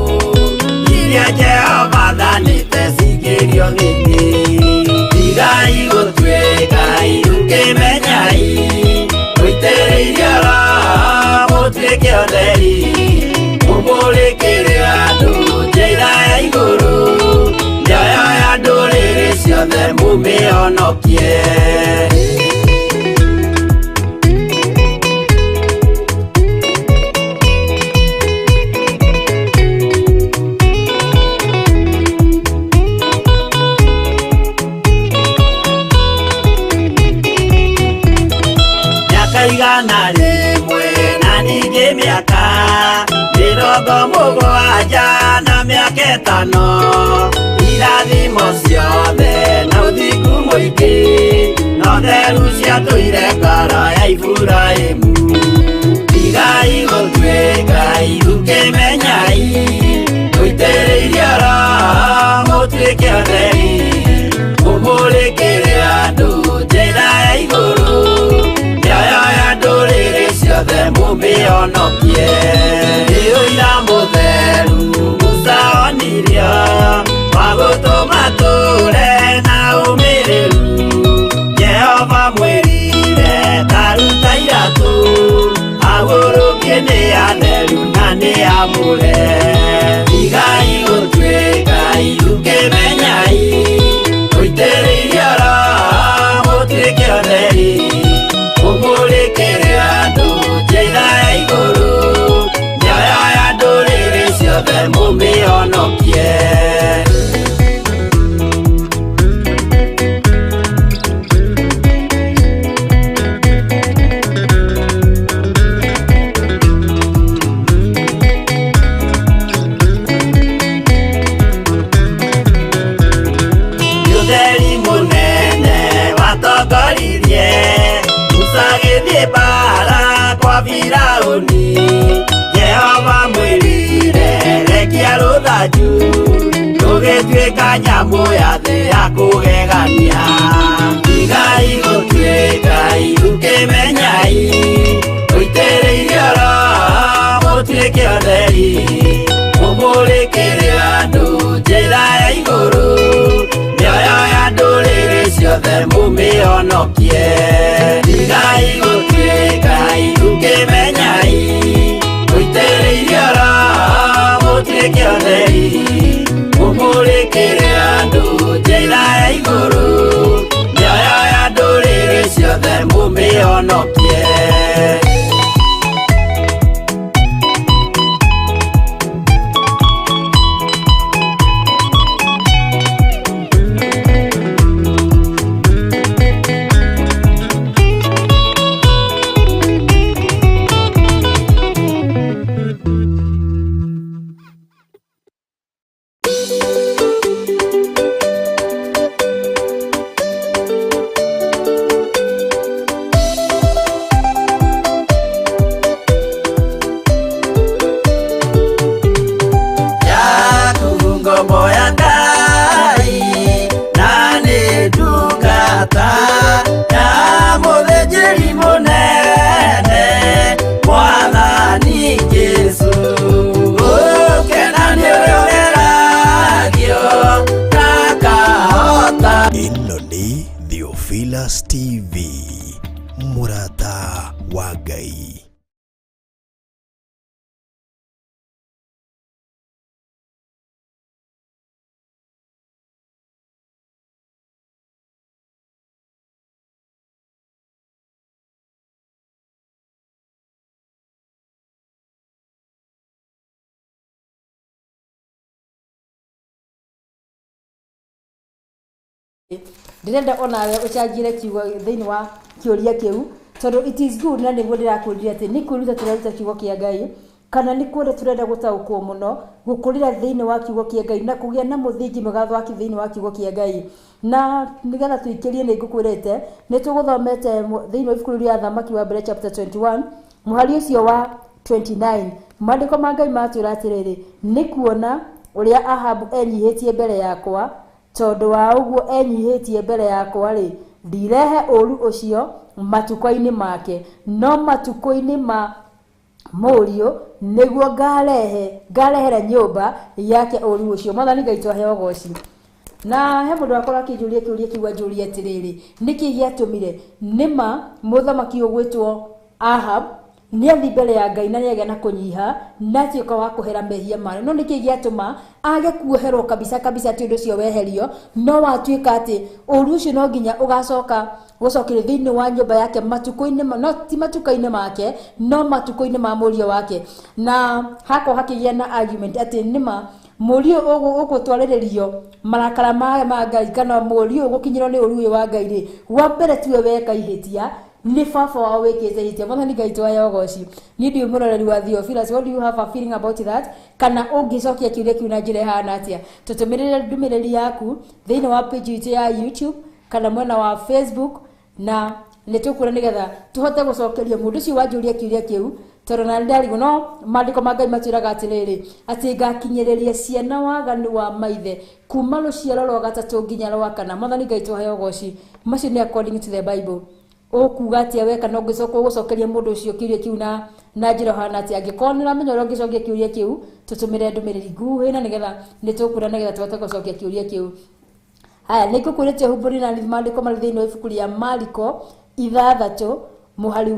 iria Jehova athanĩte cingĩrio thĩ. Tigai gũtuĩka ithukĩmenyai, mũitĩrĩirio Roho mũtuĩke ũtheri, mũmũrĩkĩre andũ njĩra ya igũrũ, mĩoyo ya ndũrĩrĩ ciothe mũmĩhonokie. Mĩaka 100 na ningĩ mĩaka 70 na mĩaka 5, irathimo ciothe na ũthingu mũingĩ no theru ciatũire ngoro ya Iburahĩmu. Tigai gũtuĩka ithukĩmenyai, mũitĩrĩirio Roho mũtuĩke ũtheri, mũmũrĩkĩre andũ njĩra ya igũrũ, mĩoyo ya ndũrĩrĩ ciothe mũmĩhonokie. Nĩ ũira mũtheru Musa onirio wa gũtũma tũre na ũmĩrĩru, Jehova mwĩrire ta ruta iratũ, agũrũkie nĩ atheru na nĩ amũre. Tigai gũtuĩka ithukĩmenyai, mũitĩrĩirio Roho mũtuĩke ũtheri, mũmũrĩkĩre andũ njĩra ya igũrũ, mĩoyo ya ndũrĩrĩ ciothe mũmĩhonokie. Ũtheri mũnene watongoririe Musa agĩthiĩ mbara kwa Firaũni, Jehova mwĩrire rekia rũthanju rũgĩtuĩka nyamũ ya thĩ ya kũgegania. Tigai gũtuĩka ithukĩmenyai, mũitĩrĩirio Roho mũtuĩke ũtheri, mũmũrĩkĩre andũ njĩra ya igũrũ, mĩoyo ya ndũrĩrĩ ciothe mũmĩhonokie. Tigai gũtuĩka ithukĩmenyai, mũitĩrĩirio Roho mũtuĩke ũtheri, mũmũrĩkĩre andũ njĩra ya igũrũ, mĩoyo ya ndũrĩrĩ ciothe mũmĩhonokie. Ĩno nĩ Theophilus TV, mũrata wa Ngai. Ndĩrenda onawe ũcangire kiugo thĩinĩ wa kĩũria kĩu. Tondũ it is good na nĩguo ndĩrakwĩrire atĩ nĩ kwĩruta tũreruta kiugo kĩa Ngai, kana nĩ kwenda tũrenda gũtaũkwo mũno gũkũrĩra thĩinĩ wa kiugo kĩa Ngai na kũgĩa na mũthingi mwega wa thĩinĩ wa kiugo kĩa Ngai. Na nĩgetha tũikĩrie nĩ ngũkwĩrĩte nĩ tũgũthomete thĩinĩ wa ibuku rĩu rĩa Athamaki wa Mbere chapter 21 mũhari ũcio wa 29. Maandĩko ma Ngai matwĩra atĩrĩrĩ, nĩ kuona ũrĩa Ahabu enyihĩtie mbere yakwa, tondũ wa ũguo enyihĩtie mbere yakwa rĩ, ndirehe ũũru ũcio matukũ-inĩ make, no matukũ-inĩ ma mũriũ nĩguo ngarehere nyũmba yake ũũru ũcio. Mwathani Ngai twaheo ũgoci. Na he mũndũ wakorwo akĩnjũria kĩũria kĩu anjũria atĩrĩrĩ, nĩkĩ gĩatũmire nĩma mũthamaki ũgwĩtwo Ahab nĩ athi mbere ya Ngai na nĩagĩa na kũnyiha na atuĩka wa kũhera mehia marĩa, no nĩkĩ gĩatũma age kuoherwo kabisa kabisa atĩ ũndũ ũcio weherio, no watuĩka atĩ ũũru ũcio no nginya ũgacoka gũcokerio thĩinĩ wa nyũmba yake matukũ-inĩ, no ti matukũ-inĩ make, no matukũ-inĩ ma mũriũ wake. Na hakwa hakĩgĩa na argument atĩ nĩma mũriũ ũgũtwarĩrĩrio marakara ma Ngai kana mũriũ ũgũkinyĩrwo nĩ ũũru ũyũ wa Ngai rĩ, wa mbere tiwe weka ihĩtia, nĩ baba wao wĩkĩte ihĩtia. Mwathani Ngai twaheo ũgoci. Niĩ ndiũĩ mũroreri wa Theophilus, what do you have a feeling about that? Kana ũngĩcokia kĩũria kĩu na njĩra ĩhana atĩa? Tũtũmĩrĩre ndũmĩrĩri yaku thĩinĩ wa page itũ ya YouTube kana mwena wa Facebook, na nĩ tũkuona nĩgetha tũhote gũcokeria mũndũ ũcio wanjũria kĩũria kĩu, tondũ na ndarigwo. No maandĩko ma Ngai matwĩraga atĩrĩrĩ, atĩ ngakinyĩrĩria ciana waganu wa maithe kuma rũciaro rwa gatatũ nginya rwa kana. Mwathani Ngai twaheo ũgoci. Macio nĩ according to the Bible. Ũkuga atĩa we, kana ũngĩcoka ũgũcokeria mũndũ ũcio kĩũria kĩu na njĩra ũhana atĩa? Angĩkorwo nĩ ũramenya ũrĩa ũngĩcokia kĩũria kĩu, tũtũmĩre ndũmĩrĩri nguhĩ na nĩgetha nĩ tũkuona nĩgetha tũhote gũcokia kĩũria kĩu. Haya, nĩ ngũkwĩrĩte humbũri na maandĩko marĩ thĩinĩ wa ibuku rĩa Mariko 6 mũhari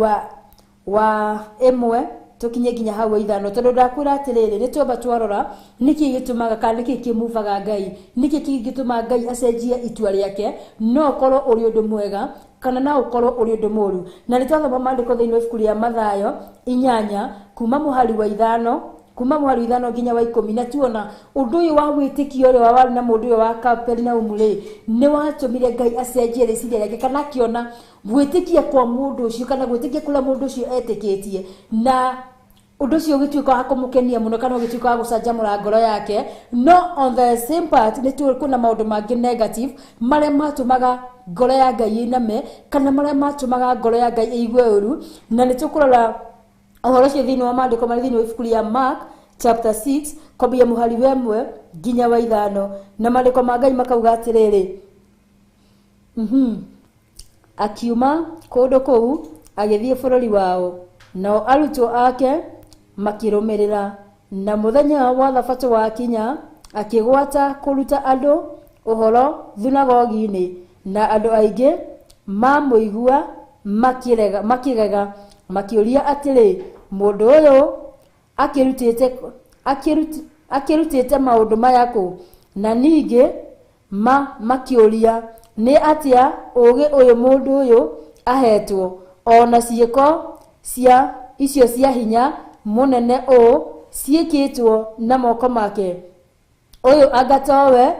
wa 1 tũkinye nginya hau wa 5, tondũ ndakwĩra atĩrĩrĩ, nĩ twamba twarora nĩkĩ gĩtũmaga kana nĩkĩ kĩmuvaga Ngai, nĩkĩ gĩtũmaga Ngai acenjie itua rĩake, no ũkorwo ũrĩ ũndũ mwega kana no ũkorwo ũrĩ ũndũ mũũru. Na nĩ twathoma maandĩko thĩinĩ wa ibuku rĩa Mathayo 8 kuma mũhari wa 5 kuma mũhari wa 5 nginya wa 10, na tuona ũndũ ũyũ wa wĩtĩkio ũrĩa warĩ na mũndũ ũyũ wa Kaperinaumu rĩ, nĩ watũmire Ngai acenjie rĩciria rĩake, kana akĩona gwĩtĩkia kwa mũndũ ũcio kana gwĩtĩkia kũrĩa mũndũ ũcio etĩkĩtie, na ũndũ ũcio ũgĩtuĩka wa kũmũkenia mũno kana ũgĩtuĩka wa gũcanjamũra ngoro yake. No on the same part nĩ tũĩ kwĩna maũndũ mangĩ negative marĩa matũmaga ngoro ya Ngai ĩiname kana marĩa matũmaga ngoro ya Ngai ĩigue ũru, na nĩ tũkũrora ũhoro ũcio thĩinĩ wa maandĩko marĩ thĩinĩ wa ibuku rĩa Mark chapter 6 kwambia mũhari wa 1 nginya wa 5, na maandĩko ma Ngai makauga atĩrĩrĩ, akiuma kũndũ kũu agĩthiĩ bũrũri wao, nao arutwo ake makĩrũmĩrĩra. Na mũthenya wa thabatũ wakinya, akĩgwata kũruta andũ ũhoro thunagogi-inĩ, na andũ aingĩ mamũigua makĩgega, makĩũria atĩrĩ, mũndũ ũyũ akĩrutĩte maũndũ maya kũ? Na ningĩ makĩũria, nĩ atĩa ũũgĩ ũyũ mũndũ ũyũ ahetwo, ona ciĩko cia icio cia hinya mũnene ũũ ciĩkĩtwo na moko make? Ũyũ anga towe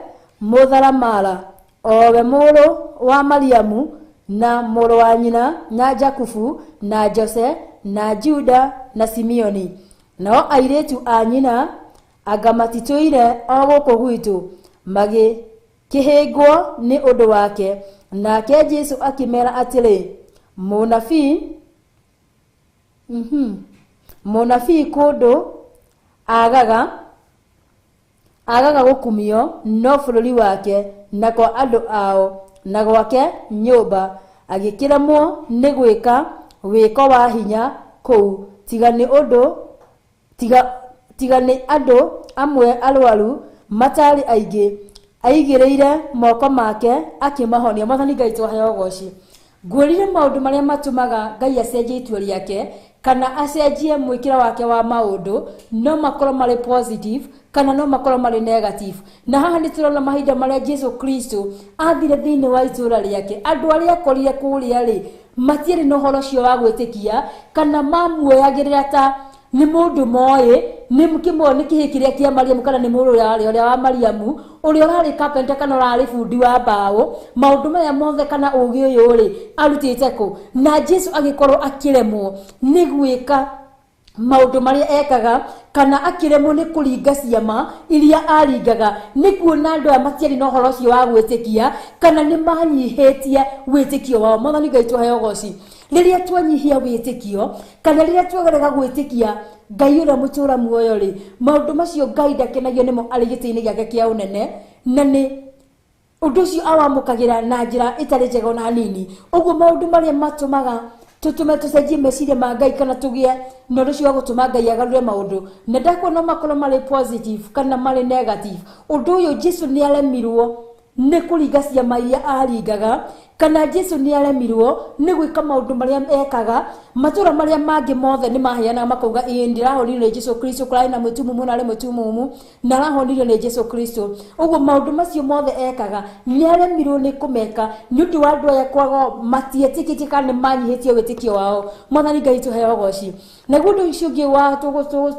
mũtharamara, owe mũrũ wa Mariamu na mũrũ wa nyina na Jakubu na Jose na Juda na Simeoni, nao airĩtu a nyina anga matitũire o gũkũ gwitũ? Magĩkĩhĩngwo nĩ ũndũ wake. Nake Jesũ akĩmera atĩrĩ, mũnabii kũndũ agaga gũkumio no bũrũri wake na kwa andũ ao na gwake nyũmba, agĩkĩremwo nĩ gwĩka wĩko wa hinya kũu, tiga nĩ andũ amwe arwaru matarĩ aingĩ aigĩrĩire moko make akĩmahonia. Mwathani Ngai twaheo ũgoci. Ngwĩrire maũndũ marĩa matũmaga Ngai acenjie itua rĩake kana acenjie mwĩkĩra wake wa maũndũ no makorwo marĩ positive kana no makorwo marĩ negative. Na haha nĩ tũrona mahinda marĩa Jesu Kristo athire thĩinĩ wa itũũra rĩake, andũ arĩa akorire kũrĩa rĩ matiarĩ na ũhoro ũcio wa gwĩtĩkia kana mamuoyagĩrĩra ta nĩ mũndũ moĩ, nĩ kĩmwe nĩ kĩhĩ kĩrĩa kĩa Mariamu kana nĩ mũrũ ũrĩa wa Mariamu ũrĩa ũrarĩ carpenter kana ũrarĩ bundi wa mbaũ maũndũ maya mothe kana ũgĩ ũyũ rĩ arutĩte kũ na Jesu agĩkorwo akĩremwo nĩ gwĩka maũndũ marĩa ekaga kana akĩremwo nĩ kũringa ciama iria aringaga nĩ kuona andũ aya matiarĩ na ũhoro ũcio wa gwĩtĩkia kana nĩ manyihĩtie wĩtĩkio wao. Mwathani Ngai tũheo ũgoci. Rĩrĩa twanyihia wĩtĩkio kana rĩrĩa twagerega gwĩtĩkia Ngai ũrĩa mũtũra muoyo rĩ maũndũ macio Ngai ndakenagio nĩmo arĩ gĩtĩ-inĩ gĩake kĩa ũnene na nĩ ũndũ ũcio awamũkagĩra na njĩra ĩtarĩ njega ona hanini. Ũguo maũndũ marĩa matũmaga tutume tucenjie meciria ma Ngai kana tugie na ũndũ ũcio wa gũtũma Ngai agarũre maũndũ na ndakuona makorwo marĩ positive kana marĩ negative. Ũndũ ũyũ Jesu nĩ aremirwo nĩ kũringa ciama iria aringaga kana Jesu nĩ aremirwo nĩ gwĩka maũndũ marĩa ekaga. Matũra marĩa mangĩ mothe nĩ maheanaga makauga ĩĩ ndĩrahonirio nĩ Jesu Kristo, kũrarĩ na mũtumumu na arĩ mũtumumu na arahonirio nĩ Jesu Kristo. Ũguo maũndũ macio mothe ekaga nĩ aremirwo nĩ kũmeka nĩ ũndũ wa andũ aya kwaga matietĩkĩtie kana nĩ manyihĩtie wĩtĩkio wao. Mwathani Ngai tũheo ũgoci. Naguo ũndũ ũcio ũngĩ wa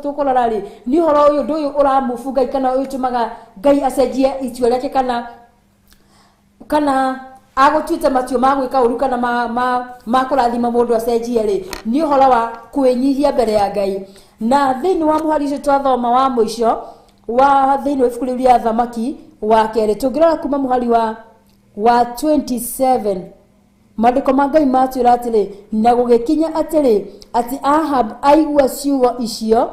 tũkũrora rĩ nĩ ũhoro ũyũ ũndũ ũyũ ũramũbu Ngai kana ũyũ ũtũmaga Ngai acenjie itua rĩake kana agũtuĩte matua ma gwĩka ũru kana ma kũrathima mũndũ acenjie rĩ nĩ ũhoro wa kwĩnyihia mbere ya Ngai. Na thĩinĩ wa mũhari ũcio twathoma wa mũico wa thĩinĩ wa ibuku rĩu rĩa Thamaki wa kerĩ tũngĩrora kuma mũhari wa 27 maandĩko ma Ngai matwĩra atĩrĩ, na gũgĩkinya atĩrĩ atĩ Ahab aigua ciugo icio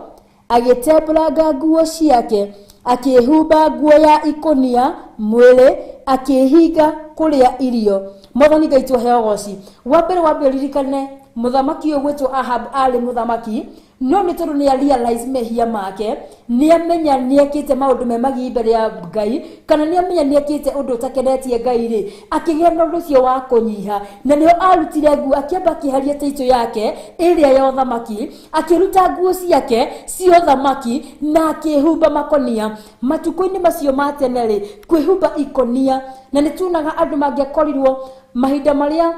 agĩtembũranga nguo ciake akĩhumba nguo ya ikũnia mwĩrĩ akĩhinga kũrĩa irio. Mwathani Ngai tũheo ũgoci. Wa mbere ririkane mũthamaki ũyũ gwĩtwo Ahab arĩ mũthamaki no nĩ tondũ nĩ realize mehia make nĩ amenya nĩ ekĩte maũndũ me magigi mbere ya Ngai kana nĩ amenya nĩ ekĩte ũndũ ũtakenetie Ngai rĩ akĩgĩa na ũndũ ũcio wa kũnyiha na nĩho arutire nguo akĩamba akĩeheria taitũ yake ĩrĩa ya ũthamaki akĩruta nguo ciake cia ũthamaki na akĩhumba makonia. Matukũ-inĩ macio ma tene rĩ kwĩhumba ikonia na nĩ tuonaga andũ mangĩakorirwo mahinda marĩa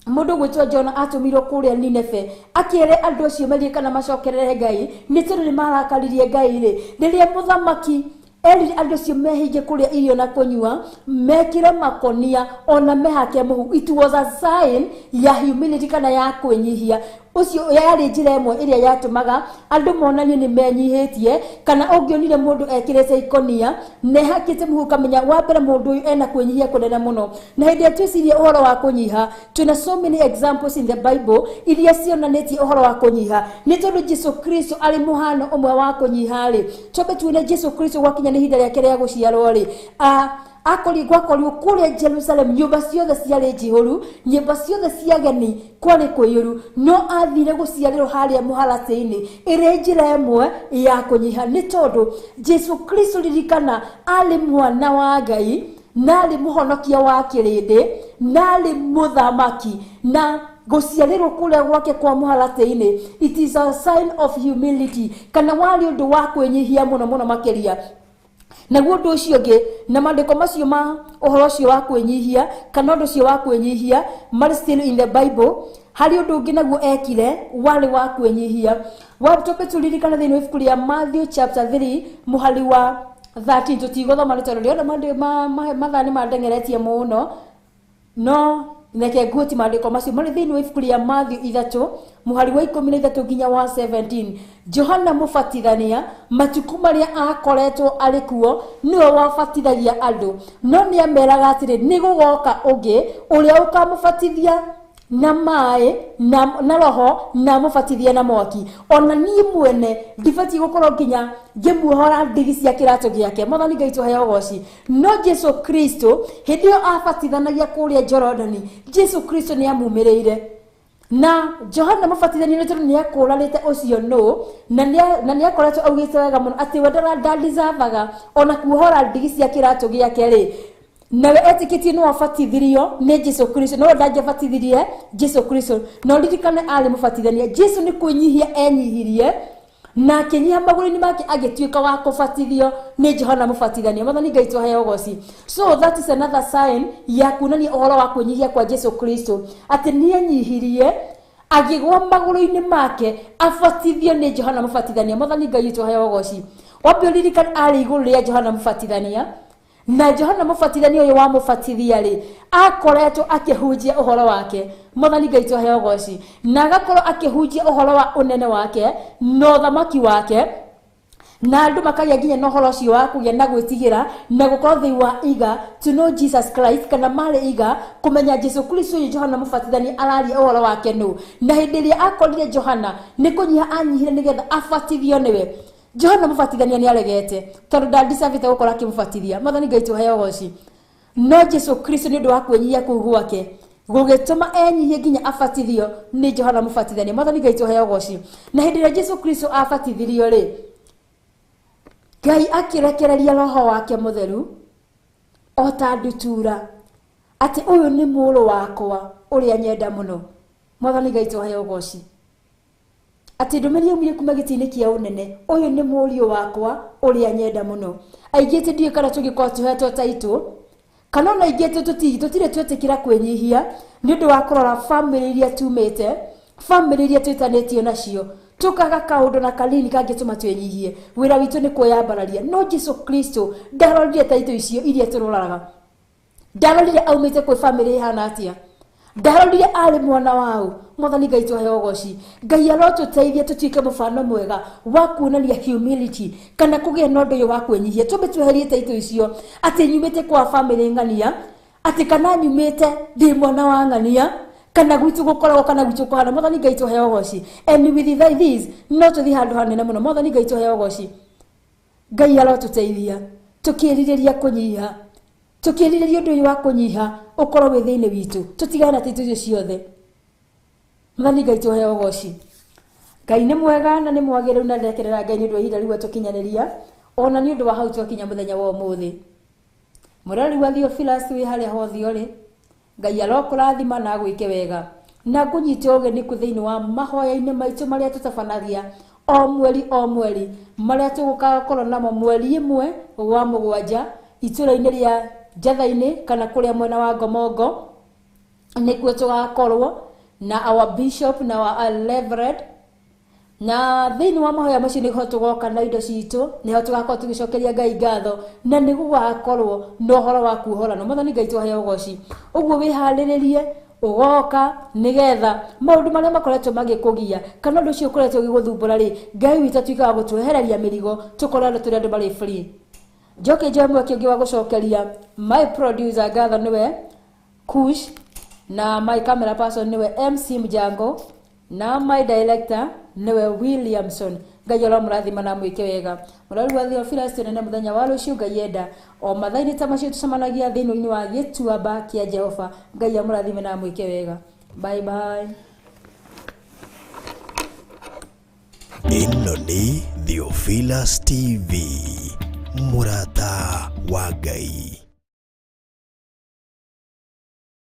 mũndũ gwĩtwo Jona atũmirwo kũrĩa Nineve akĩre andũ acio merie kana macokerere Ngai nĩ tondũ nĩ marakaririe Ngai rĩ rĩrĩa mũthamaki erire andũ acio mehinge kũrĩa irio na kũnyua mekĩre makonia ona mehake mũhu. It was a sign ya humility kana ya kwĩnyihia. Ũcio yarĩ njĩra ĩmwe ĩrĩa yatũmaga andũ monanie nĩ menyihĩtie kana ũngĩonire mũndũ ekĩrĩte ikonia na ehakĩte mũhu ũkamenya wa mbere mũndũ ũyũ ena kwĩnyihia kũnene mũno. Na hĩndĩ ĩrĩa twĩcirie ũhoro wa kũnyiha twĩna so many examples in the Bible iria cionanĩtie ũhoro wa kũnyiha nĩ tondũ Jesu Kristo arĩ mũhano ũmwe wa kũnyiha rĩ twambe tuone Jesu Kristo gwakinya nĩ ihinda rĩake rĩa gũciarwo rĩ gwakorirwo kũrĩa Jerusalem nyũmba ciothe ciarĩ njihũru nyũmba ciothe cia ageni kwarĩ kũiyũru no athire gũciarĩrwo harĩa mũharatĩ-inĩ ĩrĩ njĩra ĩmwe ya kũnyiha nĩ tondũ Jesu Kristo ririkana arĩ mwana wa Ngai na arĩ mũhonokia wa kĩrĩndĩ na arĩ mũthamaki na gũciarĩrwo kũrĩa gwake kwa mũharatĩ-inĩ it is a sign of humility kana warĩ ũndũ wa kwĩnyihia mũno mũno makĩria. Naguo ũndũ ũcio ũngĩ na maandĩko macio ma ũhoro ũcio wa kwĩnyihia kana ũndũ ũcio wa kwĩnyihia marĩ still in the Bible harĩ ũndũ ũngĩ naguo ekire warĩ wa kwĩnyihia. Twambe tũririkane thĩinĩ wa ibuku rĩa Matthew chapter 3 mũhari wa 13 tũtigũthoma nĩ tondũ ndĩrona mathaa nĩ mandengeretie mũno no reke nguoti maandĩko macio marĩ thĩinĩ wa ibuku rĩa Matthew 3 mũhari wa 13 nginya wa 17. Johana mũbatithania matukũ marĩa akoretwo arĩ kuo nĩwe wabatithagia andũ no nĩ ameraga atĩrĩ nĩ gũgoka ũngĩ ũrĩa ũkamũbatithia na maĩ na roho na mũbatithia na mwaki. Ona niĩ mwene ndibatiĩ gũkorwo nginya ngĩmuohora ndigi cia kĩratũ gĩake. Mwathani Ngai tũheo ũgoci. No Jesu Kristo hĩndĩ ĩyo abatithanagia kũrĩa Jorodani Jesu Kristo nĩ amumĩrĩire na Johana mũbatithania nĩ tondũ nĩ akũranĩte ũcio nũ na nĩ akoretwo augĩte wega mũno atĩ we ndadeservaga ona kuohora ndigi cia kĩratũ gĩake rĩ nawe etĩkĩtie no abatithirio nĩ Jesu Kristo no ndangĩabatithirie Jesu Kristo no ririkane arĩ mũbatithania. Jesu nĩ kwĩnyihia enyihirie na akĩnyiha magũrũ-inĩ make agĩtuĩka wa kũbatithio nĩ Johana mũbatithania. Mwathani Ngai tũheo ũgoci. So that is another sign ya kuonania ũhoro wa kwĩnyihia kwa Jesu Kristo atĩ nĩ enyihirie Agĩgwa magũrũ-inĩ make abatithio nĩ Johana Mũbatithania. Mwathani Ngai witũ aheo ũgoci. Wambe ũririkane arĩ igũrũ rĩa Johana Mũbatithania, na Johana Mũbatithania ũyũ wamũbatithia rĩ, akoretwo akĩhunjia ũhoro wake. Mwathani Ngai witũ aheo ũgoci. Na agakorwo akĩhunjia ũhoro wa ũnene wake na ũthamaki wake, na andũ makagĩa nginya na ũhoro ũcio wa kũgĩa na gwĩtigĩra na gũkorwo they were eager to know Jesus Christ, kana marĩ eager kũmenya Jesu Kristo ũyũ Johana Mũbatithania araria ũhoro wake nũ. Na hĩndĩ ĩrĩa akorire Johana nĩ kũnyiha anyihire nĩgetha abatithio nĩwe. Johana Mũbatithania nĩ aregete tondũ ndandicabĩte gũkorwo akĩmũbatithia. Mwathani Ngai tũheo ũgoci. No Jesu Kristo nĩ ũndũ wa kwĩnyihia kũu gwake gũgĩtũma enyihie nginya abatithio nĩ Johana Mũbatithania. Mwathani Ngai tũheo ũgoci. Na hĩndĩ ĩrĩa Jesu Kristo abatithirio rĩ, Ngai akĩrekereria roho wake mũtheru o ta ndutura atĩ ũyũ nĩ mũrũ wakwa ũrĩa nyenda mũno. Mwathani Ngai tũheo ũgoci. Atĩ ndũmĩrĩri yaumire kuma gĩtĩ-inĩ kĩa ũnene, ũyũ nĩ mũriũ wakwa ũrĩa nyenda mũno. Aingĩ aitũ ndiũĩ kana tũngĩkorwo tũhetwo taitũ, kana ona aingĩ aitũ tũtirĩ twetĩkĩra kwĩnyihia nĩ ũndũ wa kũrora bamĩrĩ iria tumĩte, bamĩrĩ iria twĩtanĩtio nacio, tũkaga kaũndũ na kanini kangĩtũma twĩnyihie. Wĩra witũ nĩ kwĩyambararia. No Jesu Kristo ndarorire taitũ icio iria tũroraga, ndarorire aumĩte kwĩ bamĩrĩ ĩhana atĩa, ndarorire arĩ mwana wao. Mwathani Ngai tũheo ũgoci. Ngai arotũteithia tũtuĩke mũbano mwega wa kuonania humility, kana kũgĩa na ũndũ ũyũ wa kwĩnyihia. Tũmbe tweherie taitũ icio atĩ nyumĩte kwa bamĩrĩ ng'ania, atĩ kana nyumĩte ndĩ mwana wa ng'ania, kana gwitũ gũkoragwo kana gwitũ kũhana. Mwathani Ngai tũheo ũgoci. And with this no tũthiĩ handũ hanene mũno. Mwathani Ngai tũheo ũgoci. Ngai arotũteithia tũkĩrirĩria kũnyiha, tũkĩrirĩria ũndũ ũyũ wa kũnyiha ũkorwo wĩ thĩinĩ witũ, tũtigane na taitũ icio ciothe. Mwathani Ngai tũheo ũgoci. Ngai nĩ mwega na nĩ mwagĩrĩru, na ndekerera Ngai nĩ ũndũ wa ihinda rĩu atũkinyanĩria, ona nĩ ũndũ wa hau twakinya mũthenya wa ũmũthĩ. Mũrori wa Theophilus wĩ harĩa hothe ũrĩ, Ngai arokũrathima na agwĩke wega, na ngũnyite ũgeni kũ thĩinĩ wa mahoya-inĩ maitũ marĩa tũtabanagia o mweri o mweri, marĩa tũgũkorwo namo mweri ĩmwe wa mũgwanja itũra-inĩ rĩa Njatha-inĩ kana kũrĩa mwena wa Ngomongo, nĩkuo tũgakorwo na our bishop na our reverend. Na thĩinĩ wa mahoya macio nĩho tũgoka na indo citũ, nĩho tũgakorwo tũgĩcokeria Ngai ngatho, na nĩ gũgakorwo na ũhoro wa kuohorana. Mwathani Ngai tũheo ũgoci. Ũguo wĩharĩrĩrie ũgoka nĩgetha maũndũ marĩa makoretwo magĩkũgia kana ũndũ ũcio ũkoretwo ũgĩgũthumbũra rĩ, Ngai witũ atuĩke wa gũtwehereria mĩrigo, tũkorwo andũ tũrĩ andũ marĩ free. Njoke njoe mweke ũngĩ wa gũcokeria my producer ngatho nĩwe Kush, na my camera person nĩwe MC Mjango, na my director nĩwe Williamson. Ngai aromũrathima na amwĩke wega. Mũrori wa Theophilus, tuonane mũthenya wa rũciũ Ngai enda, o mathaa-inĩ ta macio tũcemanagia thĩinĩ wa gĩtuamba kĩa Jehova. Ngai amũrathime na amwĩke wega. Bye bye. Ĩno nĩ Theophilus TV, mũrata wa Ngai.